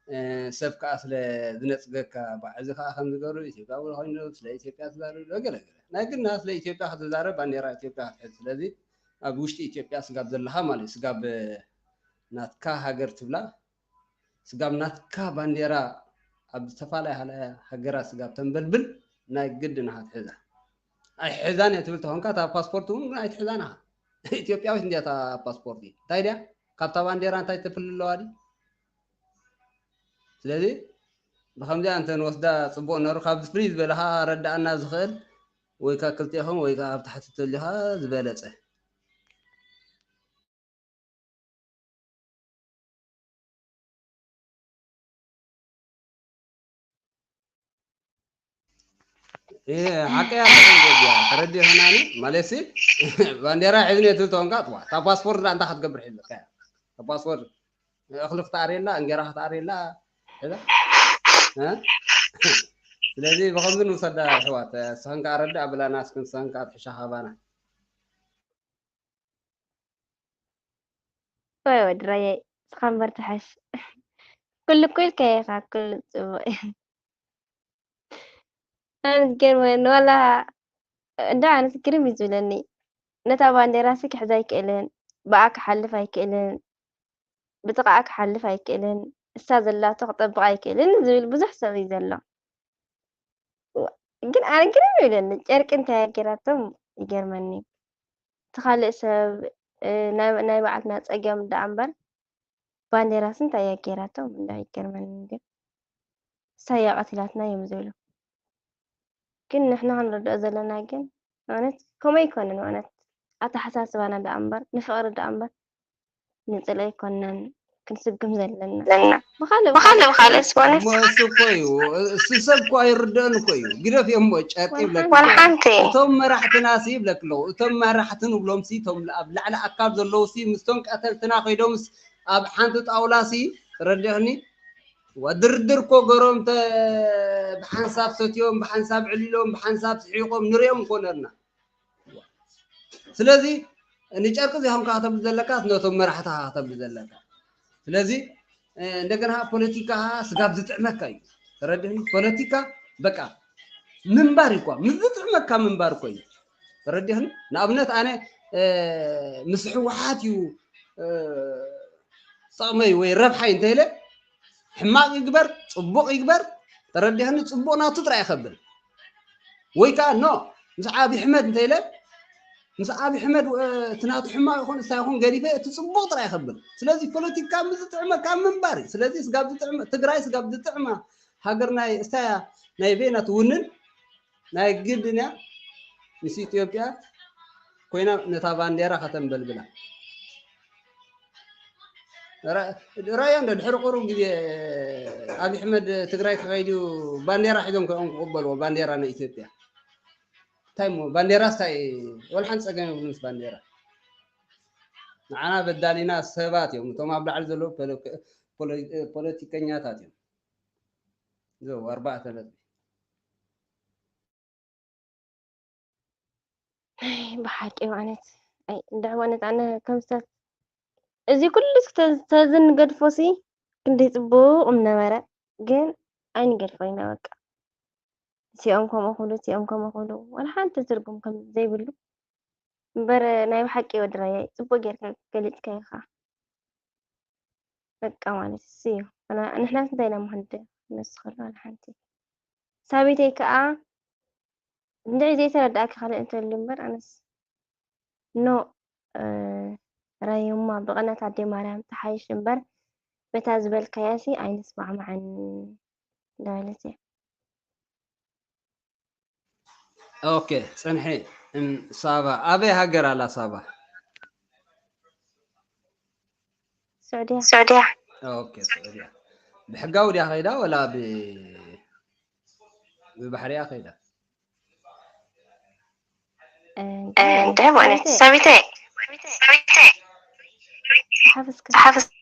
እ፣ ሰብ ከኣ ስለ ዝነጽገካ፣ ባዕ እዚ ከኣ ከም ዝገሩ ኢትዮጵያዊ ኮይኑ ስለ ኢትዮጵያ ትዛረብ ዶ ገለ ገለ። ናይ ግድና ስለ ኢትዮጵያ ክትዛረብ ባንዴራ ኢትዮጵያ ክትሕዝ። ስለዚ ኣብ ውሽጢ ኢትዮጵያ ስጋብ ዘለኻ ማለት እዩ፣ ስጋብ ናትካ ሃገር ትብላ፣ ስጋብ ናትካ ባንዴራ ኣብ ዝተፈላለያ ሃገራት ስጋብ ተንበልብል ናይ ግድን ኢኻ ትሕዛ። ኣይሕዛን እየ ትብል ተኾንካ፣ እታ ፓስፖርት እውን ኣይትሕዛን ኢኻ። ኢትዮጵያዊት እንድያ እታ ፓስፖርት። እንታይ ድያ? ካብታ ባንዴራ እንታይ ተፍሊ ኣለዋ ድዩ? ስለዚ ብኸምዚኣ እንተ ንወስዳ ጽቡቕ ነሩ። ካብዚ ፍልይ ዝበለ ኸኣ ረዳእና ዝኽእል ወይ ከኣ ክልቴኹም ወይ ከኣ ኣብ ታሕቲ ተሊኻ ዝበለጸ። ይሄ ሓቀይ ኣለኹም ዘድያ ተረዲእ ሆናኒ ማለትሲ ባንዴራ ሒዝን የትብል ተኾንካ፣ እዋ፣ እታ ፓስፖርት ደኣ እንታይ ክትገብር ሒዝካ እያ? እታ ፓስፖርት እኽሊ ክትኣርየላ፣ እንጌራ ክትኣርየላ፣ እዛ፣ እ? ስለዚ ብኸምዚ ንውሰዳ ኣሕዋት፣ ንስኽን ከኣ ረዳእ ብላና፣ እስክን ንስኽን ከኣ ትሕሻ ካባና። ወይ ወዲ ራየይ፣ ንስኻ እምበር ትሕሽ። ኩሉ እኮ ኢልካዮ ኢኻ፣ ኩሉ ጽቡቕ እዩ። ኣነ ዝገርመኒ፣ ዋላ እንዳ ኣነስ ግርም እዩ ዝብለኒ። ነታ ባንዴራሲ ክሕዛ ኣይክእልን፣ ብኣ ክሓልፍ ኣይክእልን፣ ብጥቓኣ ክሓልፍ ኣይክእልን፣ እሳ ዘላቶ ክጠብቕ ኣይክእልን ዝብል ብዙሕ ሰብ እዩ ዘሎ። ዋ-፣ ግን ኣነ ግርም ይብለኒ፣ ጨርቂ እንታይ ኣገይራቶም ይገርመኒ። እቲ ካልእ ሰብ፣ እ፣ ናይ፣ ናይ ባዕልና ጸገም ደኣ እምበር፣ ባንዴራስ እንታይ እያ ገይራቶም? እንዳ ይገርመኒ ግን። እሳ እያ ቀቲላትና እዮም ዝብሉ። ግን ንሕና ክንርድኦ ዘለና ግን፣ ማለት፣ ከምኡ ኣይኮነን፣ ማለት፣ ኣተሓሳስባና ደኣ እምበር፣ ንፍቕሪ ደኣ እምበር፣ ንጽልኢ ኣይኮነን ክንስጉም ዘለና። ብኻልእ፣ ብኻልእ፣ ብኻልእ፣ ብኻልእ፣ ብኻልእ፣ ዝኾነ እሞ እሱ እኮ እዩ፣ እሱ ሰብ እኮ ኣይርድኦን እኮ እዩ። ግደፍ እዮም እሞ ጨርቂ ይብለክ። ዋላ ሓንቲ። እቶም መራሕትና ሲ ይብለክ ኣለዉ። እቶም መራሕቲ ንብሎም ሲ፣ እቶም ኣብ ላዕሊ ኣካል ዘለዉ ሲ፣ ምስቶም ቀተልትና ከይዶምስ ኣብ ሓንቲ ጣውላ ሲ፣ ተረዲእኽኒ? ዋ፣ ድርድር እኮ ገሮም ተ-፣ ብሓንሳብ ሰትዮም፣ ብሓንሳብ ዕሊሎም፣ ብሓንሳብ ስሒቖም ንሪኦም እኮ ነርና። ስለዚ ንጨርቂ ዘይኮንካ ከተብል ዘለካ፣ ነቶም መራሕትኻ ከተብል ዘለካ። ስለዚ፣ እ፣ እንደገና ፖለቲካ ስጋብ ዝጥዕመካ እዩ። ተረዲእኒ? ፖለቲካ በቃ ምንባር እዩ እኳ፣ ምስ ዝጥዕመካ ምንባር እኮ እዩ። ተረዲእኒ? ንኣብነት ኣነ፣ እ፣ ምስ ህወሓት እዩ፣ እ፣ ጥቕመይ ወይ ረብሓይ እንተኢለ፣ ሕማቕ ይግበር፣ ጽቡቕ ይግበር፣ ተረዲእኒ? ጽቡቕ ናቱ ጥራይ ይኸብል። ወይ ከኣ ኖ፣ ምስ ዓቢ ኣሕመድ እንተኢለ፣ ምስ ዓቢ ኣሕመድ፣ እ፣ እቲ ናቱ ሕማቕ ይኹን እንታይ ይኹን ገዲፈ፣ እቲ ጽቡቕ ጥራይ ይኸብል። ስለዚ ፖለቲካ ምስ ዝጥዕመካ ምንባር እዩ። ስለዚ ስጋብ ዝጥዕመ-፣ ትግራይ ስጋብ ዝጥዕማ ሃገር ናይ እስታያ ናይ ቤና ትውንን፣ ናይ ግድን እያ ምስ ኢትዮጵያ ኮይና ነታ ባንዴራ ከተንበልብላ። ራ-፣ ራእዮ እንዶ ድሕሪ ቁሩብ ግዜ ኣብይ ኣሕመድ ትግራይ ክኸይድ እዩ፣ ባንዴራ ሒዞም ኮይኦም ክቕበልዎ፣ ባንዴራ ናይ ኢትዮጵያ። እንታይ እሞ ባንዴራ ስታይ ወላ ሓንቲ ጸገም የብሉን ምስ ባንዴራ። ንዓና በዳሊና ሰባት እዮም እቶም ኣብ ላዕሊ ዘለዉ ፖለቲ-፣ ፖለ-፣ ፖለቲከኛታት እዮም። ዘው ኣርባዕተ ነጥቢ። ብሓቂ ማለት ኣይ እንድዒ ማለት ኣነ ከም ሰብ እዚ ኩሉ ተዝንገድፎ ሲ ክንደይ ጽቡቕ ምነበረ። ግን ኣይንገድፎ ኢና በቃ። እዚኦም ከምኡ ክብሉ እዚኦም ከምኡ ክብሉ ዋላ ሓንቲ ትርጉም ከም ዘይብሉ እምበር ናይ ብሓቂ ወዲ ራያይ ጽቡቕ ጌርካ ገሊጽካዮ ኢኻ። በቃ ማለት እሱ እዩ። ኣና ንሕናስ እንታይ ኢና ምኽንደ ነሱ ከሎ ኣላ ሓንቲ ሳቢተይ ከኣ እንድዒ ዘይተረዳእኪ ካልእ እንተልዩ እምበር ኣነስ ኖ ራዩማ ብቕነት ኣደይ ማርያም ትሓይሽ እምበር በታ ዝበልካያሲ ኣይንስማዕማዕን እንዳበለት እያ። ኦኬ፣ ጽንሒ። እም፣ ሳባ ኣበይ ሃገር ኣላ ሳባ? ስዑድያ። ስዑድያ። ኦኬ፣ ስዑድያ። ብሕጋዊ ድያ ከይዳ ወላ ብ-፣ ብባሕሪ እያ ከይዳ? እንደ ማለት ሳቢተይ። ሳቢተይ። ሓፍስካ። ሓፍስ-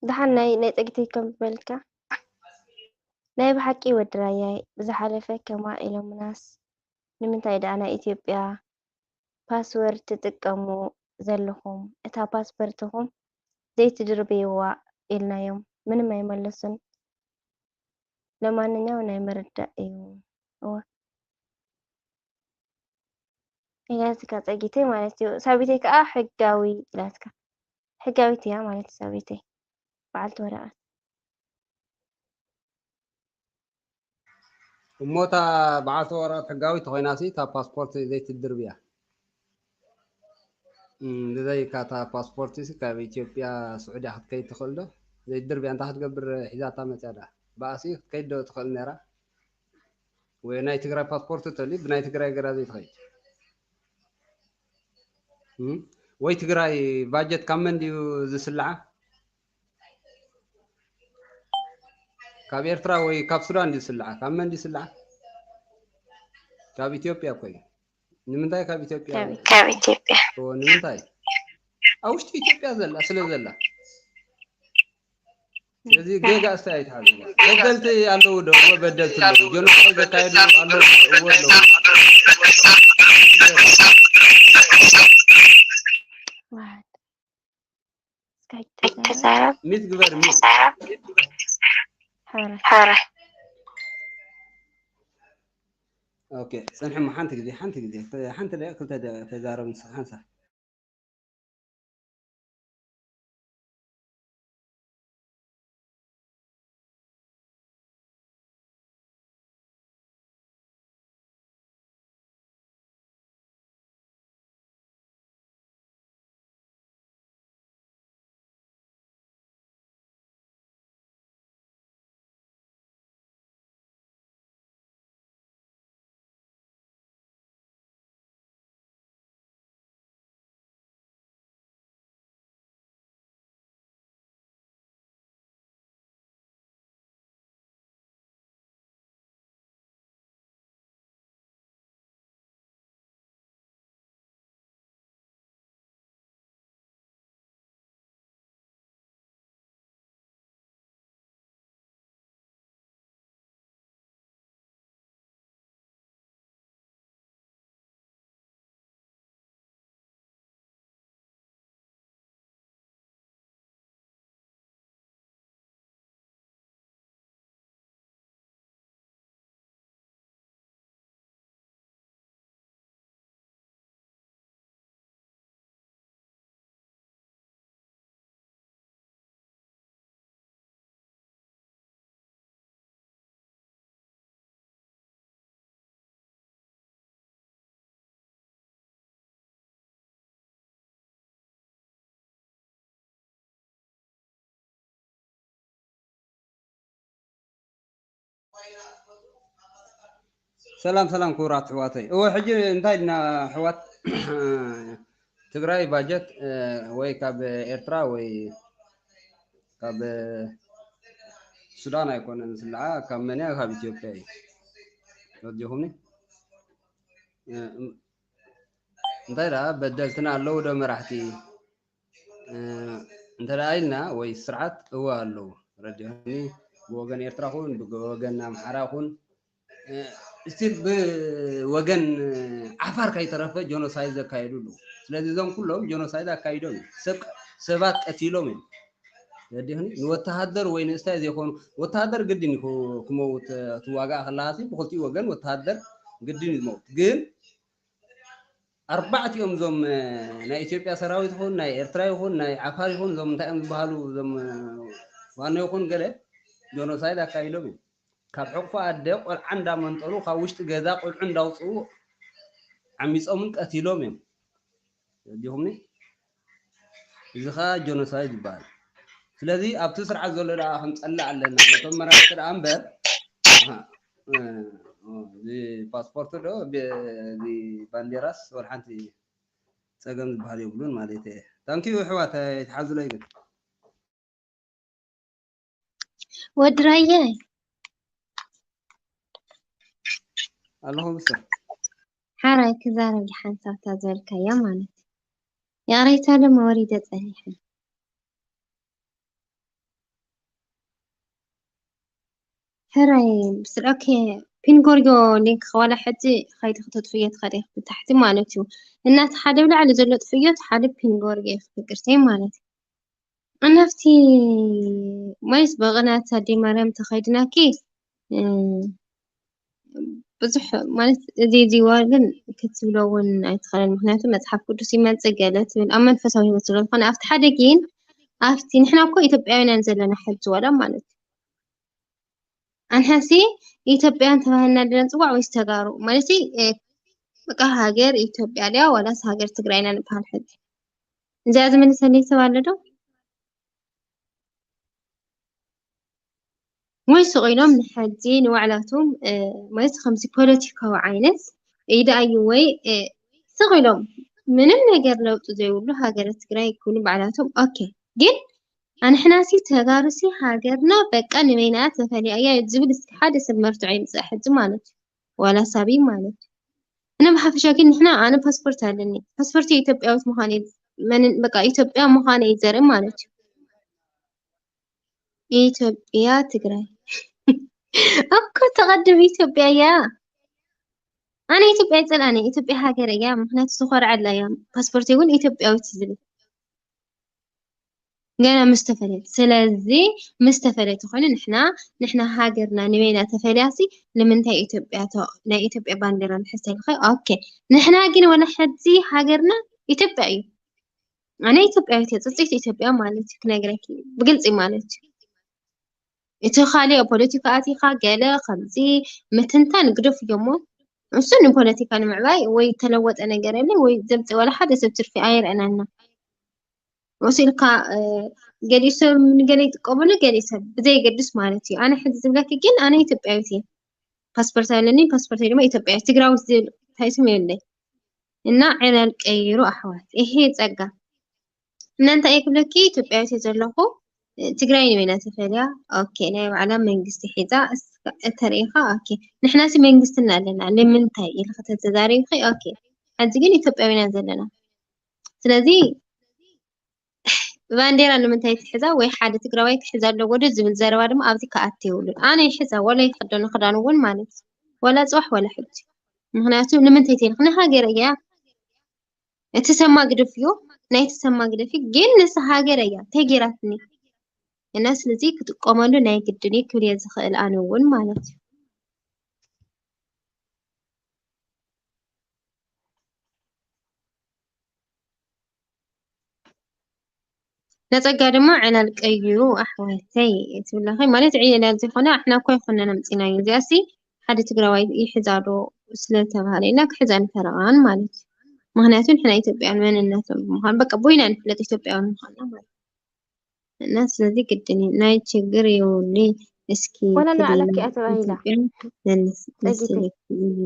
ደሓን ናይ ናይ ጸጊተይ ከም ዝበልካ ናይ ብሓቂ ወዲ ራያይ ብዝሓለፈ ከማ ኢሎምናስ ንምንታይ ደኣ ናይ ኢትዮጵያ ፓስወርድ ትጥቀሙ ዘለኹም እታ ፓስፖርትኹም ዘይትድርብይዋ ኢልናዮም ምንም ኣይመለሱን ለማንኛው ናይ ምርዳእ እዩ እወ ኢላትካ ጸጊተይ ማለት እዩ። ሳቢተይ ከኣ ሕጋዊ ኢላትካ። ሕጋዊት እያ ማለት እዩ ሳቢተይ። በዓልቲ ወረቐት። እሞ እታ በዓልቲ ወረቐት ሕጋዊት ተኾይናሲ እታ ፓስፖርት ዘይትድርብያ። እም፣ ብዘይካ እታ ፓስፖርት ሲ ካብ ኢትዮጵያ ስዑድያ ክትከይድ ትኽእል ዶ? ዘይትድርብያ እንታይ ክትገብር ሒዛታ መጽያ ዳ? ብኣሲ ክትከይድ ዶ ትኽእል ነራ? ወይ ናይ ትግራይ ፓስፖርት ተልዩ ብናይ ትግራይ ገራ ዘይትኸይድ እም? ወይ ትግራይ ባጀት ካብ መን ድዩ ዝስልዓ? ካብ ኤርትራ ወይ ካብ ሱዳን ድዩ ዝስልዓ? ካብ መን ድዩ ዝስልዓ? ካብ ኢትዮጵያ እኮ እዩ። ንምንታይ ካብ ኢትዮጵያ? ካብ ኢትዮጵያ። እዎ፣ ንምንታይ? ኣብ ውሽጢ ኢትዮጵያ ዘላ ስለ ዘላ ስለዚ ጌጋ እስታይ ኣይትሓዙ። በደልቲ ኣለዉ ዶ? እወ በደልቲ ኣለዉ። ጆኖሳይድ ዘካየዱ ኣለዉ ዶ? እወ ኣለዉ። ሚት ግበር ሚት። ኦኬ፣ ጸንሕሞ ሓንቲ ግዜ፣ ሓንቲ ግዜ፣ ሓንቲ ደቂቕ ክልተ ደቂቕ ተዛረብ ንስኻ ሓንሳብ። ሰላም ሰላም ክቡራት ኣሕዋተይ። እወ ሕጂ እንታይ ድና ኣሕዋት ትግራይ ባጀት ወይ ካብ ኤርትራ ወይ ካብ ሱዳን ኣይኮነን ዝስልዓ፣ ካብ መን እያ? ካብ ኢትዮጵያ እዩ። ረዲኹምኒ እንታይ ደኣ በደልትና ኣለዉ ዶ መራሕቲ? እንተ ደኣ ኢልና ወይ ስርዓት እወ ኣለዉ። ረዲኹምኒ ብወገን ኤርትራ ኹን ብወገን ኣምሓራ ኹን እስቲ ብወገን ዓፋር ከይተረፈ ጀኖሳይድ ዘካየዱ ኣለዉ። ስለዚ እዞም ኩሎም ጀኖሳይድ ኣካይዶም እዮም። ሰብ ሰባት ቀቲሎም እዮም። ረዲኹምኒ ንወተሃደር ወይ ንእስታይ ዘይኮኑ ወተሃደር ግድን እዩ ክመውት ትዋጋእ ከለኻ ብክልቲኡ ወገን ወተሃደር ግድን እዩ ዝመውት ግን ኣርባዕቲኦም እዞም ናይ ኢትዮጵያ ሰራዊት ይኹን ናይ ኤርትራ ይኹን ናይ ዓፋር ይኹን እዞም እንታይ እዮም ዝበሃሉ እዞም ዋና ይኹን ገለ ጆኖሳይድ ኣካይዶም እዮም። ካብ ሕቑፎ ኣደ ቆልዓ እንዳመንጠሉ ካብ ውሽጢ ገዛ ቆልዑ እንዳውፅኡ ዓሚፆምን ቀቲሎም እዮም። ረዲኹምኒ እዚ ኸዓ ጆኖሳይድ ይበሃል። ስለዚ ኣብቲ ስርዓት ዘሎ ደኣ ክንፀልእ ኣለና ነቶም መራሕቲ ደኣ እምበር እዚ ፓስፖርት ዶ እዚ ባንዴራስ ወላ ሓንቲ ፀገም ዝበሃል የብሉን ማለት እየ። ታንኪዩ ኣሕዋት ኣይትሓዙለይ ግን ወዲ ራየ ኣለኹ ብስር ሓራይ ክዛረብ ሓንሳብ እታ ዝበልካያ ማለት እዩ። ይቕሬታ ድማ ወሪደ ጸኒሐ። ሕራይ ብስል ኦኬ ፒንጎርዮ ሊንክ ከዋላ ሕጂ ኸይዲ ክተጥፍዮ ትኸዲ ብታሕቲ ማለት እዩ። እናቲ ሓደ ብላዕሊ ዘሎ ጥፍዮ ሓደ ፒንጎርዮ ይኽፍል ቅርተይ ማለት እዩ። እናፍቲ ወይስ በቕናት ኣዲ ማርያም ተኸይድናኪ ብዙሕ ማለት እዚ እዚዋ ግን ክትብሎ እውን ኣይትኽእልን። ምክንያቱ መፅሓፍ ቅዱስ ይመፅእ ገለ ትብል ኣብ መንፈሳዊ ህይወት ስለ ዝኾነ ኣብቲ ሓደ ግን ኣብቲ ንሕና እኮ ኢትዮጵያውያን ዘለና ሕጂ ዋላ ማለት እዩ። ኣንሓሲ ኢትዮጵያውያን ተባሂልና ድና ንፅዋዕ ወይስ ተጋሩ ማለት በቃ ሃገር ኢትዮጵያ ድያ ዋላስ ሃገር ትግራይና ንበሃል ሕጂ? እዚኣ ዝመልሰለይ ሰብ ኣሎ ዶ? ወይ ስቕ ኢሎም ንሕጂ ንባዕላቶም ማለት ከምዚ ፖለቲካዊ ዓይነት ኢዳ እዩ ወይ ስቕ ኢሎም ምንም ነገር ለውጢ ዘይብሉ ሃገረ ትግራይ ይኩኑ ባዕላቶም ኦኬ። ግን ኣንሕናሲ ተጋሩሲ ሃገርና በቃ ንበይና ተፈልያ እያ ዝብል እስኪ ሓደ ሰብ መርትዖ ይምፅእ ሕጂ ማለት እዩ። ዋላ ሳቢ ማለት እዩ። እና ብሓፈሻ ግን ንሕና ኣነ ፓስፖርት ኣለኒ ፓስፖርት ኢትዮጵያዊት ምዃን በቃ ኢትዮጵያ ምዃን እዩ ዘርኢ ማለት እዩ። ኢትዮጵያ ትግራይ እኮ ተቐድም ኢትዮጵያ እያ። ኣነ ኢትዮጵያ ይፀላእኒ ኢትዮጵያ ሃገር እያ ምክንያቱ ዝኾርዐላ እያ ፓስፖርት እውን ኢትዮጵያዊት ዝብል ገና ምስ ተፈለየት ስለዚ ምስ ተፈለየት ኮይኑ ንሕና ንሕና ሃገርና ንበይና ተፈልያሲ ንምንታይ ኢትዮጵያ ናይ ኢትዮጵያ ባንዴራ ንሕሰልኸ ኦኬ ንሕና ግን ወላ ሕዚ ሃገርና ኢትዮጵያ እዩ ኣነ ኢትዮጵያዊት እየ ፅፅይት ኢትዮጵያ ማለት እዩ ክነግረኪ ብግልፂ ማለት እዩ እቲ ካሊእ ፖለቲካ ኣቲኻ ገለ ከምዚ ምትንታን ግደፍ እዮሞ እሱ ንፖለቲካ ንምዕባይ ወይ ተለወጠ ነገር የለ ወይ ዘምፀ ወላ ሓደ ሰብ ትርፊ ኣይረአናና ወሲልካ ገሊኡ ሰብ ንገለ ይጥቀመሉ ገሊኡ ሰብ ብዘየገድስ ማለት እዩ ኣነ ሕዚ ዝብለኪ ግን ኣነ ኢትዮጵያዊት እየ ፓስፖርት ኣለኒ ፓስፖርት ድማ ኢትዮጵያ ትግራዊት ዝብል ታይስም የለይ እና ዕላል ቀይሩ ኣሕዋት ይሄ ጸጋ እና እንታይ እየ ክብለኪ ኢትዮጵያዊት እየ ዘለኹ ትግራይ ንበይና ተፈልያ ኦኬ ናይ ባዕላ መንግስቲ ሒዛ እተርእኻ ኦኬ ንሕናሲ መንግስትና ኣለና ንምንታይ ኢልኺ ተተዛሪብኺ ኦኬ ሕጂ ግን ኢትዮጵያዊና ዘለና ስለዚ ባንዴራ ንምንታይ ትሕዛ ወይ ሓደ ትግራዋይ ክሕዛ ኣለዎ ዶ ዝብል ዘረባ ድማ ኣብዚ ክኣቲ የብሉን ኣነ ይሕዛ ወላ ይክደኖ ክዳን እውን ማለት ወላ ፅባሕ ወላ ሕጂ ምክንያቱ ንምንታይ ተልክ ንሃገር እያ እቲ ሰማ ግደፍዮ ናይ እቲ ሰማ ግደፊ ግን ንስ ሃገር እያ ተጌራትኒ እና ስለዚ ክጥቀመሉ ናይ ግድን ክብል እየ ዝኽእል ኣነ እውን ማለት እዩ ነፀጋ ድማ ዕላል ቀይሩ ኣሕዋተይ ትብለኸ ማለት ዕላል ዘይኮነ ኣሕና እኮ ይኮነን ኣምፂናዮ እዚኣሲ ሓደ ትግራዋይ ይሕዛዶ ስለተባሃለ ኢና ክሕዛ ንፈረቃን ማለት እዩ ምክንያቱ ንሕና ኢትዮጵያን መንነቶም ብምኳን በቃ ቦይና ንፍለጥ ኢትዮጵያዊ ምኳንና ማለት እና ስለዚ ግድን እዩ ናይ ችግር የውሊ እስኪ ወላ ንባዕላ ክሊና እኮ እያ ተባሂላ። ኢትዮጵያ መልስ ጸጊተይ። መሲለኪ እዩ።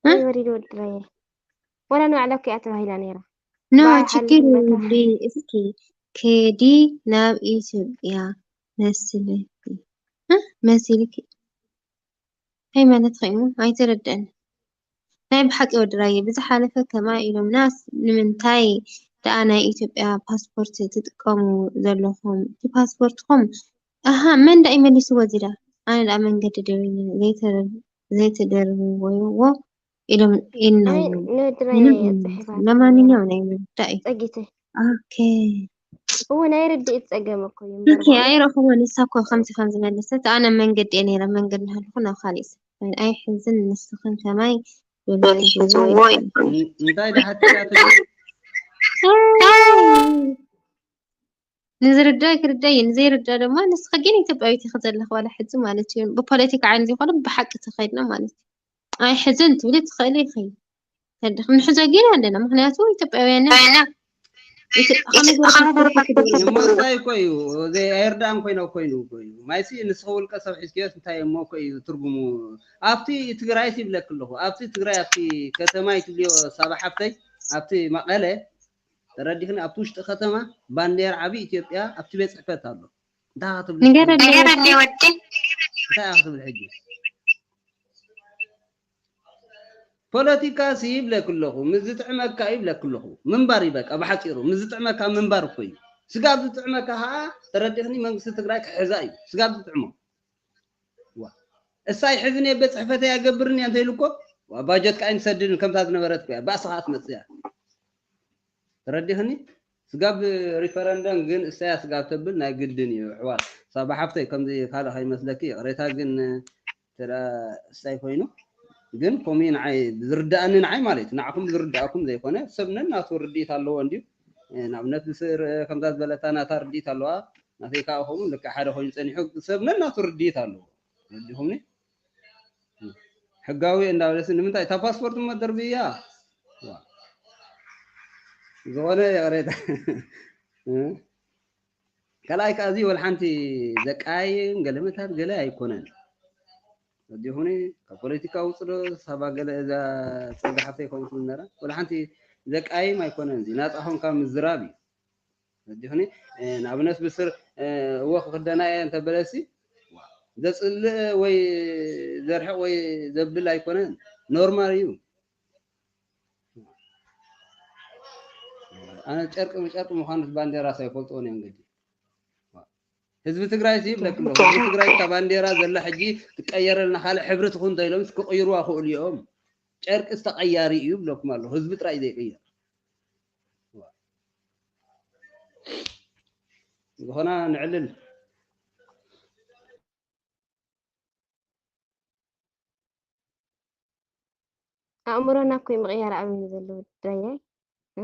እ? ወይ ወሪድ ወዲ ራየ። ወላ ንባዕላ እኮ እያ ተባሂላ ነይራ። ኖ፣ ባይ ችግር ሓልፍነታ። የብሉይ። እስኪ ከዲ ናብ ኢትዮጵያ መስለኪ። እ? መሲልኪ። እንታይ ማለት ኸይኑ? ኣይተረድአን። ናይ ብሓቂ ወዲ ራየ፣ ብዝሓለፈ ከምኣ ኢሎምናስ ንምንታይ ደኣ ናይ ኢትዮጵያ ፓስፖርት ትጥቀሙ ዘለኹም? እቲ ፓስፖርትኹም፣ ኣሃ፣ መን ደኣ ይመልስዎ እዚ ደኣ? ኣነ ደኣ መንገዲ ደዊለ ዘይተረ-፣ ዘይተደርብዎ ኢሎም ኢልና ኣይ፣ እዮም። ንወዲ ራየ ምንም እየ ኣይመልስን። ጽሒፋ ለማንኛውም ናይ ምርዳእ እዩ። ጸጊተይ። ኦኬ። እወ፣ ናይ ርድኢት ጸገም እኮ እዩ እምበር ኦኬ፣ ማለት። ኣይረኽቦን። ንሳ እኮ ከምዚ ከም ዝመለሰት፣ ኣነ መንገዲ እየ ነይረ፣ መንገዲ እናሃለኹ ናብ ካልእ ሰብ። ኣይሕዝን፣ ንስኽን ከማይ ዶላር ሒዝዎ ይኾን። ን-፣ እንታይ ደሓትካ ትብል? ኣይ፣ ንዝርዳእ ክርዳእ እዩ፣ ንዘይርዳእ ድማ ንስኺ ግን ኢትዮጵያዊት ኢኺ ዘለኺ ዋላ ሕጂ ማለት እዩ። ብፖለቲካ ዓይኒ ዘይኮነ ብሓቂ ተኸድና ማለት እዩ። ኣይሕዝን ትብሊ ትኽእሊ ኢኺ። ተድኽ-፣ ንሕዞ ግን ኣለና፣ ምኽንያቱ ኢትዮጵያውያን ኢና። ኢትዮ-፣ ከመይ ገይርካ ክትሰርሒ ትደልዪ? እሞ እንታይ እኮ እዩ፣ ዘይ-፣ ኣይርዳእን ኮይኖ፣ ኮይኑ እኮ እዩ። ማይሲ ንስኺ ውልቀ ሰብ ሒዝክዮስ እንታይ እሞ እኮ እዩ ትርጉሙ? ኣብቲ ትግራይስ ይብለኪ ኣለኹ፣ ኣብቲ ትግራይ፣ ኣብቲ ከተማ እዩ ትብልዮ ሳባ ሓፍተይ፣ ኣብቲ መቐለ፣ ተረዲኽኒ? ኣብቲ ውሽጢ ከተማ ባንዴራ ዓቢ ኢትዮጵያ ኣብቲ ቤት ጽሕፈት ኣሎ። እንታይ ክትብሊ ንገረኒ ትኽእሊ? ወዲ። እንታይ ክትብል ሕጂ? ፖለቲካ ሲ ይብለክ ኣለኹ፣ ምስ ዝጥዕመካ ይብለክ ኣለኹ። ምንባር እዩ በቃ፣ ብሓጺሩ ምስ ዝጥዕመካ ምንባር እኮ እዩ። ስጋብ ዝጥዕመካ ኸኣ፣ ተረዲኽኒ፣ መንግስቲ ትግራይ ክሕዛ እዩ። ስጋብ ዝጥዕሞ። ዋ። እሳይ ሕዝን ቤት ጽሕፈተይ ኣገብርን እያ እንተኢሉ እኮ፣ ዋ፣ ባጀት ከኣ ኣይንሰድድን ከምታ ዝነበረት እኮ እያ። ባእሲ ኸኣ ትመጽእ እያ። ተረዲኽኒ? ስጋብ ሪፈረንደም ግን እሳያ ስጋብ ተብል ናይ ግድን እዩ፣ ኣሕዋት። ሳባ ሓፍተይ፣ ከምዚ ካልእ ከይመስለኪ፣ ይቕሬታ ግን፣ እንተ ደኣ እሳይ ኮይኑ፣ ግን ከምኡ እዩ ንዓይ ዝርድኣኒ፣ ንዓይ ማለት እዩ። ንዓኹም ዝርድኣኩም ዘይኮነ፣ ሰብ ነናቱ ርድኢት ኣለዎ እንድዩ። እ፣ ንኣብነት፣ ብስር፣ እ፣ ከምዛ ዝበለታ ናታ ርድኢት ኣለዋ፣ ናተይ ከኣ ከምኡ ልክዕ ሓደ ኮይኑ ጸኒሑ፣ ሰብ ነናቱ ርድኢት ኣለዎ። ረዲኹምኒ? ሕጋዊ እንዳበለሲ ንምንታይ እታ ፓስፖርት እሞ ደርብያ? ዋ። ዝኾነ ይቕሬታ። እ? ካልኣይ ከኣ እዚ ወላ ሓንቲ ዘቀያይም ገለመታት ገለ ኣይኮነን። ረዲኹኒ? ካብ ፖለቲካ ውጽእ ዶ ሳባ ገለ እዛ ጸጋ ሓፍተይ ከምኡ ትብል ነራ? ወላ ሓንቲ ዘቀያይም ኣይኮነን። እዚ ናጻ ኾንካ ምዝራብ እዩ። ረዲኹኒ? እ፣ ንኣብነት ብስር፣ እ፣ እወ ክኽደና እየ እንተበለሲ፣ ዘጽልእ ወይ ዘርሕቕ ወይ ዘብል ኣይኮነን። ኖርማል እዩ። ኣነ ጨርቂ ብጨርቂ ምዃኑ ባንዴራስ ኣይፈልጥዎን እየ እንግዲህ። ህዝቢ ትግራይ ሲ ይብለክ ኣለኹ። ህዝቢ ትግራይ እታ ባንዴራ ዘላ ሕጂ ትቀየረልና፣ ካልእ ሕብሪ ትኹን እንተኢሎምስ ክቕይሩዋ ክእሉ እዮም። ጨርቂ ዝተቐያሪ እዩ ይብለኩም ኣለኹ። ህዝቢ ጥራይ ዘይቅየር። ዝኾና ንዕልል። ኣእምሮና እኮ እዩ ምቕያር ኣብዩ ዘሎ ወዳየ። እ?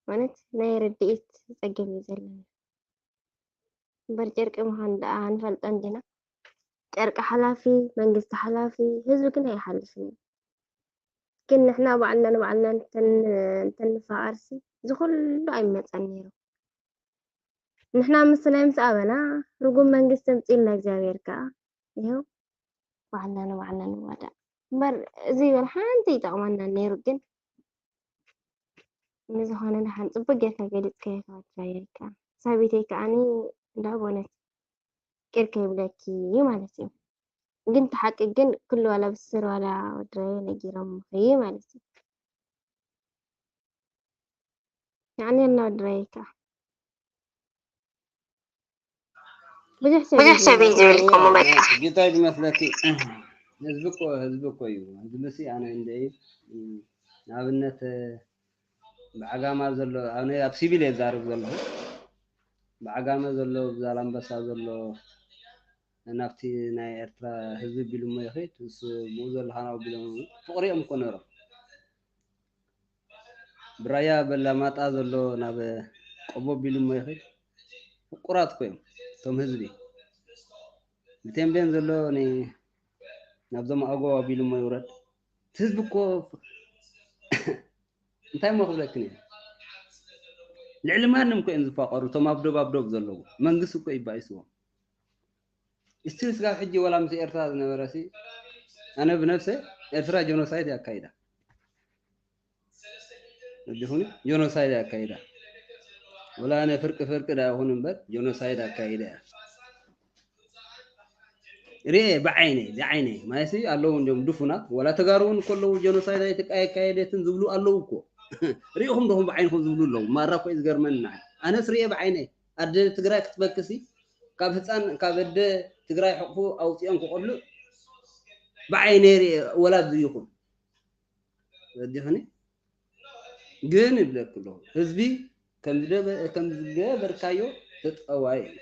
ማለት ናይ ርድኢት ጸገም እዩ ዘለና። እምበር ጨርቂ ምዃን ደኣ ንፈልጦ እንዲና። ጨርቂ ሓላፊ፣ መንግስቲ ሓላፊ፣ ህዝቢ ግን ኣይሓልፍን እዩ። ግን ንሕና ባዕልና ንባዕልና እንተን-፣ እንተንፋቐርሲ፣ እዚ ኩሉ ኣይመጸን ነይሩ። ንሕና ምስናይ ምስ ኣበና፣ ርጉም መንግስቲ ኣምጽእልና እግዚኣብሔር ከኣ፣ ይኸው ባዕልና ንባዕልና ንዋዳእ። እምበር እዚ ወላ ሓንቲ ይጠቕመና ነይሩ፣ ግን ንዝኾነ ደሓን ጽቡቅ ጌርካ ገሊጽካዮ፣ ተዋጅራየይ ከኣ። ሳቢተይ ከኣኒ እንዳ በነት ቅርካ ይብለኪ ማለት እዩ። ግን እቲ ሓቂ ግን ኩሉ ዋላ ብስር ዋላ ወድራየ ነጊሮምኺ ማለት እዩ። የዕንየልና ወድራየ ከኣ። ብዙሕ ሰብ ብዙሕ እዩ ሰብ እዩ ዝብል ዝብል ከምኡ ከምኡ በቃ። በቃ። ጌታይ ዝመስለኪ ህዝቢ እኮ፣ ህዝቢ እኮ እዩ። ህዝቢ ሲ ኣነ እንደ ንኣብነት፣ ብዓጋማ ዘሎ፣ ኣነ ኣብ ሲቪል እየ ዝዛረብ ዘለኹ። ብዓጋመ ዘሎ፣ ብዛላምበሳ ዘሎ፣ ናብቲ ናይ ኤርትራ ህዝቢ ቢሉ እሞ ይኸይድ፣ እሱ ብኡ ዘለኻ ናብኡ ቢሎም ፍቕሪ እዮም እኮ ነይሮም። ብራያ በላማጣ ዘሎ ናብ ቆቦ ቢሉ እሞ ይኸይድ፣ ፍቁራት እኮ እዮም እቶም ህዝቢ። ብቴምቤን ዘሎ ኒ-፣ ናብዞም ኣጎው ኣቢሉ እሞ ይውረድ። እቲ ህዝቢ እኮ እንታይ እሞ ክብለክን እየ? ልዕሊ ማንም እኮ እዮም ዝፋቐሩ፣ እቶም ኣብ ዶብ ኣብ ዶብ ዘለዉ። መንግስቲ እኮ እዩ ባኢስዎም። እስቲ ስጋብ ሕጂ ወላ ምስ ኤርትራ ዝነበረ ሲ ኣነ ብነፍሰ ኤርትራ ጀኖሳይድ ያካይዳ ወዲኹኒ ጀኖሳይድ ያካይዳ ወላ ኣነ ፍርቂ ፍርቂ ዳ ይኹን እምበር ጀኖሳይድ ኣካይዳ እያ ርኤ ብዓይነይ ብዓይነይ ማለትሲ ኣለዉ እንዲም ድፉናት ወላ ተጋሩ እውን ከለዉ ጀኖሳይድ ኣይትቃየካየደትን ዝብሉ ኣለዉ እኮ ሪኢኹም ዶኹም ብዓይንኹም ዝብሉ ኣለዉ ማራ እኮ እዩ ዝገርመኒ ንዓይ ኣነስ ርኤ ብዓይነይ ኣደ ትግራይ ክትበክሲ ካብ ህፃን ካብ ኣደ ትግራይ ሕቑፉ ኣውፂኦም ክቆልዕ ብዓይነይ ርኤ ወላ እዚ ይኹን ወዲኽኒ ግን ይብለክ ኣለኹ ህዝቢ ከም ዝገበርካዮ ተጠዋይ እዩ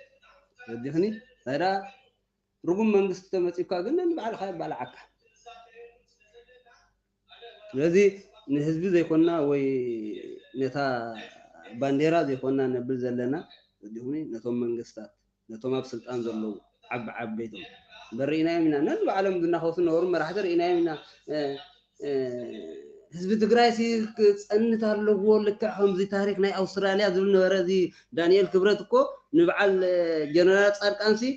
ወዲኽኒ ታዲያ ርጉም መንግስቲ ተመፂካ ግን ንባዕልካ የባልዓካ ስለዚ ንህዝቢ ዘይኮና ወይ ነታ ባንዴራ ዘይኮና ነብል ዘለና ወዲኽኒ ነቶም መንግስታት ነቶም ኣብ ስልጣን ዘለዉ ዓቢ ዓበይቶም እምበር ርኢናዮም ኢና ነንባዕሎም ዝናኸሱ ነበሩ መራሕቲ ርኢናዮም ኢና ህዝቢ ትግራይ ሲ ክፀንት ኣለዎ ልክዕ ከምዚ ታሪክ ናይ ኣውስትራልያ ዝብል ነበረ እዚ ዳንኤል ክብረት እኮ ንበዓል ጀነራል ፃድቃን ሲ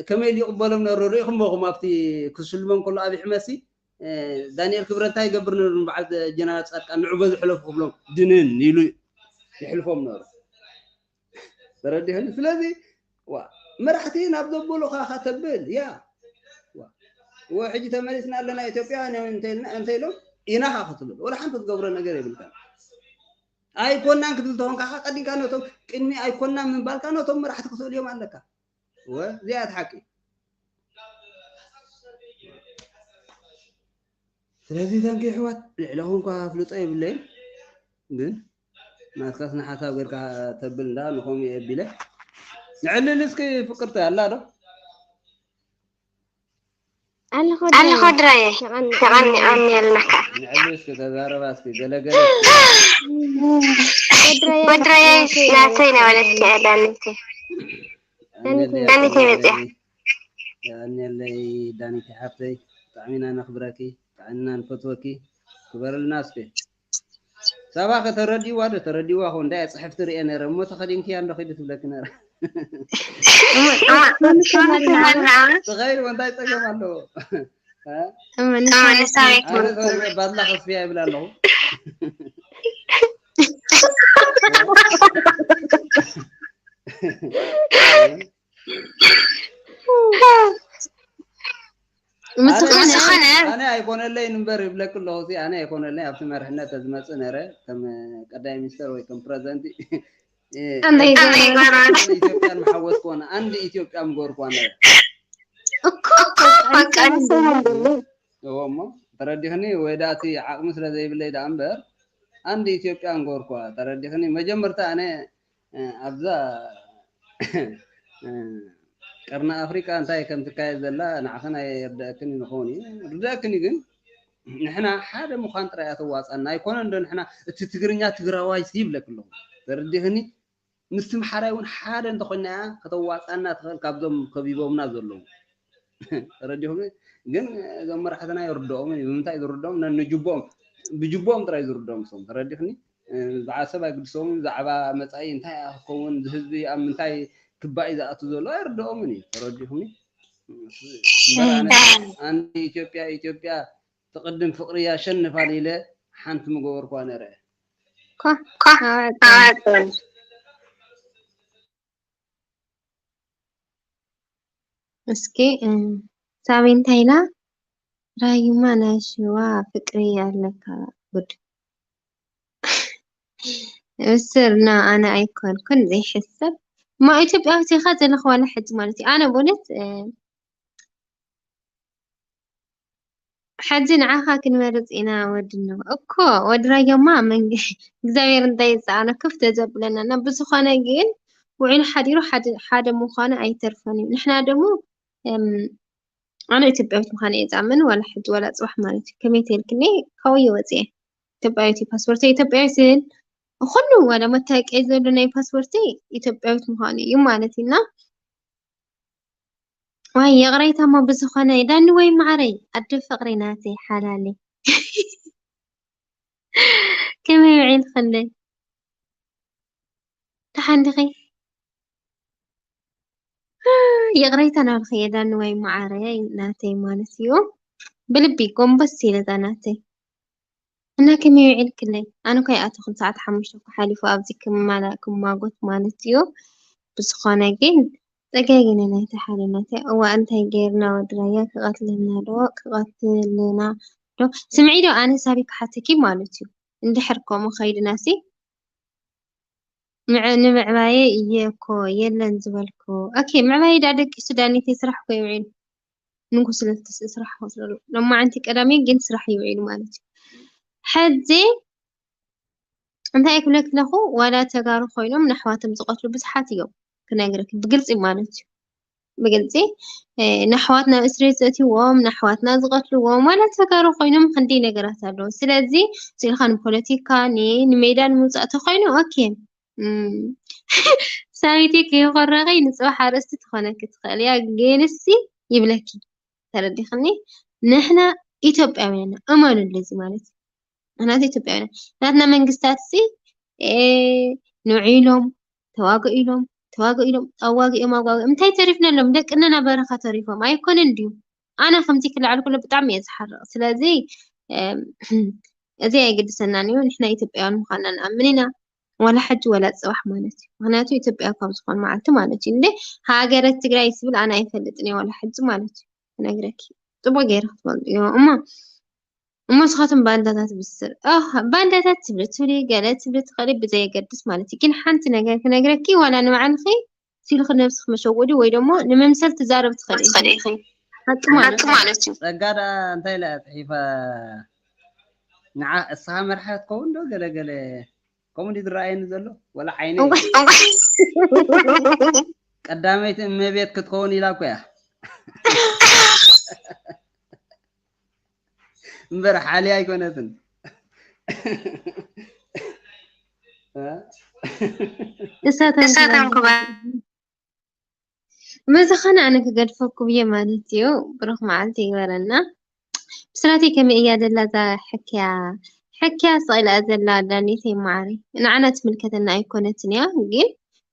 ከመይ ኢሉ ይቕበሎም ነሩ ርኢኹሞ ኹም ኣብቲ ክስልሞም ከሎ ኣብ ሕመሲ ዳንኤል ክብረት እንታይ ይገብር ነሩ ንበዓል ጀነራል ፃድቃን ንዑ በዚ ሕለፉ ክብሎም ድንን ኢሉ ይሕልፎም ነሩ ተረዲሕኒ ስለዚ ዋ መራሕቲ ናብ ዘበሉኻ ኻ ተብል ያ ዋ ሕጂ ተመሊስና ኣለና ኢትዮጵያ እንተ ኢሎም ኢና ኻ ክትብል ወላ ሓንቲ ትገብሮ ነገር የብልካ ኣይኮናን ክትብል ተኾንካ ኻ ቀዲምካ ነቶም ቅድሚ ኣይኮናን ምባልካ ነቶም መራሕቲ ክትእልዮም ኣለካ ወ እዚኣ ትሓቂ ስለዚ ዘንኪ ኣሕዋት ልዕለኹም እኳ ኣፍልጦ የብለይን ግን ናትካስ ንሓሳብ ጌርካ ተብል እንዳ ንኸምኡ የቢለ ንዕልል እስኪ ፍቅርቲ ኣላ ዶ ኣለኹ ድራየ የቐንየልና ከዓ ንዕልል እስኪ ተዛረባ እስኪ ገለገለ ወድራየ ናተይ ነበለት ዳኒተይ ዳኒተይ መፅያ የቐንየለይ ዳኒተይ ሓፍተይ ብጣዕሚ ኢና ነኽብረኪ ጥዕና ንፈትወኪ ክበርልና እስከ ሳባ ከተረዲዋ ዶ ተረዲዋ ኾ እንዳይ ፅሕፍቲ ርኤ ነረ እሞ ተኸዲንክያ እንዶ ኺዱ ትብለኪ ነረ ትኸይድ እንታይ ፀገም ኣለዎ ባድላ ከስፍያ ይብል ኣለኹ ምስኾነ ኣነ ኣይኮነለይን እምበር ይብለኪ ኣለኹ ሲ ኣነ ኣይኮነለይ ኣብቲ መርሕነት ተዝመፅእ ነረ ከም ቀዳይ ሚኒስተር ወይ ከም ፕረዚደንት ኢትዮጵያን ምሓወስክዋ ኣንድ ኢትዮጵያ ምገበርክዋ ነረ እኮ እኮ በቃ ንስና እዎ እሞ ተረዲኽኒ ወይ ዳእቲ ዓቕሚ ስለ ዘይብለይ ዳኣ እምበር ኣንድ ኢትዮጵያ ምገበርክዋ ተረዲኽኒ መጀመርታ ኣነ ኣብዛ ቀርኒ ኣፍሪቃ እንታይ ከም ትካየድ ዘላ ንዓኽን ኣይርደኣክን ይኸውን እዩ ርደኣክን እዩ ግን ንሕና ሓደ ምዃን ጥራይ ኣተዋፃና ኣይኮነ እንዶ ንሕና እቲ ትግርኛ ትግራዋይ ይብለክ ኣለኹ ተረዲኽኒ ምስ ትምሓራይ እውን ሓደ እንተኮይና እያ ከተዋፃና ትኽእል ካብዞም ከቢቦምና ዘለዉ ተረዲኹም ግን እዞም መራሕትና ይርድኦም እዩ ብምንታይ ዝርድኦም ነንጅቦኦም ብጅቦኦም ጥራይ ዝርድኦም ሶም ተረዲኽኒ በዓል ሰብ ኣይግድሶም ዛዕባ መፃኢ እንታይ ክኸውን ህዝቢ ኣብ ምንታይ ክባኢ ዝኣቱ ዘሎ ኣይርድኦምን እዩ ተረዲኹኒ ኣንቲ ኢትዮጵያ ኢትዮጵያ ትቕድም ፍቕሪ ያሸንፋል ኢለ ሓንቲ ምገበርኳ ነረ እስኪ ሳቤ እንታይ ኢላ ራዩማ ናይ ሽዋ ፍቅሪ ኣለካ ጉድ ብስር ና ኣነ ኣይኮንኩን ዘይሕሰብ እሞ ኢትዮጵያዊት ኢኻ ዘለኽዋላ ሕጂ ማለት እዩ ኣነ ብእውነት ሕጂ ንዓኻ ክንመርጽ ኢና ወዲ ኖህ። እኮ ወዲ ራያማ መንግ እግዚኣብሔር እንታይ ይጸዓኖ ክፍ ተዘብለና እና ብዝኾነ ግን ውዒሉ ሓዲሩ ሓደ ሓደ ምዃኑ ኣይተርፎን እዩ። ንሕና ደሞ እም፣ ኣነ ኢትዮጵያዊት ምዃነ እየ ዝኣምን ዋላ ሕጂ ዋላ ጽባሕ ማለት እዩ። ከመይ ተልክኒ ካብኡ እየ ወጽየ። ኢትዮጵያዊት እዩ ፓስፖርተይ ኢትዮጵያዊት ዝብል ኩሉ ዋላ መታወቂያ ዘሎ ናይ ፓስፖርተይ ኢትዮጵያዊት ምዃኑ እዩ ማለት እዩ እና ዋይ ይቕሬታ እሞ ብዝኾነ ዳኒ ወይ መዓረይ ኣደ ፍቕሪ ናተይ ሓላለይ ከመይ ውዒልክለይ ደሓን ዲኺ ይቕሬታ ናብኺ የዳኒ ወይ መዓረይ ናተይ ማለት እዩ። ብልቢ ጎንበስ ኢለ እዛ ናተይ። እና ከመይ ውዒልክለይ? ኣነ እኮ ኣይኣተኹን፣ ሰዓት ሓሙሽተ እኮ ሓሊፉ ኣብዚ ክማላ-፣ ክማጎት ማለት እዩ። ብዝኾነ ግን ጸጋይ ግን ናይቲ ሓደ ናተይ፣ እዋ እንታይ ገይርና ወዲ ራያ ክቐትለና ዶ? ክቐትለና ዶ? ስምዒ ዶ? ኣነ ሳቢ ክሓተኪ ማለት እዩ። እንድሕር ከምኡ ኸይድናሲ ምዕ-፣ ንምዕባየ እየ እኮ የለን ዝበልኩ። ኦኬ፣ ምዕባየ ዳ ደቂሱ ዳኒተይ ስራሕ እኮ ይውዒል። ንጉስ ለፍትስ ስራሕ ወስደሉ። ሎማዓንቲ ቀዳሚ ግን ስራሕ ይውዒል ማለት እዩ። ሕዚ እንታይ ክብለኪ ኣለኹ፣ ዋላ ተጋሩ ኮይኖም ንኣሕዋቶም ዝቐትሉ ብዙሓት እዮም። ክነግረኪ ብግልፂ ማለት እዩ። ብግልፂ፣ እ፣ ንኣሕዋትና እስር ዘእትይዎም፣ ንኣሕዋትና ዝቐትልዎም፣ ዋላ ተጋሩ ኮይኖም ክንደይ ነገራት ኣለዉ። ስለዚ፣ ስኢልካ ንፖለቲካ፣ ን-፣ ንሜዳ ንምውፃእ ተኾይኑ፣ ኦኬ። እም፣ ሳሚቲ ከይኾረኺ ንፅባሕ ኣርእስቲ ትኾነኪ ትኽእል እያ። ግንሲ ይብለኪ፣ ተረዲኽኒ? ንሕና ኢትዮጵያውያን ኢና፣ እመኑሉ እዚ ማለት እዩ። ምኽንያቱ ኢትዮጵያውያን ኢና። ናትና መንግስታት ሲ፣ እ፣ ንዑ ኢሎም፣ ተዋግኡ ኢሎም፣ ተዋግኡ ኢሎም፣ ኣዋጊኦም፣ ኣዋጊኦም። እንታይ ተሪፍነሎም? ደቅና ናብ በረኻ ተሪፎም። ኣይኮነን ድዩ? ኣነ ከምዚ ክልዓል ከሎ ብጣዕሚ እየ ዝሓርቕ። ስለዚ፣ እም፣ እዚ ኣይግድሰናን እዩ። ንሕና ኢትዮጵያውያን ምዃንና ንኣምን ኢና። ዋላ ሕጂ ዋላ ጽባሕ ማለት እዩ። ምኽንያቱ ኢትዮጵያ ካብ ዝኾን መዓልቲ ማለት እዩ። እንዴ ሃገረ ትግራይ ዝብል ኣነ ኣይፈልጥን እየ ዋላ ሕጂ ማለት እዩ። ክነግረኪ። ጽቡቕ ገይረ ክትፈልጡ እዮ። እሞ፣ እሞ ንስኻትኩም ባንዳታት ብስር። ኦህ፣ ባንዳታት ትብሊ፣ ትብሊ፣ ገለ ትብሊ ትኽእሊ ብዘየገድስ ማለት እዩ። ግን ሓንቲ ነገር ክነግረኪ፣ ዋላ ንባዕልኺ ሲልኺ ነብስኺ መሸወዲ ወይ ደሞ ንምምሰል ትዛረብ ትኽእሊ ኢኺ። ሓቂ ማለት እዩ። ጸጋ ደኣ እንታይ ኢላ እያ ጽሒፋ? ንዓ እስኻ መርሓ ክትከውን ዶ ገለ ገለ? ከምኡ ድዩ ዝረኣየኒ ዘሎ? ወላ ዓይነይ? እዋይ። ቀዳመይቲ እመቤት ክትከውን ኢላ እኮ እያ። እምበር ሓልያ ኣይኮነትን። እሳቶም እሳቶም ክባ-፣ ክባ-፣ ብዝኾነ ኣነ ክገድፈኩም እየ ማለት እዩ። ብሩኽ መዓልቲ ይግበረና። ብስራተይ ከመይ እያ ዘላ እዛ ሕክያ? ሕክያ ስቕ ኢላ ዘላ ዳኒተይ መዓረይ። ንዓና ትምልከተና ኣይኮነትን እያ፣ ግን፣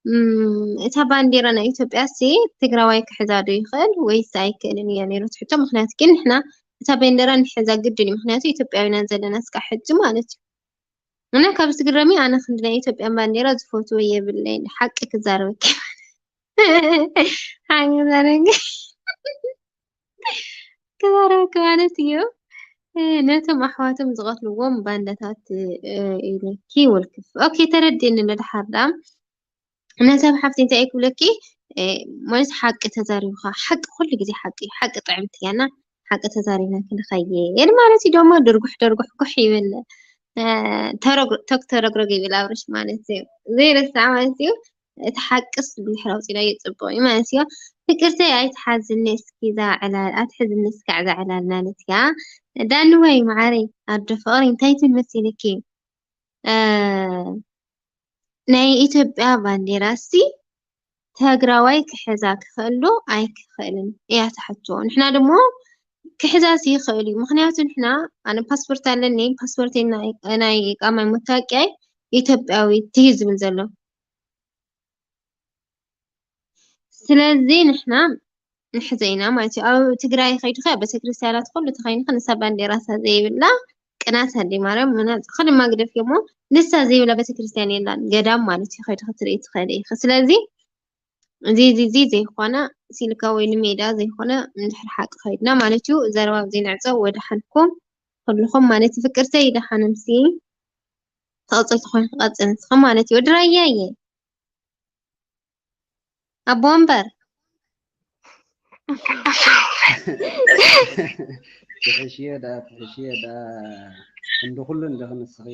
እም፣ እታ ባንዴራ ናይ ኢትዮጵያ ሲ ትግራዋይ ክሕዛ ዶ ይኽእል ወይስ ኣይክእልን እያ ነይሩ እቲ ሕቶ። ምኽንያቱ ግን ንሕና እታ ባንዴራ ንሕዛ ግድን እዩ። ምኽንያቱ ኢትዮጵያውያን ዘለና እስካብ ሕጂ ማለት እዩ። እና ካብ ዝግረሚ ኣነ ክንዲ ናይ ኢትዮጵያን ባንዴራ ዝፈትዎ የብለይን። ሓቂ ክዛረበኪ። ሓቂ ክዛረበኪ። ክዛረበኪ ማለት እዩ። እ፣ ነቶም ኣሕዋቶም ዝቐትልዎም ባንዳታት፣ እ፣ ኢለኪ ውልክፍ። ኦኬ፣ ተረዲእኒ ኣሎ ድሓር ደኣ። ነዛ ብሓፍቲ እንታይ ክብለኪ፣ እ፣ ማለት ሓቂ ተዛሪብካ፣ ሓቂ ኩሉ ግዜ ሓቂ እዩ፣ ሓቂ ጥዕምቲ እያ እና ሓቂ ተዛሪብና ክንኸይድ ማለት እዩ። ደሞ ድርጉሕ ደርጉሕ ጉሕ ይብል፣ እ፣ ተረግሮ-፣ ቶክ ተረግረግ ይብል ኣብርሽ ማለት እዩ። ዘይረሳዕ ማለት እዩ። እቲ ሓቅስ ብድሕር ኣውፂእናዮ ፅቡቕ እዩ ማለት እዩ። ፍቅርተይ ኣይትሓዝኒ እስኪ እዛ ዕላል፣ ኣትሕዝኒ እስካዕ እዛ ዕላል ማለት እያ። ዳኒ ወይ መዓረይ ኣዶ ፍቕሪ እንታይ ትብል መሲልኪ? እ፣ ናይ ኢትዮጵያ ባንዴራ ሲ ትግራዋይ ክሕዛ ክኽእል ዶ ኣይክኽእልን እያ ትሓቶ። ንሕና ደሞ ክሕዛስ ይኽእል እዩ። ምኽንያቱ ንሕና፣ ኣነ ፓስፖርት ኣለኒ፣ ፓስፖርተይ ናይ፣ ናይ ኢቃማይ መታወቂያይ ኢትዮጵያዊት እዩ ዝብል ዘሎ። ስለዚ ንሕና ንሕዘ ኢና ማለት እዩ። ኣብ ትግራይ ከይድኺ ኣብ ቤተክርስትያናት ኩሉ ተኸይንኺ ንሳ ባንዴራታ ዘይብላ ቅናት ኣደይ ማርያም መናፅኺ ድማ ግደፊ እሞ ንሳ ዘይብላ ቤተክርስትያን የላን፣ ገዳም ማለት እዩ። ከይድኺ ትርኢ ትኽእሊ ኢኺ። ስለዚ እዚ፣ እዚ፣ እዚ ዘይኮነ ሲልካ ወይ ንሜዳ ዘይኮነ እንድሕር ሓቂ ከይድና ማለት እዩ። ዘረባ ኣብዚ ንዕፀው። ወደሓንኩም ኩልኹም ማለት እዩ። ፍቅርተይ ደሓን ምሲ ትቐፅል ትኾን ክቐፅል ንስኺ ማለት እዩ። ወዲ ራያ እየ። ኣቦ ወንበር። ትሕሽዮ ዳ፣ ትሕሽዮ ዳ። ክንዲ ኩሉ እንዲኺ ንስኺ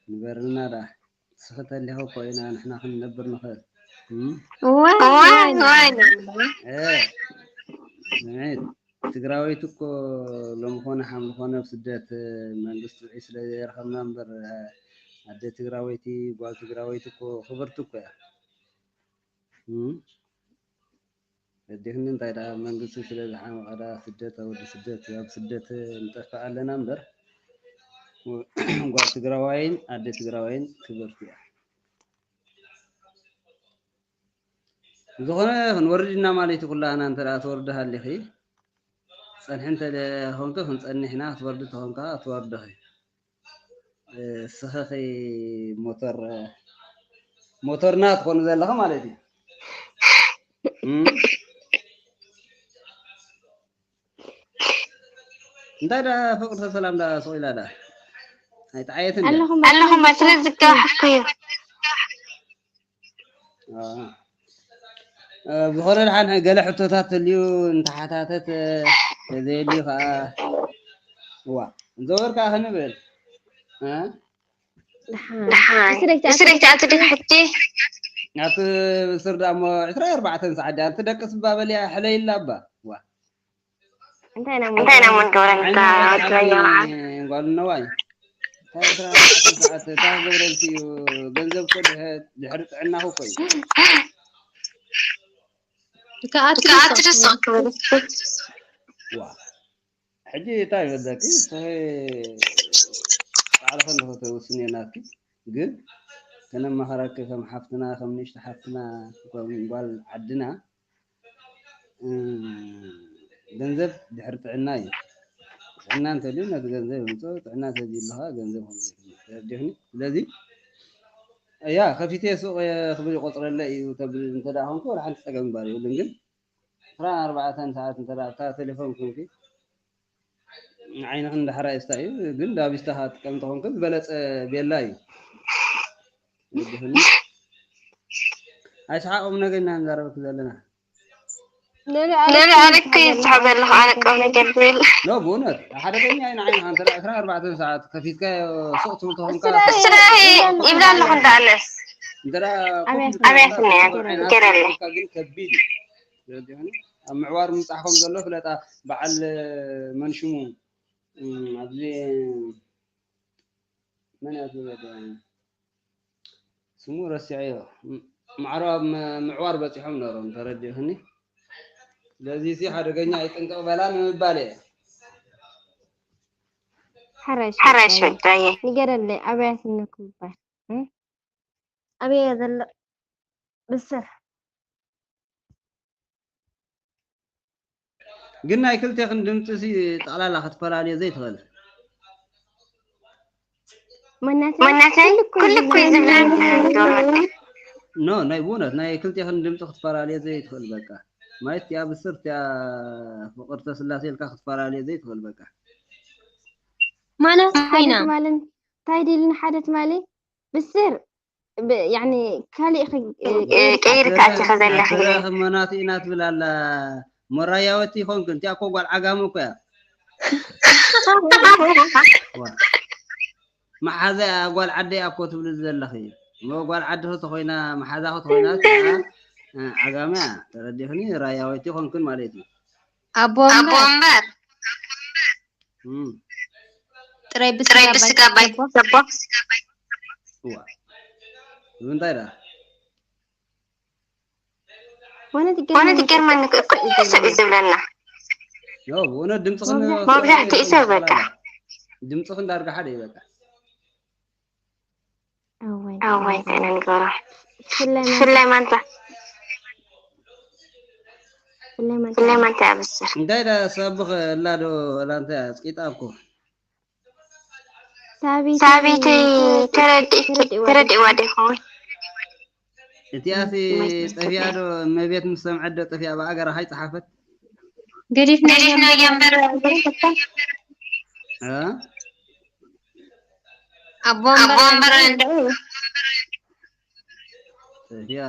ንበርልና ዳ። ንስኺ ተሊኺ እኮ ኢና ንሕና ክንነብር ንኽእል። እም? ዋይ፣ ዋይ፣ ዋይ፣ ዋይ። እ፣ ስምዒት። ትግራወይቲ እኮ ሎሚ ኮነ ሓምሊ ኮነ ኣብ ስደት መንግስቲ ውዒ ስለ ዘይረኸብና እምበር፣ ኣደ ትግራወይቲ፣ ጓል ትግራወይቲ እኮ ክብርቲ እኮ እያ። እም? ኣዴኽኒ እንታይ ደኣ መንግስቲ ስለ ዝሓመቐ ደኣ ስደት፣ ወዲ ስደት፣ ኣብ ስደት ንጠፍእ ኣለና እምበር፣ ጓል ትግራዋይን ኣደ ትግራዋይን ክብርቲ እያ። ዝኾነ ክንወርድ ኢና ማለት እዩ። ኩላና እንተ ደኣ ትወርዲ ሃሊኺ፣ ጸንሒ እንተ ደኣ ኾንኪ ክንጸንሕ ኢና፣ ክትወርዲ ተኾንካ ክትወርዲ ኢኺ። እስኺ ኸይ ሞተር፣ ሞተርና ትኾኒ ዘለኺ ማለት እዩ። እም? እንታይ ደኣ ፍቅርተ ሰላም ደኣ ስቕ ኢላ ደኣ? ኣይጠዓየትን ደኣ? ኣለኹም ኣለኹም፣ ባትሪ ዝጋዋሕኩ እዩ። ብኾነ ደሓን ገለ ሕቶታት ተልዩ እንተሓታተት፣ ተዘየልዩ ከዓ እዋ፣ እንዘወር ከዓ ክንብል። ደሓን። ደሓን። እስረይ ትኣቱ እስረይ ትኣቱ ድሕጂ? ናቱ ስር ደኣ እሞ ዕስራ ኣርባዕተን ሰዓት ደኣ፣ ኣንቲ ደቂ ስባ በልያ ሕለይላ እባ። ዋ። እንታይ ኢና እንታይ ኢና እሞ ንገብረልካ? ዓይኒ ወዲ መዓልቲ ወያ መዓልቲ? ጓል ነዋይ። እንታይ ዕስራ ኣርባዕተ ሰዓት፣ እንታይ ክገብረልኪ እዩ? ገንዘብ እኮ ድሕ-፣ ድሕሪ ጥዕናኹ እኮ እዩ። ከኣቲ ከኣቲ ደስ ደስ ክብል። ዋ። ሕጂ እንታይ ይበለኪ? ንስኺ ባዕልኺ እንዲኺ ትውስኒ ናትኪ። ግን ከነማኽረኪ ከም ሓፍትና፣ ከም ንእሽቶ ሓፍትና፣ ከም ጓል ዓድና፣ እ፣ ገንዘብ ድሕሪ ጥዕና እዩ። ጥዕና እንተልዩ ነቲ ገንዘብ የምፅኦ፣ ጥዕና እንተዘይሉ ኸዓ ገንዘብ ከም ዘይህሉ። ተረዲእኒ? ስለዚ፣ እያ፣ ከፊተ ሱቕ እየ ክብል ይቆፅረለይ እዩ ተብል እንተ ደኣ ኾንኩ፣ ወላ ሓንቲ ፀገም እምበኣር የብሉን። ግን ዕስራን ኣርባዕተን ሰዓት እንተ ደኣ ኣብታ ቴሌፎን ኮንኪ፣ ንዓይንኺ እንዳሕራይ እስታ እዩ፣ ግን ዳቢስታ ኸዓ ትጥቀም እንተኾንኪ ዝበለፀ ቤላ እዩ። ወድህኒ። ኣይስሓቕ ቁም ነገር ኢና ንዛረበኪ ዘለና። ልዕሊ ልዕሊ ኣረግቲ ኣረግቲ ይስሓቕ ዘለኹ ኣነ ቁም ነገር ዝብል። ኖ፣ ብእውነት ሓደገኛ እዩ ንዓይንኻ። እንተ ደኣ ዕስራን ኣርባዕተን ሰዓት ከፊትካዮ ሱቕ ትብል ተኾንካ፣ እስራ ይብላ ኣለኹ እንዳ ኣነስ። እንተ ደኣ ኣብያት ኮፍ ኢልካ ኣብያት እኒኣ፣ ገረለ። ገረለ። ግን ከቢድ እዩ። ተረዲእኒ? ኣብ ምዕዋር ምብጻሕ ከም ዘሎ ፍለጣ። በዓል መን ሽሙ? እም፣ ኣብዚ መን እያ ትብሎ? ስሙ ረሲዐዮ። ም-፣ ማዕሮ ኣብ ም-፣ ምዕዋር በጺሖም ነሮም፣ ተረዲእኽኒ? ስለዚ እዚ ሓደገኛ እዩ፣ ጥንቅቕ በላ ንምባል እየ። ሓራሽ ሓራሽ ወዳየ። ወዳየ። ንገረለይ፣ ኣበይ ኣትነኩም ይባል? እም? ኣበይ እያ ዘሎ? ብስር። ግን ናይ ክልቴኽን ድምፂ ሲ ጠቕላላ ክትፈላልዮ ዘይትኽእል። መናተይ መናተይ ኩሉ እኮ ኩሉ እኮ እዩ ዝብላዕ። ዝብላዕ። ኖ፣ ናይ ብእውነት ናይ ክልቴኽን ድምፂ ክትፈላልዮ ዘይትኽእል። በቃ ማለት እቲኣ ብስር፣ እቲኣ ፍቅርተ ስላሴ ኢልካ ክትፈላልዮ ዘይትኽእል። በቃ ማለት ኮይና። ሓደ ትማልን እንታይ ዲልን ሓደ ትማሊ ብስር ብ-፣ ያኒ ካሊእ ኸ-፣ እ፣ ቀይርካ ኣቲኸ ዘለኺ። ኣትረኽመናት ኢና ትብል ኣላ። ሞራያወቲ ይኾንክን፣ እቲኣ እኮ ጓል ዓጋመ እኮ እያ። ዋ። መሓዛ እያ፣ ጓል ዓደ እያ እኮ ትብሊ ዘለኺ። እሞ ጓል ዓድኺ ተኾይና፣ መሓዛኺ ተኾይና፣ እቲኣ፣ እ፣ ዓጋመ እያ። ተረዲኽኒ? ራያወይቲ ይኾንክን ማለት እዩ። ኣቦ ኣቦ እምበር። እምበር። እም። ጥራይ ብስጋ ጥራይ ብስጋ ባይ ባይ ትሰቦ። ትሰቦ። እዋ። ንምንታይ ደኣ? ኮነ ትገርመኒ ኮነ ትገርመኒ እኮ እኮ እዩ ሰብ እዩ ዝብለና። ዮ፣ ብእውነት ድምፅኽን መብዛሕትኡ ሰብ በቃ። ድምፅኽን ዳርጋ ሓደ እዩ በቃ። እወይ፣ እወይ፣ እወይ። እንታይ ንገብሮ? ብፍላይ ማንታ። ብፍላይ ማንታ። ብፍላይ ማንታ። ብፍላይ ማንታ ኣብስር። እንታይ ደኣ ሳብኽ እላ ዶ እላ እንታይ ኣጽቂጣ እኮ? ሳቢተይ ሳቢተይ ተረዲ-፣ ተረዲእዋ ዶ? ተረዲእዋ ዶ ይኸውን? እቲኣሲ ማይ ጠፊኣ ዶ እመቤት ምስ ሰምዐት ዶ ጠፊኣ ብኣገራ ካይ ጸሓፈት? ገዲፍናዮ ገዲፍናዮ እምበር። እምበር። እ? ኣቦ ኣቦ እምበር። እምበር እንድዒ። ጠፊኣ።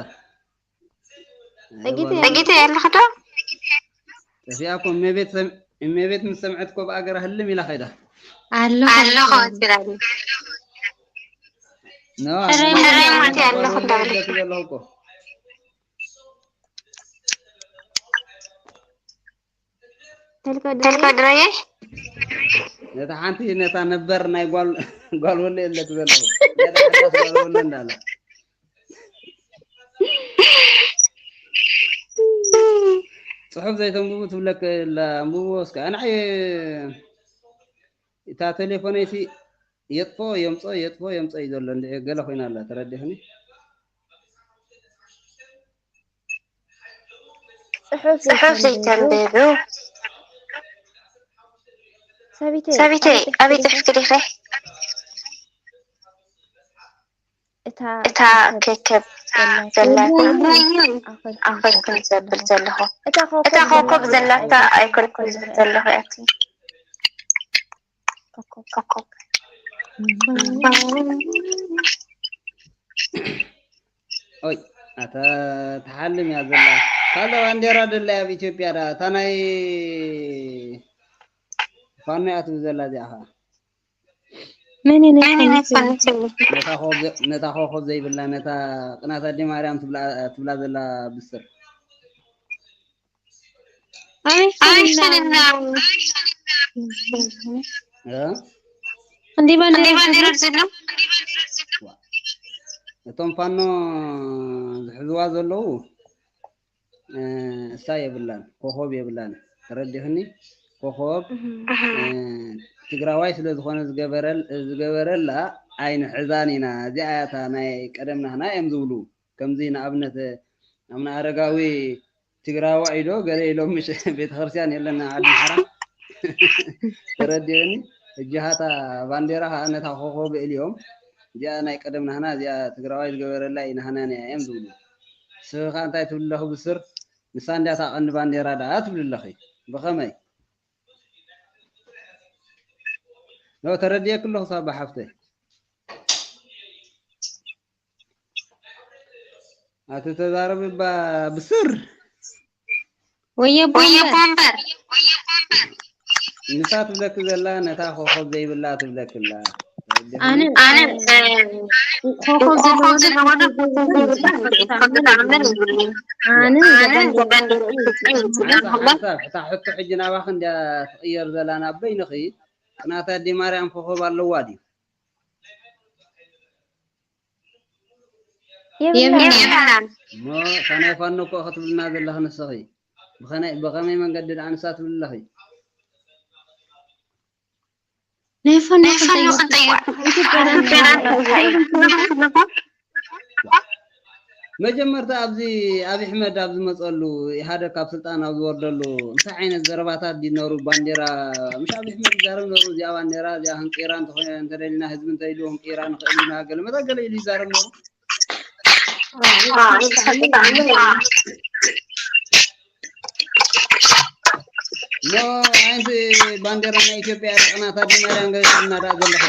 ጠጊተ ጠጊተ ኣለኹ ዶ? ጠፊኣ እኮ እመቤት ሰም-፣ እመቤት ምስ ሰምዐት እኮ ብኣገራ ህልም ኢላ ኸይዳ። ኣለኹ ኣለኹ ትላለች። ትላለች። ኖ፣ ሕራይ ሕራይ ማንታ ማንታ ኣለኹ ኣለኹ እንዳበለች። ዘለኹ እኮ። ተልኮ ድረየ? ተልኮ ድረየ? ነታ ሓንቲ ነታ ነበር ናይ ጓል፣ ጓል ወለ የለት ዘለኹ። ነታ ሓዳስ ጓል ወለ እንዳለ። ጽሑፍ ዘይተንብቡ ትብለክ ኣላ፣ ኣንብብዎ እስከ። ኣንዓይ እታ ቴሌፎነይሲ የጥፎ የምጾ፣ የጥፎ የምጾ እዩ ዘሎ። እንድዒ ገለ ኮይና ኣላ፣ ተረዲኽኒ? ጽሑፍ ጽሑፍ ዘይተንብቡ። ዘይተንብቡ። ሰቢተይ፣ ሰቢተይ፣ ኣበይ ኣበይ ጽሑፍ ጽሑፍ ዲኺ? እታ እታ ከከብ ከከብ ዘላትኒ ዘላትኒ ኣኸልኩም ኣኸልኩም ዘብል ዘለኹ። እታ ኮኮብ እታ ኮኮብ ዘላታ ዘላታ ኣይኮንኩም ዝብል ዘለኹ እያ። ኮኮብ። ኮኮብ። ኦይ፣ ኣታ ትሓልም እያ ዘላ። ካልእ ባንዴራ ደላ ኣብ ኢትዮጵያ ዳ፣ እታ ናይ ፋኖ እያ ትብል ዘላ እዚኣ ኸዓ። መን እዩ ናይ ፋኖ ትብል? ነታ ኮኾብ ዘ-፣ ነታ ኮኾብ ዘይብላ፣ ነታ ቅናት ኣዲ ማርያም ትብላ፣ ትብላ ዘላ ብስር። ኣበይ ኣበይ ሸለና? ሸለና? እ? እንዲ ባንዴራ እንዲ ባንዴራ ዘሎ? ዋ። እቶም ፋኖ ዝሕዝዋ ዘለዉ፣ እ፣ እሳ የብላን፣ ኮኾብ የብላን። ተረዲኽኒ? ኮኾብ፣ እህ። እ፣ ትግራዋይ ስለ ዝኾነ ዝገበረል-፣ ዝገበረላ ኣይንሕዛን ኢና። እዚኣ እያ እታ ናይ ቀደም ናህና እዮም ዝብሉ። ከምዚ ንኣብነት፣ ኣቡነ ኣረጋዊ ትግራዋይ ዶ ገለ ኢሎም፣ ምሽ ቤተክርስትያን የለና ዓዲ ሓራ። ተረዲኦኒ። ሕጂ ሃታ ባንዴራ ኸዓ ነታ ኮኾብ እልዮም። እዚኣ ናይ ቀደም ናህና፣ እዚኣ ትግራዋይ ዝገበረላ እዩ፣ ናህና ናይ እዮም ዝብሉ። ንስኺ ኸዓ እንታይ ትብሊ ኣለኺ ብስር? ንሳ እንድያ እታ ቀንዲ ባንዴራ ደኣ ትብሊ ኣለኺ። ብኸመይ? ኖ፣ ተረዲኤኪ ኣለኹ ሳባ ሓፍተይ። ኣቲ ተዛረቢ እባ ብስር። ወየ ወየ ቦምበር። ቦምበር። ንሳ ትብለኪ ዘላ ነታ ኮኾብ ዘይብላ ትብለኪ ኣላ። ኣነ ኣነ ኮኾብ ኮኾብ ዘለዋ ዘለዋ ዶ ኮኾብ ዘይብላ ትፈልጥ ኣላ። ኣነ ኣነ ዘባንደረ ሓንሳብ፣ ሓንሳብ፣ እታ ሕቶ ሕጂ ናባኺ እንድያ ትቕየር ዘላ ናብ በይንኺ። ቅናት ኣዲ ማርያም ኮኾብ ኣለዋ ድዩ? የብላን። የብላን። እሞ እታ ናይ ፋኖ እኮ ክትብልና ዘለኺ ንስኺ። ብኸነ-፣ ብኸመይ መንገዲ ደኣ ንሳ ትብል ኣለኺ? ናይ ፋኖ ናይ ፋኖ ክንጠይቅ። ክንጠይቅ። ኢትዮጵያ ኢትዮጵያ ናት። መጀመርታ ኣብዚ ኣብይ ኣሕመድ ኣብ ዝመፀሉ፣ ኢህኣደግ ካብ ስልጣን ኣብ ዝወርደሉ፣ እንታይ ዓይነት ዘረባታት ድዩ ነሩ? ባንዴራ፣ ምሽ ኣብይ ኣሕመድ ይዛረብ ነሩ፣ እዚኣ ባንዴራ እዚኣ ክንቅይራ እንተኾይና፣ እንተደሊና ህዝቢ እንተኢሉ ክንቅይራ ንኽእል ኢና፣ ገለ መታ ገለ ኢሉ ይዛረብ ነሩ። እሞ ሓንቲ ባንዴራ ናይ ኢትዮጵያ ቅናት ኣዲ ማርያም ገለ እናዳ ዘለኹ።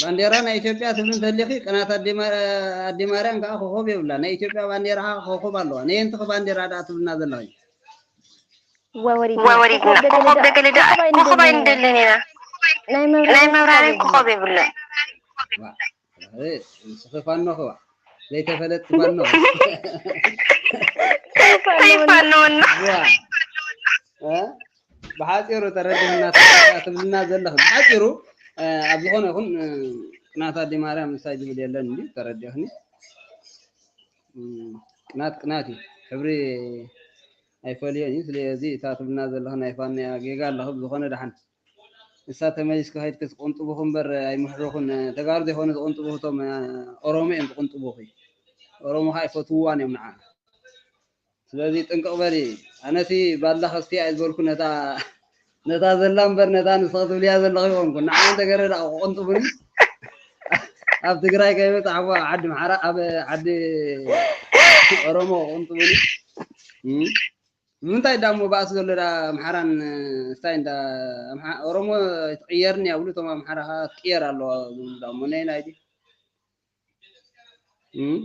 ባንዴራ ናይ ኢትዮጵያ ትብሊ እንተሊኺ፣ ቅናት ኣዲ ማ-፣ ኣዲ ማርያም ከዓ ኮኾብ የብላ። ናይ ኢትዮጵያ ባንዴራ ከዓ ኮኾብ ኣለዋ። ነየንትኺ ባንዴራ ደኣ ትብልና ዘለኺ? ወወሪድና። ወወሪድና። ኮኾብ ኮኾብ ደገለ ደኣ ደኣ ኮኾብ ኣይንደልን ኢና። ናይ መብራህርሂ ናይ መብራህርሂ ኮኾብ ኮኾብ የብሉን። ዋ፣ እ፣ ንስኺ ፋኖ ኸዋ። ዘይተፈለጥቲ ፋኖ። ፋኖ። ፋኖ እና። ዋ። እ? ብሓፂሩ ተረዲእና ትብልና ዘለኺ። ብሓፂሩ፣ እ፣ ኣብ ዝኾነ ይኹን፣ እ፣ ቅናት ኣዲ ማርያም ንሳይ ዝብል የለን እንዲ ተረዲእኽኒ። እ፣ ቅናት ቅናት እዩ። ሕብሪ ኣይፈልዮን እዩ። ስለዚ እታ ትብልና ዘለኺ ናይ ፋኖ እያ፣ ጌጋ ኣለኺ። ብዝኾነ ደሓን ንሳ ተመሊስኪ ከይድኪ ዝቕንጥቡኺ እምበር ኣይምሕሩኽን። ተጋሩ ዘይኮነ ዝቕንጥቡኺ እቶም ኦሮሞ እዮም ዝቕንጥቡኺ። ኦሮሞ ኸዓ ኣይፈትውዋን እዮም ንዓ። ስለዚ ጥንቅቕ በሊ። ኣነሲ ባላ ከስቲ ኣይዝበልኩ ነታ፣ ነታ ዘላ እምበር ነታ ንስኺ ትብልያ ዘለኺ ይኾንኩ። ንዓ እንተገረ ደኣ ክቕንጥቡኒ። ኣብ ትግራይ ከይበጻሕኩ ኣብ ዓዲ ምሓራ፣ ኣብ ዓዲ ኦሮሞ ክቕንጥቡኒ። እም። ንምንታይ ዳሞ ባእሲ ዘሎ ዳ ኣምሓራን ስታይ እንዳ ኣምሓ-፣ ኦሮሞ ትቕየርኒ ኣብሉ፣ እቶም ኣምሓራ ኸዓ ትቕየር ኣለዋ ዝብሉ ዳሞ ናይ ናይ ዲ? እም?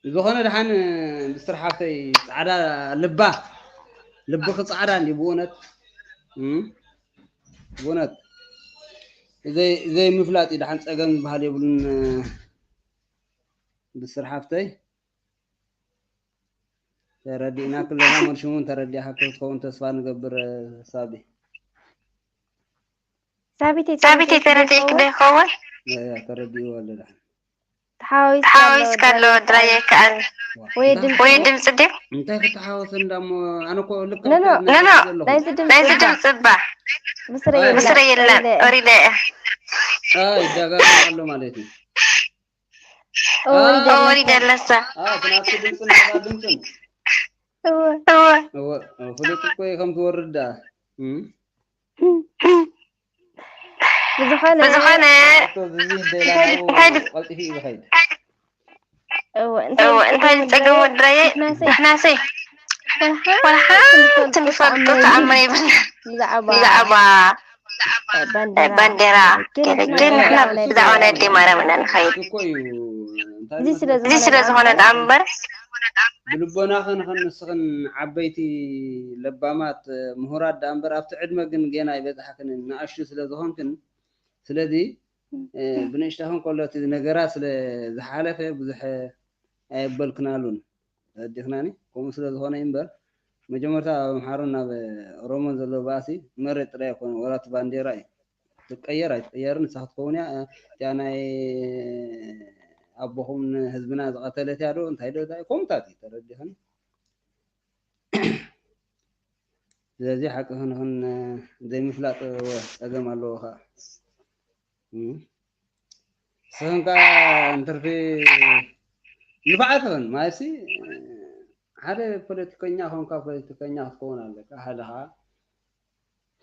ዝኾነ ደሓን ብስር ሓፍተይ ጻዕዳ ልባ፣ ልብኺ ጻዕዳ እንዲ ብእውነት። እም? ብእውነት። ዘይ-፣ ዘይምፍላጥ እዩ ደሓን ጸገም ዝበሃል የብሉን ብስር ሓፍተይ። ተረዲእና ክለና፣ መን ሽሙ ተረዲእካ ክትኸውን ተስፋ ንገብር። ሳቢ። ሳቢተይ ሳቢተይ ተረዲእኪ ተረዲእኪ ዶ ይኸውን? ዶ ይኸውን? ያ፣ ያ፣ ተረዲእዎ ኣሎ ደሓን። ተሓዋዊስካ ኣሎ፣ ተሓዋዊስካ ኣሎ፣ ድራይ ድራይ ኣይከኣል። ዋ፣ ወይ እንታይ ድምፂ ወይ ድምፂ ድዩ? እንታይ ክተሓወሰ እንዳሞ፣ ኣነ እኮ ልክዕ ኖ፣ ኖ። እንታይ ኖ፣ ኖ። ዘለኹ። ናይዚ ድምፂ ናይዚ እባ። ድምፂ እባ። ምስረይ ኣይ። የላ፣ ምስረይ የላ፣ ኦሪለ። ኦሪለ እየ። ኣይ፣ ይደጋገም ኣሎ ማለት እዩ። ወሪዳ ኣለሳ። ኣዎ፣ እቲ ናቱ ድምፅን ናታ ድምፅን። እወ። እወ፣ ፍሉጥ እኮ እዩ ከም ትወርድ ደኣ። እም? ብዝኾነ፣ ብዝኾነ፣ ኣቶ ዝዚ እንታይ ደኣ፣ እንተይላናው እንታይ ድ- ቀልጢፉ እዩ ዝኸይድ። እወ፣ እንታይ እወ፣ እንታይ ዝጸገም ዝጸገም ወድራየ? ወድራየ? ንሕናሰይ፣ ንሕናሰይ፣ ወላ ሓንቲ ወላ ሓንቲ ንፈልጦ ንፈልጦ ተኣምር ተኣምር የብልና። የብልና። ብዛዕባ፣ ብዛዕባ ባንዴራ፣ ባንዴራ፣ ገለ ገለ ግን ግን ንሕና ንሕና ብዛዕባ ብዛዕባ ናይ ኣደይ ማርያም ኢና ንኸይድ። እኮ እዩ። እንታይ እዚ ስለ እዚ ዝኾነ ስለ ዝኾነ ደኣ ደኣ እምበር፣ እምበር፣ ብልቦናኽን ኸን ንስኽን ዓበይቲ ለባማት ምሁራት ደኣ እምበር ኣብቲ ዕድመ ግን ጌና ኣይበጻሕክንን፣ ንኣሽቱ ስለ ዝኾንክን። ስለዚ፣ እ፣ ብንእሽታኽን ከሎ እቲ ነገራት ስለ ዝሓለፈ ብዙሕ ኣየበልክናሉን። ተረዲእኽናኒ? ከምኡ ስለ ዝኾነ እዩ እምበር፣ መጀመርታ ኣብ ኣምሓሩን ኣብ ኦሮሞን ዘሎ ባእሲ መሬት ጥራይ ኣይኮነን፣ ወላ እቲ ባንዴራ እዩ። ትቀየር ኣይትቀየርን ንሳ ክትኸውን እያ። እቲኣ ናይ ኣቦኹም ንህዝብና ዝቐተለት እያ ዶ እንታይ ዶ እንታይ ከምኡታት እዩ። ተረዲእኽኒ? ስለዚ ሓቂ ክንኽን ዘይምፍላጥ ጸገም ኣለዎ ኸዓ። እም። ንስኽን ከኣ እንትርፊ ንፋዓት ኽን ማለትሲ ሓደ ፖለቲከኛ ኾንካ ፖለቲከኛ ክትከውን ኣለካ። ሓደ ኸዓ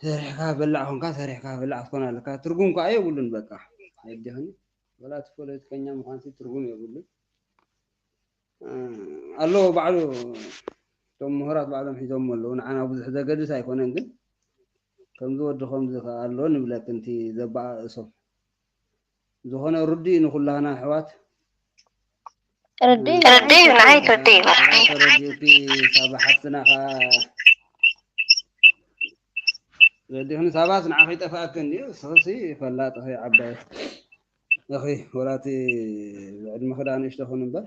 ሰሪሕካ በላዕ ኾንካ ሰሪሕካ በላዕ ክትከውን ኣለካ። ትርጉም ከኣ የብሉን በቃ። ኣይዲኽን? ወላ እቲ ፖለቲከኛ ምዃንሲ ትርጉም የብሉን። እ፣ ኣለዎ ባዕሉ እቶም ምሁራት ባዕሎም ሒዞሞ ኣለዉ። ንዓና ብዙሕ ዘገድስ ኣይኮነን፣ ግን ከምዚ ወዲ ከምዚ ከኣ ኣሎ ንብለክ፣ እንቲ ዘበኣእሶም። ዝኾነ ርዱእ እዩ ንኹላህና ኣሕዋት። ርዱእ እዩ። ርዱእ እዩ፣ ንዓይ ርዱእ እዩ። ተረዲኡኪ ሳባ ሓፍትና ከኣ ረዲእኽኒ። ሳባስ ንዓኺ ይጠፍኣኪ እንድዩ፣ ንስኽሲ ፈላጥ ኢኺ ዓባይ ኢኺ። ወላ እቲ ብዕድመኺ ደኣ ንእሽቶ ኹን እምበር፣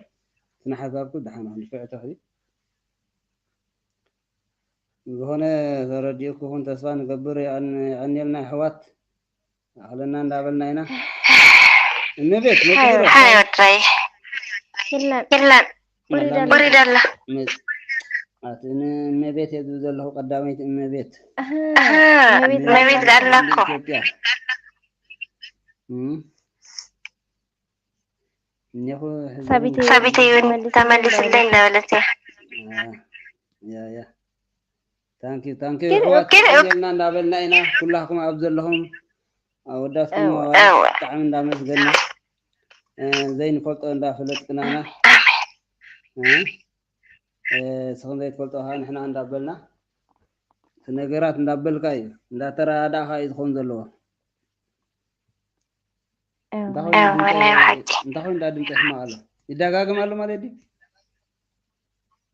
ስነ ሓሳብኪ ደሓን ኢኺ፣ ንፍዕቲ ኢኺ። ዝኾነ ተረዲኡክኹም ተስፋ ንገብር። የቐን-፣ የቐንየልና ኣሕዋት። ኣኽለና እንዳበልና ኢና። እመቤት፣ መጺኺ ዶ? ሓዮ ወድራይ። የለን። የለን። ወሪዳ ኣላ። ወሪዳ ኣላ። መ-፣ ኣቲ ን-፣ እመቤት እየ ዝብል ዘለኹ፣ ቀዳመይቲ እመቤት። ኣሃ፣ ኣሃ፣ እመቤት እመቤት ኣላ። ኣላ እኮ። ኢትዮጵያ። እም? እኔኹ ሕዚ ሳቢተይ እውን ሳቢተይ እውን ተመልስለይ ተመልስለይ እንዳበለት እያ። እያ። ያ፣ ያ። ታንኪዩ፣ ታንኪዩ። ግን ኣሕዋት፣ ግን የቐንየልና እንዳበልና ኢና፣ ኩላኹም ኣብ ዘለኹም ኣወዳትኩም እወ። ኣዋልድ እወ። ብጣዕሚ እንዳመስገና፣ እ፣ ዘይንፈልጦ እንዳፈለጥክናና፣ ኣሜን። እ፣ እ፣ ንስኽን ዘይትፈልጦ ከዓ ንሕና እንዳበልና፣ እቲ ነገራት እንዳበልካ እዩ፣ እንዳተረዳእካ እዩ ዝኸውን ዘለዎ። እወ። እንታይ ኮይኑ እወ፣ ድምፂ፣ ናይ ብሓቂ። እንታይ ኮይኑ እንዳ ድምፂ ይሕማቕ ኣሎ? ይደጋገም ኣሎ ማለት ድዩ?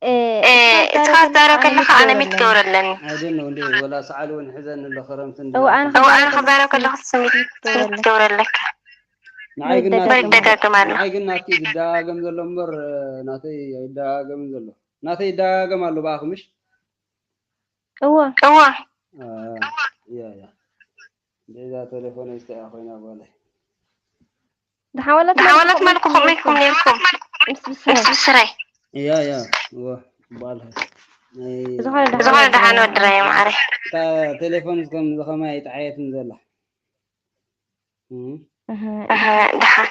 እ፣ እ፣ እስኻ እስኻ ትዛረብ ትዛረብ ከለኻ ከለኻ ኣነ ኣነ ሚት ሚት ገበረለኒ። ገበረለኒ። I don't know፣ እንዴ፣ ወላ ሰዓል እውን ሕዘን ኣሎ፣ ክረምቲ እንዲ እወ፣ ኣነ እወ፣ ኣነ ክዛረብ ክዛረብ ከለኻ ከለኻ ስሚት ስሚት ገበረለካ። ገበረለካ። ንዓይ ግን ናተይ፣ ይደጋገም። ይደጋገም ኣሎ። ንዓይ ግን ናተይ ይደጋገም ዘሎ እምበር፣ ናተይ ኣይደጋገምን ዘሎ። ናተይ ይደጋገም ኣሎ ብኣኹምሽ? እወ። እወ። አ፣ ያ፣ ያ። እንደዛ ቴሌፎን እስተ ኮይና ጓለይ። ደሓን ዋላ ደሓን ዋላ ትማሊ ትማሊ ከምኡ ትማሊ ነይርኩም። ነይርኩም። ምስ ብስራይ። ምስ ብስራይ። ያ፣ ያ። እወ፣ በዓል። ናይ ዝኾነ ደሓን ዝኾነ ደሓን ወድራይ ማዕረ። እታ ቴሌፎን ከም ዝኸማይ ጠዓየትን ዘላ። እም። እህ፣ እህ፣ ደሓን።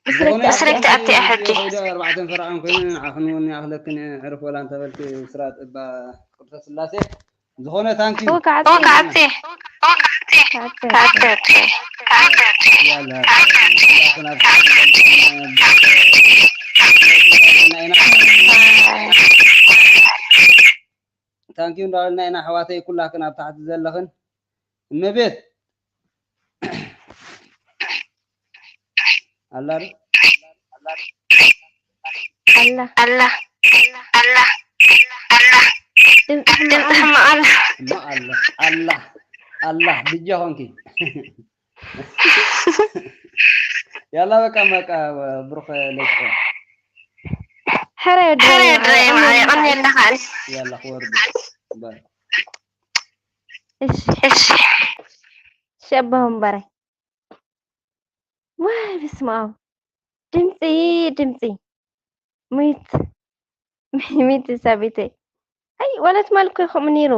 ብስረይ ብስረይ ትኣቲ እያ ሕጂ። ከይደ ኣርባዕተን ፈረቓን ኮይኑ ንዓኽን እውን ይኣኽለክን ዕርፍ ወላ እንተበልኪ ብስራት እባ ቅድስተ ስላሴ። ዝኾነ ታንኪ። ወካዕቲ። ወካዕቲ። ወካዕቲ። ወካዕቲ። ያላ። ታንኪ እንዳበልና ኢና ኣሕዋተይ ኩላክን ኣብ ታሕቲ ዘለኽን። እመቤት ኣላ ዶ? ኣላ። ኣላ። ኣላ። ኣላ። ድምፂ ድምፂ ሕማቕ። ሕማቕ ኣላ። ሕማቕ ኣላ። ኣላ። ኣላ። ብጃ ኾንኪ። ያላ በቃ፣ በቃ፣ ብሩኽ ለይቲ ኾን። ሕራይ ወዲ ሕራይ ወዲ ራይ ማዕረ፣ ማዕረ፣ የቐንየልና። የቐንየልና ከኣኒ። ያላ ክወርድ። ባይ። እሺ። እሺ። እሺ፣ ኣቦ ወንበረይ። ዋይ፣ በስመ ኣብ። ድምፂ፣ ድምፂ። ሚት፣ ሚት ሳቢተይ። ኣይ፣ ዋላ ትማሊ እኮ ከምኡ ነይሩ።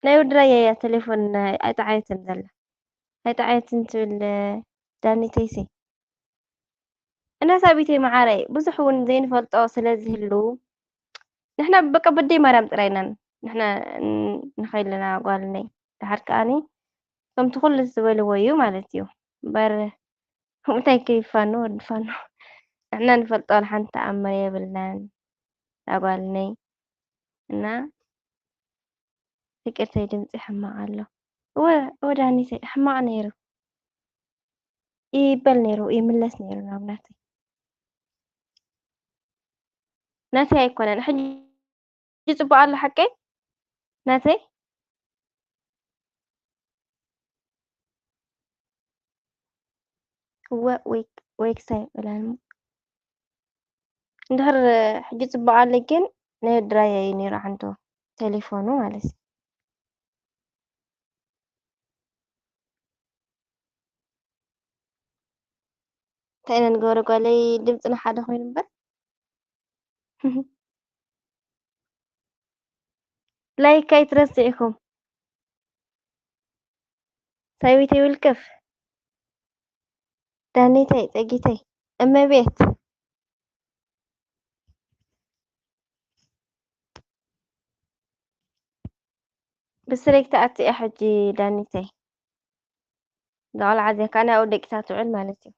ናይ ወዲ ራያ እያ ቴሌፎን ኣይጠዓየትን ዘላ። ኣይጠዓየትን ትብል ዳኒተይሲ። እና ሳቢተይ መዓረይ ብዙሕ እውን ዘይንፈልጦ ስለ ዝህሉ ንሕና በቃ በደይ ማርያም ጥራይ ኢና ንሕና ን- ንኸይድ ኣለና ጓልነይ። ድሓር ከኣኒ ከምቲ ኩሉ ዝበልዎ እዩ ማለት እዩ። እምበር እንታይ ከይፋኖ ወዲ ፋኖ ንሕና ንፈልጦ ሓንቲ ተኣምር የብልናን። ዳጓልነይ እና ፍቅርተይ ድምፂ ሕማቕ ኣሎ። እወ እወ ዳኒተይ ሕማቕ ነይሩ ይበል ነይሩ ይምለስ ነይሩ ናብ ናተይ ናተይ ኣይኮነን ሕጂ ጽቡቕ ኣሎ ሓቀይ ናተይ እወ ወይ ወይ ክሳይ ይበላል እንድሕር ሕጂ ጽቡቕ ኣሎ ግን ናይ ድራያ እዩ ነይሩ ዓንቶ ቴሌፎኑ ማለት እዩ እንታይ ኢና ንገብሮ ጓለይ ድምፅና ሓደ ኮይኑ እምበር ላይክ ኣይትረስዕኩም ሰዊተይ ውልቅፍ ዳኒተይ ጸጊተይ እመቤት ብስረይ ክትኣቲ እያ ሕጂ ዳኒተይ እዛ ቆልዓ እዚኣ ከዓ ናይ ኣብኡ ደቂሳ ትውዕል ማለት እዩ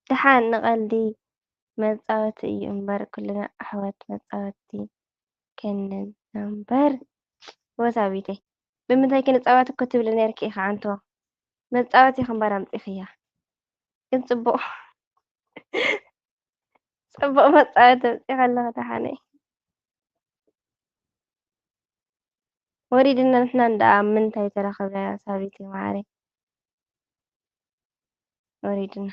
ደሓን ንቐልዲ መጻወቲ እዩ እምበር ኩልና ኣሕዋት መጻወቲ ከንና እምበር ወሳቢተይ ብምንታይ ክንጻወት እኮ ትብሊ ነርኪ ኢኻ ዓንቶ መጻወቲ ኢኺ እምበር ኣምጺኽያ ግን ጽቡቕ ጽቡቕ መጻወቲ ኣምጺኻ ኣለኻ ደሓነይ ወሪድና ንሕና እንዳ ኣብ ምንታይ ተራኸብና ሳቢተይ መዓረይ ወሪድና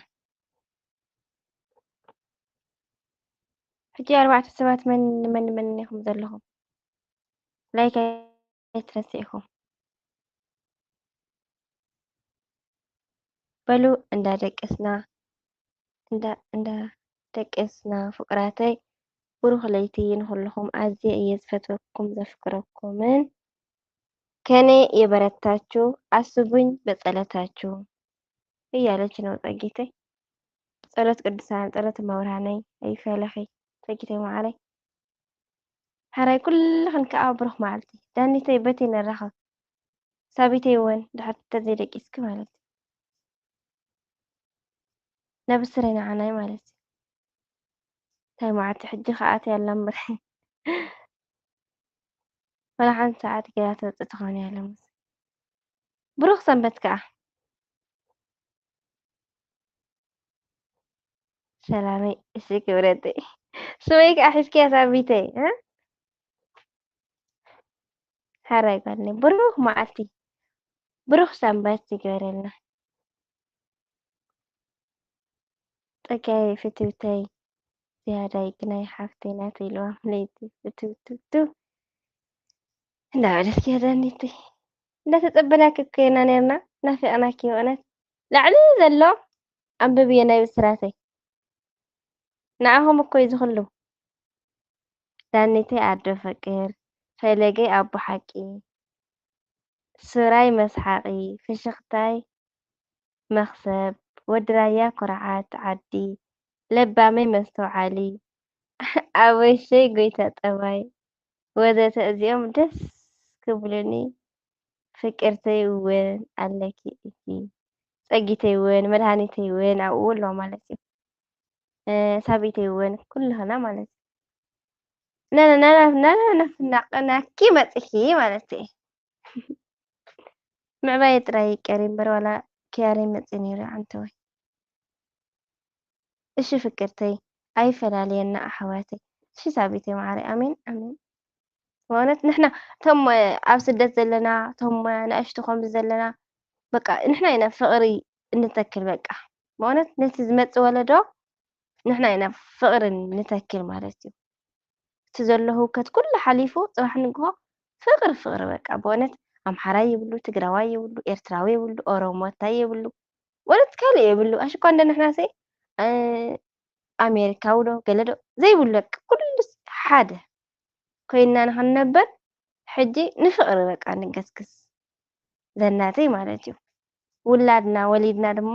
ሕጂ ኣርባዕተ ሰባት መን መን መን ኢኹም ዘለኹም ላይክ ኣይትረስዕኹም በሉ እንዳ ደቀስና እንዳ እንዳ ደቀስና ፍቅራተይ ብሩኽ ለይቲ ንኹልኹም ኣዝየ እየ ዝፈትወኩም ዘፍቅረኩምን ከኔ የበረታችሁ ኣስቡኝ በጸሎታችሁ እያለች ነው ጸጊተይ ጸሎት ቅዱሳን ጸሎት መብርሃነይ ኣይፈለኺ ጸጊተይ መዓረይ ሓራይ ኩልኽን ከዓ ብሩኽ መዓልቲ ዳኒተይ በቲ ንራኸብ ሳቢተይ እውን ድሕር ተዘይደቂስኪ ማለት ነብስረይ ንዓናይ ማለት እንታይ መዓልቲ ሕጂ ከኣት ያላ እምበር ወላ ሓንቲ ሰዓት ገላ ትወፅእ ትኾን ያለ ምስ ብሩኽ ሰንበት ከዓ ሰላመይ እሺ ክብረተይ ስመይ ከዓ ሒዝክያ ሳቢተይ እ ሓራይ ጓልነይ ብሩኽ መዓልቲ ብሩኽ ሰንበት ይግበረልና ጸጋይ ፍትውተይ ዝያዳይ ግናይ ሓፍተይ ናተይ ኢልዋ ለይቲ ፍትውትውትው እንዳበለት ክህደኒቲ እንዳተጸበናኪ እኮ ኢና ነርና ናፊቕናኪ ብእውነት ላዕሊ ዘሎ ኣንብብዮ ናይ ብስራተይ ንዓኹም እኮ እዩ ዝኽሉ ዳኒተይ ኣዶ ፍቅር ፈለገይ ኣቦ ሓቂ ሱራይ መስሓቒ ፍሽኽታይ መኽሰብ ወዲ ራያ ኩርዓት ዓዲ ለባመይ መስተውዓሊ ኣበሸይ ጎይታ ጠባይ ወዘተ እዚኦም ደስ ክብሉኒ ፍቅርተይ እውን ኣለኪ ኢኪ ጸጊተይ እውን መድሃኒተይ እውን ኣብኡ ኣሎ ማለት እዩ ሳቢተይ እውን ኩልኽና ማለት እዩ ናናፍናቅናኪ መፂኪ ማለት እዩ ምዕባየ ጥራይ ይቀር እምበር ዋላ ክያረይ መፂ ነይሩ ዓንተወይ እሺ ፍቅርተይ ኣይፈላልየና ኣሕዋተይ እሺ ሳቢተይ ማዓረይ ኣሜን ኣሜን በእውነት ንሕና እቶም ኣብ ስደት ዘለና እቶም ንእሽቱ ከምዚ ዘለና በቃ ንሕና ኢና ፍቅሪ እንተክል በቃ በእውነት ነቲ ዝመጽእ ወለዶ ንሕና ኢና ፍቅሪ ንተክል ማለት እዩ እቲ ዘሎ ህውከት ኩሉ ሓሊፉ ጽባሕ ንግሆ ፍቅሪ ፍቅሪ በቃ በእውነት ኣምሓራይ ይብሉ ትግራዋይ ይብሉ ኤርትራዊ ይብሉ ኦሮሞ ታይ ይብሉ በእውነት ካልእ የብሉ ኣሽኳ እንደ ንሕናሰ ኣሜሪካዊ ዶ ገለ ዶ ዘይብሉ በቃ ኩሉስ ሓደ ኮይንና ንኽንነብር ሕጂ ንፍቕሪ በቃ ንገስግስ ዘናተይ ማለት እዩ። ውላድና ወሊድና ድማ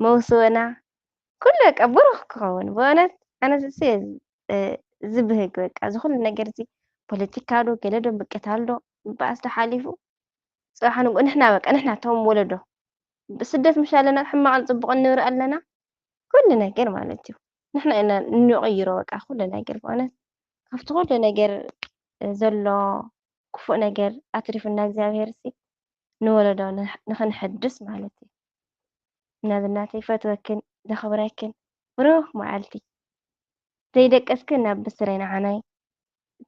መውስቦና ኩሉ በቃ ብሩኽ ክኸውን። ብእውነት ኣነ እሱ እየ ዝ-፣ እ፣ ዝብህግ በቃ። እዚ ኩሉ ነገር እዚ ፖለቲካ ዶ ገለ ዶ ምቅታል ዶ ምባኣስ ዶ ሓሊፉ፣ ጽባሕ ንግሆ ንሕና በቃ ንሕና እቶም ወለዶ ብስደት ምሽ ኣለና ሕማቕን ጽቡቕን ንርኢ ኣለና። ኩሉ ነገር ማለት እዩ። ንሕና ኢና እንቕይሮ በቃ ኩሉ ነገር ብእውነት። ካብቲ ኩሉ ነገር ዘሎ ክፉእ ነገር ኣትሪፉና እግዚኣብሄር ሲ ንወለዶ ንሕ-፣ ንኽንሕድስ ማለት እዩ። እና ዝናተይ ይፈትወክን ዘኽብረክን ብሩኽ መዓልቲ። ዘይደቀስክን ናብ ብስረይ ንዓናይ፣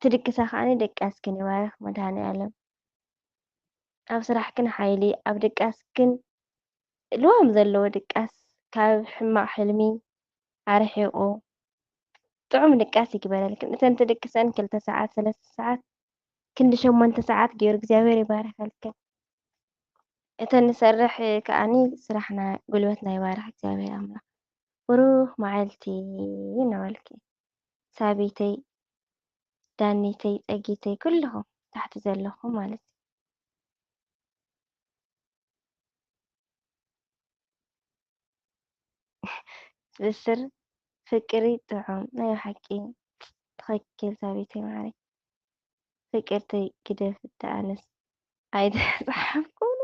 ትድቅሳ ከዓኒ ደቃስክን ይባርኽ መድሃኔ ኣለም። ኣብ ስራሕክን ሓይሊ፣ ኣብ ድቃስክን ልዋም ዘለዎ ድቃስ፣ ካብ ሕማቕ ሕልሚ ኣርሒቑ ጥዑም ድቃስ ይግበረልክን። እተን ትድቅሰን ክልተ ሰዓት፣ ሰለስተ ሰዓት፣ ክንዲ ሸሞንተ ሰዓት ገይሩ እግዚኣብሔር ይባርኸልክን። እተን ንሰርሕ ከኣኒ ስራሕና ጉልበትና ይባርኽ እግዚኣብሔር ኣምላኽ። ብሩኽ መዓልቲ እናበልኪ ሳቢተይ፣ ዳኒተይ፣ ጸጊተይ፣ ኩልኹም ታሕቲ ዘለኹም ማለት እዩ። ብስር ፍቅሪ ጥዑም ናይ ብሓቂ ትኽክል ሳቢተይ ማዓረይ። ፍቅርተይ ግደፍ እታ ኣነስ ኣይተጻሓፍኩን።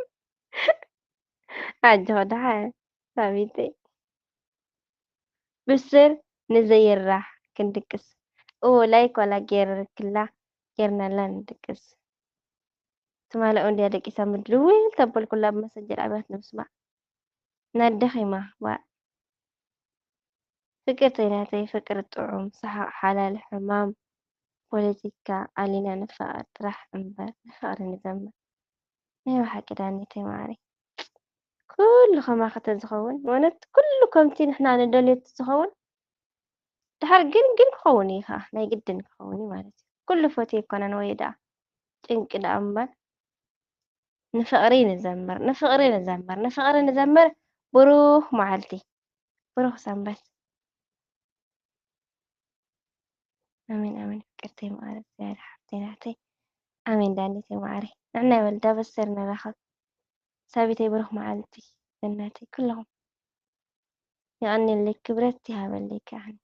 ኣጆኺ ደሓን ሳቢተይ። ብስር ንዘይራሕ ክንድቅስ። እዎ ላይክ ዋላ ጌርክላ ጌርናላ ንድቅስ። ትማሊ እንድያ ደቂሳ ምድልውል ተበልኩላ ብመሰጀር ኣብያት ንምስማዕ። ናደኺማ ዋእ። ፍቅርተይ ናተይ ፍቅሪ ጥዑም ሰሓቕ ሓላል ሕማም ፖለቲካ ኣሊና ንፋቐር ጥራሕ እምበር ንፍቕሪ ንዘምር። ናይ ብሓቂ ዳኒተይ ማዓረይ ኩሉ ከማኺ ተዝኸውን ማለት ኩሉ ከምቲ ንሕና ንደልዮ ተዝኸውን ድሓር ግን ግን ክኸውን እዩ ከኣ ናይ ግድን ክኸውን እዩ ማለት እዩ። ኩሉ ፈትዩ ኣይኮነን ወይ ደኣ ጭንቂ ደኣ እምበር ንፍቕሪ ንዘምር ንፍቕሪ ንዘምር ንፍቕሪ ንዘምር ብሩኽ መዓልቲ ብሩኽ ሰንበት። ኣሜን ኣሜን ፍቅርተይ ማዓረይ እግዚኣብሔር ሓፍተይ ናተይ ኣሜን ዳኒተይ ማዓረይ ንዕናይ ወልዳ በሰር ንራኸብ ሳቢተይ ብሩኽ መዓልቲ እናተይ ኩለኹም የቐንየለይ ክብረት ይሃበለይ ከዓኒ።